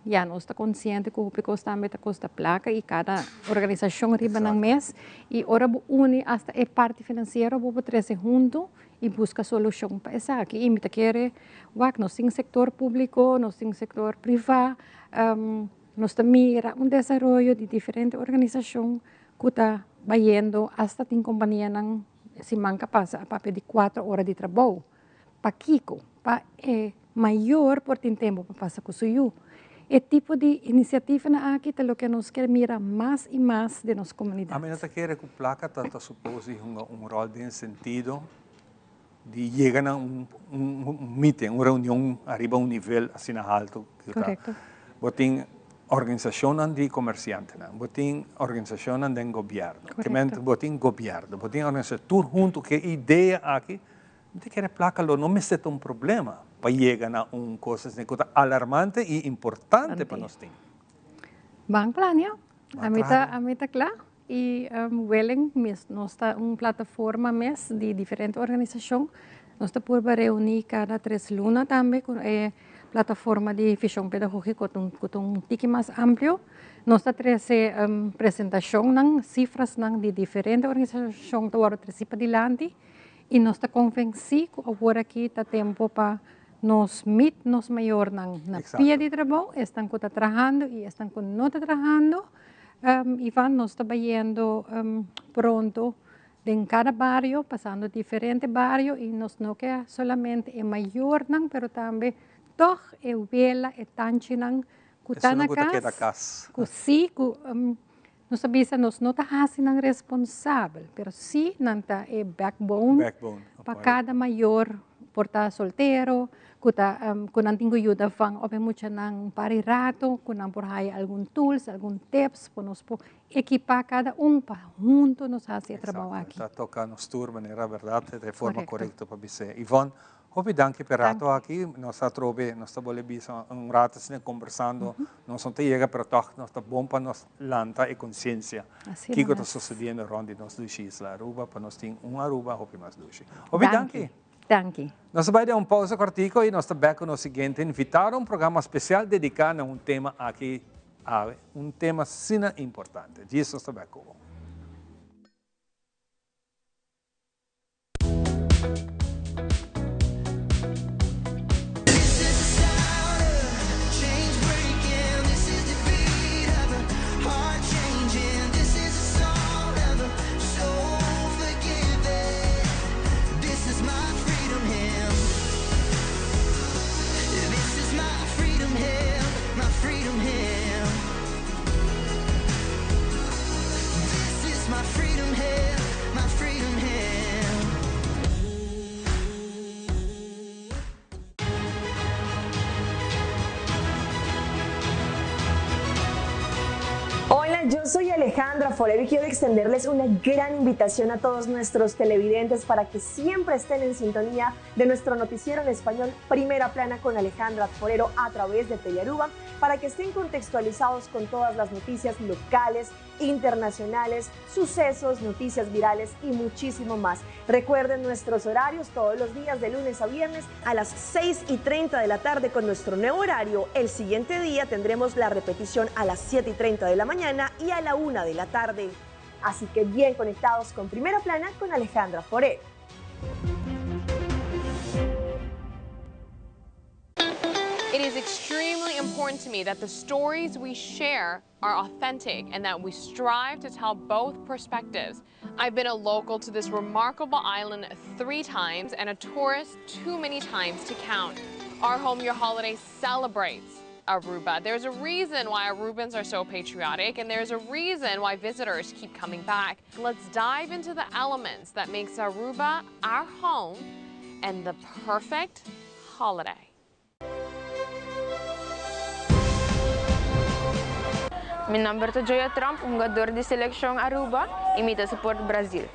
Ya, nos ta konsiente ku hopi kos tambe ta kosta plaka i kada organisashon riba nan mes. I ora bo uni asta e parti finansiero bo por trese huntu i buska solushon pa esaki. I mi ta kere wak nos tin sektor públiko, nos tin sektor privá, nos ta mira un desaroyo di diferente organisashon ku ta bayendo asta tin kompanianan siman ka pasa a papia di kuater ora di trabou. Pakiko? Pa e mayor por tin tempu pa pasa ku su yu. E tipo di inisiativanan aki ta loke nos kier mira mas i mas den nos komunidat. Ami no ta kere ku plaka ta ta supos di hunga un ròl den sentido di yega na un un meeting, un reunion ariba un nivel asina haltu. Korekto. Bo tin organisashonnan di komersiantenan, bo tin organisashonnan den gobièrnu, Korekto. bo tin gobièrnu, bo tin organisashon, tur huntu ku e idea aki Mi ta kere placa lo no mester ta un problema pa yega na un cos asina cu ta alarmante y importante pa nos tin. Ban planea. Ami ta ami ta cla y willing mes nos ta un plataforma mes di diferente organisacion. Nos ta purba reuni cada tres luna tambe cu e plataforma di vision pedagogico cu ta un tiki mas amplio. Nos ta trece presentacionnan, cifrasnan di diferente organisacion ta wordo treci padilanti. I nos ta konvensí ku awor aki ta tempu pa nos meet nos mayornan na pia di trabou, esnan ku ta trahando i esnan ku no ta trahando. Ivan, nos ta bayendo pronto den kada bario, pasando diferente bario i nos no ke solamente e mayornan, pero tambe tòg e wela, e tanchinan ku ta na kas, ku sí, ku Nos ta bisa nos no ta hasi nan responsabel, pero sí nan ta e backbone pa kada mayor. por ta soltero, ku ta ku nan tin ku yuda van op e muchanan un par di rato, ku nan por haya algun tools, algun tips pa nos por ekipá kada un pa hunto nos hasi e trabou aki. Ta toka nos tur manera bèrdat, ta e forma korekto pa bis'é. Yvonne, hopi danki p'e rato aki. Nos a trobe, nos ta bolbe bisa un rato asina kombersando, nos no ta yega pero tòg nos ta bon pa nos lanta e konsiensia kiko ta sosediendo rònt di nos dushi isla Aruba pa nos tin un Aruba hopi mas dushi. Hopi danki! Danki. Nos ta bai den un pausa kortiko i nos ta bèk ku nos siguiente invitado, un programa spesial dediká na un tema aki awe, un tema asina importante. Djis nos ta bèk ku bo. Hola, yo soy Alejandra Forero y quiero extenderles una gran invitación a todos nuestros televidentes para que siempre estén en sintonía de nuestro noticiero en español Primera Plana con Alejandra Forero a través de Telearuba para que estén contextualizados con todas las noticias locales, internacionales, sucesos, noticias virales y muchísimo más. Recuerden nuestros horarios todos los días de lunes a viernes a las 6 y 30 de la tarde con nuestro nuevo horario. El siguiente día tendremos la repetición a las 7 y 30 de la mañana y a la 1 de la tarde. Así que bien conectados con Primera Plana con Alejandra Forero. It is extremely important to me that the stories we share are authentic and that we strive to tell both perspectives. I've been a local to this remarkable island three times and a tourist too many times to count. Our Home Your Holiday celebrates Aruba. There's a reason why Arubans are so patriotic and there's a reason why visitors keep coming back. Let's dive into the elements that makes Aruba our home and the perfect holiday. Mi nomber ta Joya Tromp, hungador di seleccion Aruba y mi ta support Brazil.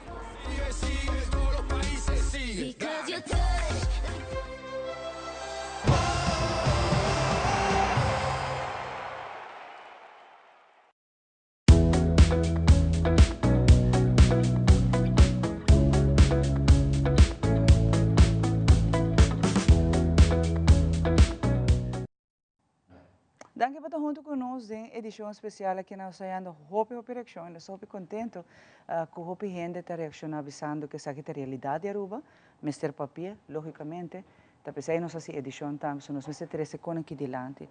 Danki pa ta huntu ku nos den edishon spesial aki na Usayando. Hopi hopi reakshon i nos ta hopi kontentu ku hopi hende ta reakshoná bisando ku esaki ta realidat di Aruba. Mester papia, lógikamente. Ta p'esei nos hasi edishon tambe, so nos mester trese kon aki dilanti.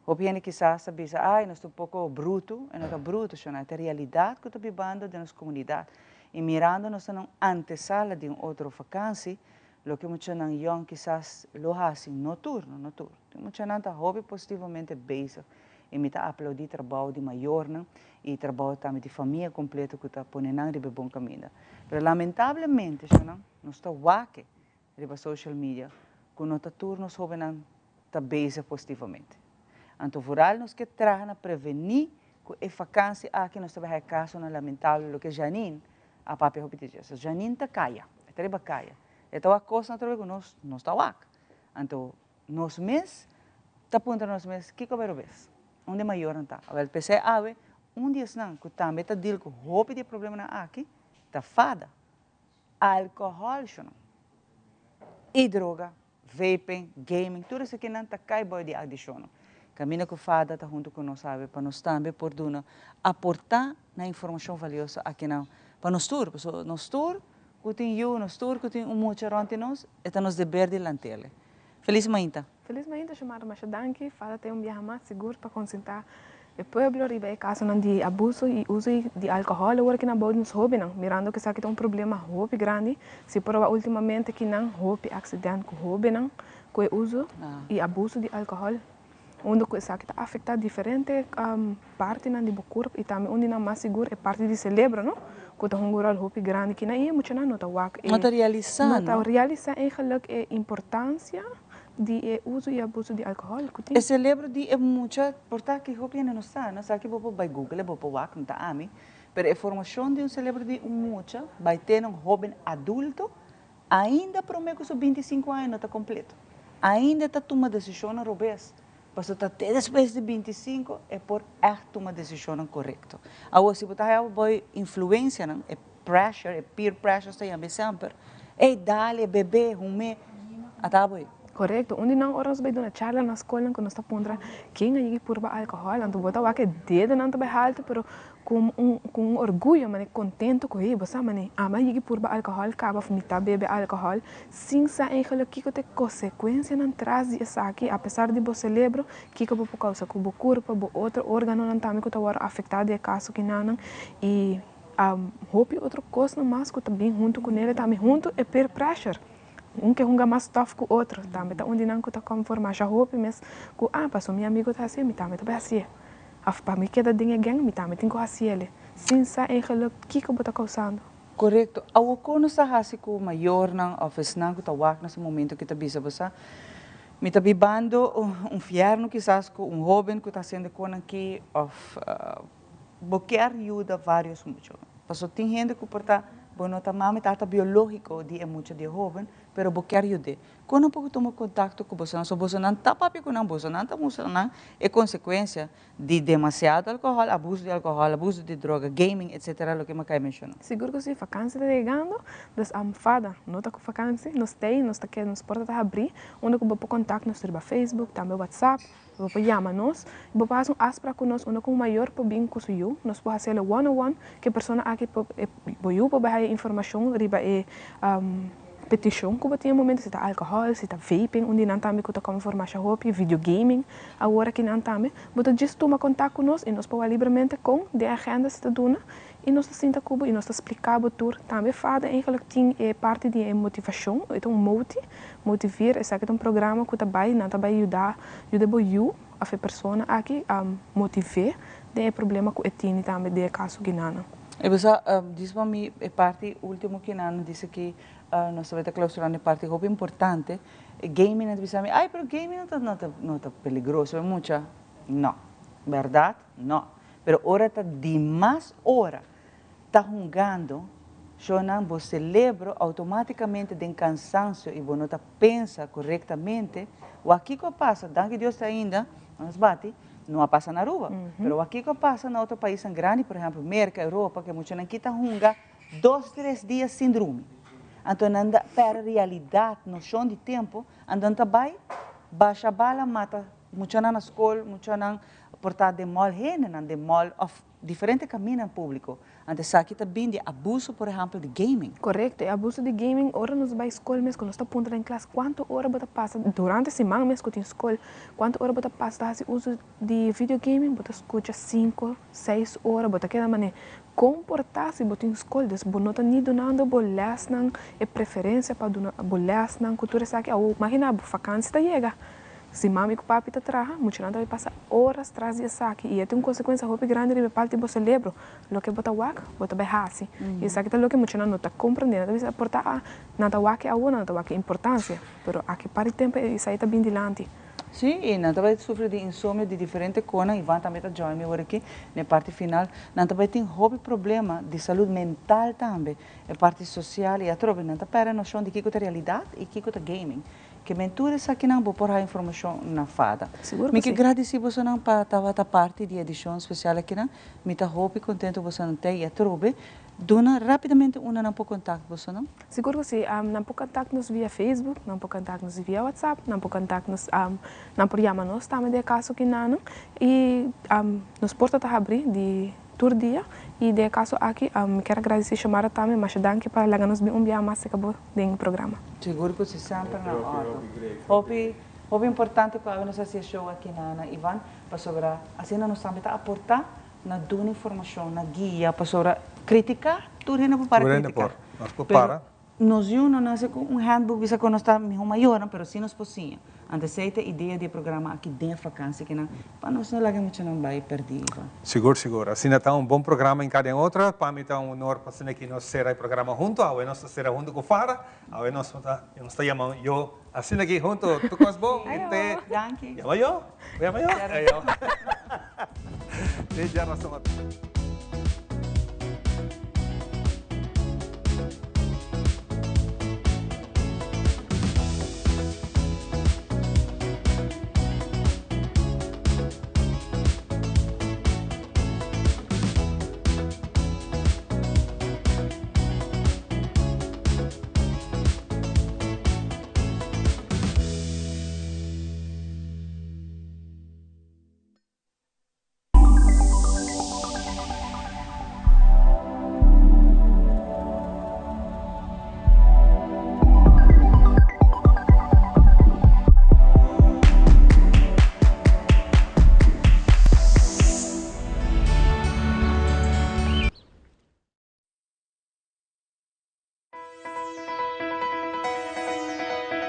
Hopi hende kisas ta bisa, ay, nos ta un poko brutu. E no ta brutu, shona. E ta realidat ku ta bibando den nos komunidat. I mirando nos ta na un antesala di un otro vakansi, loke muchanan yòn kisas lo hasi, no tur, no, no tur. Tin muchanan ta hopi positivamente bezig i mi ta aplaudí trabou di mayornan i trabou tambe di famia kompleto ku ta pone nan riba e bon kaminda. Pero lamentablemente, shona, nos ta wak riba social media ku no ta tur nos hóbennan ta bezig positivamente. Anto vooral nos ke traha na prevení ku e vakansi aki nos ta bai haya kasonan lamentabel loke Janine a papia hopi di dje. So Janine ta kaya, e ta riba kaya, e ta wak kosnan atrobe ku nos no ta wak. Anto nos mes ta puntra nos mes kiko a bai robes? Unda e mayornan ta? Awel p'esei awe un di esnan ku tambe ta deal ku hopi di e problemanan aki ta fada. Alcohol sho no. Y droga, vaping, gaming, tur esakinan ta cay boy di adiccionnan. Caminda cu fada ta hunto cu nos awe pa nos tambe por duna aporta na informacion valioso akinan pa nos tur, pasobra nos tur cu tin yu, nos tur cu tin un mucha rond di nos, e ta nos deber di lantele. Feliz mainta. Feliz mainta Xiomara, masha danki, fada ta e un biaha mas sigur pa konsinta e pueblo riba e kasonan di abuso i uso di alkohòl awor ki nan bou di nos hóbennan, mirando ku esaki ta un problema hopi grandi, si por a ultimamente ki nan hopi aksident ku hóbennan ku e uso i abuso di alkohòl. Unda ku esaki ta afektá diferente partinan di bo kurp i tambe un di nan mas sigur e parti di selebro no, ku ta hunga un ròl hopi grandi kina i e muchanan no ta wak e No ta realisá no ta no. realisá eigenlik e importansia di e uso i abuso di alkohòl ku tin. E selebro di e mucha por ta ki hopi hende no sa no, esaki bo por bai google bo por wak no ta ami, pero e formashon di un selebro di un mucha bai te na un hóben adulto Ainda promé ku su 25 aña no ta kompleto. Ainda e ta tuma desishonnan robes. Pasobra ta te despues di 25 e por ègt tuma desishonnan korekto. Awor, si bo ta haña bo influensianan, e pressure, e peer pressure ta yama e semper, ey dale, bebe, hum'é, ata bo ei. Korekto. Un di nan ora nos bai duna charla na skolnan ku nos ta puntra ken a yega purba alkohòl, anto bo ta wak e dedonan ta bai haltu, pero Ku un ku un orguyo mane kontento ku hey bo sa mane ami a yigi purba alkohòl kaba of mi ta bebe alkohòl sin sa eigenlik kiko ta e kosekuensianan tras di esaki apesar di bo selebro kiko bo por kousa ku bo kurpa bo otro organonan tambe ku ta wòrdu afektá di e kaso kinanan i hopi otro kosnan mas ku ta bin huntu kunele tambe huntu e peer pressure un ke hunga mas tòf ku otro tambe ta un di nan ku ta konformá sha hopi mes ku ah paso mi amigo ta hasié mi tambe ta bai hasié. Of pa mi keda den e gang mi tambe tin ku hasiele, sin sa eigenlik kiko bo ta kousando. Korekto. Awor kon nos ta hasi ku mayornan of esnan ku ta wak na su momento ku ta bisa bo sa mi ta bibando un fièrnu kisas ku un hóben ku ta hasiendo konan aki of bo kier yuda vários mucha. Pasobra tin hende ku por ta bo no ta mama i tata biológiko di e mucha di e hóben pero bo kier yud'é. Kon nan por tuma kontakto ku bosonan? So bosonan ta papia ku nan, bosonan ta mustra nan e konsekuensia di demasiado alkohòl, abuso di alkohòl, abuso di droga, gaming, etsetera, loke mi a kai menshoná. Sigur ku si, fakansi ta yegando, dus fada no ta ku fakansi, nos t'ei, nos ta keda, nos porta ta habrí, unda ku bo por kontak nos riba Facebook, tambe WhatsApp, bo por yama nos, i bo por hasi un afsprak ku nos unda ku un mayor por bin ku su yu, nos por hasiel one on one, ku e persona aki por, e bo yu por bai haya informashon riba e Peticion cu bo tin e momento, si ta alcohol, si ta vaping, un di nan tambe cu ta come for masha hopi, video gaming, awor aki nan tambe, bo ta djis tuma contact cu nos y nos por wak libremente con den agenda si ta duna y nos ta sinta cu bo y nos ta splica bo tur. Tambe fada eigenlijk tin e parti di e motivacion, e ta un moti, motiveer, esaki ta un programa cu ta bay, nan ta bay yuda, yuda bo yu of e persona aki motive den e problema cu e tini tambe den e caso guinana. E bisa djis pa mi e parti ultimo ki nan dise ki nos tabata clausurando e parti hopi importante e gaming nan ta bisa mi ay pero gaming no ta no ta no ta peligroso e mucha no berdad no pero ora ta dimas ora ta hungando shonan bo celebro automaticamente den cansancio y bo no ta pensa corectamente wak kico a pasa danki Dios te ainda nos bati no a pasa na Aruba pero wak kico a pasa na otro paisnan grandi por ehempel Merca Europa ke muchanan kita hunga dos tres dia sin drumi anto nan ta perde realidad nocion di tempo anto nan ta bay basha bala mata muchanan na scol muchanan por ta den mall hendenan den mall of Diferente kaminda públiko. Anto esaki ta bin di abuso por ehèmpel di gaming. Korekto, e abuso di gaming ora nos bai skol mes ku nos ta puntra den klas kuantu ora bo ta pasa durante siman mes ku tin skol kuantu ora bo ta pasa ta hasi uso di video gaming bo ta skucha sinku, seis ora bo ta keda manera kon por ta si bo tin skol dus bo no ta ni dunando bo lèsnan e preferensia pa duna bo lèsnan ku tur esaki awor magina bo fakansi ta yega Si mami ku papi ta traha, muchanan ta bai pasa oras tras di esaki i e tin un konsekuensia hopi grandi riba e parti di bo selebro. Loke bo ta wak, bo ta bai hasi. I esaki ta loke muchanan no ta komprendé. Nan ta bisa por ta a nan ta wak e awor, nan ta wak e importansia, pero aki par di tempu esei ta bin dilanti. Sí, i nan ta bai sufri di insomnio di diferente konan. Ivan tambe ta join mi awor aki na e parti final. Nan ta bai tin hopi problema di salud mental tambe, e parti sosial i atrobe nan ta pèrdè noshon di kiko ta realidat i kiko ta gaming. Ke men tur esakinan bo por haña informashon na fada. Sigur ku Mi ke si. gradisí bosonan pa tabata parti di edishon spesial akinan. Mi ta hopi kontentu bosonan t'ei i atrobe. Duna rápidamente unda nan por kontakt bosonan. Sigur ku si. Nan por kontakt nos via Facebook, nan por kontakt nos via WhatsApp, nan por kontakt nos, nan por yama nos tambe den e kaso kinanan. I nos porta ta habrí di Tur dia, y den e caso aki mi kier a gradici Xiomara tambe, masha danki pa laga nos bin un biaha mas cerca bo den e programa. Sigur cu si semper na ordo. Hopi hopi importante cu awe nos haci e show aki na na Ivan pasobra asina nos tambe ta aporta na duna informacion, na guia pasobra critica tur hende por para Tur hende critica. por. Nos por para. Nos yu no nace cu un handbook bisa con nos ta miho mayornan, pero si nos por siña. Anto esey ta e idea di e programa aki den e vakantie kinan, pa nos no laga e muchanan bay perdi, Ivan. Sigur, sigur. Asina ta un bon programa en cada en otro. Pa mi ta un honor pa asina ki nos cera e programa hunto. Awe nos ta cera hunto cu Farah. Awe nos ta, nos ta yama yo asina ki hunto. Tur cos bon y te. Danki. Yama yo? Bo yama yo? Ayo. Te dja razon.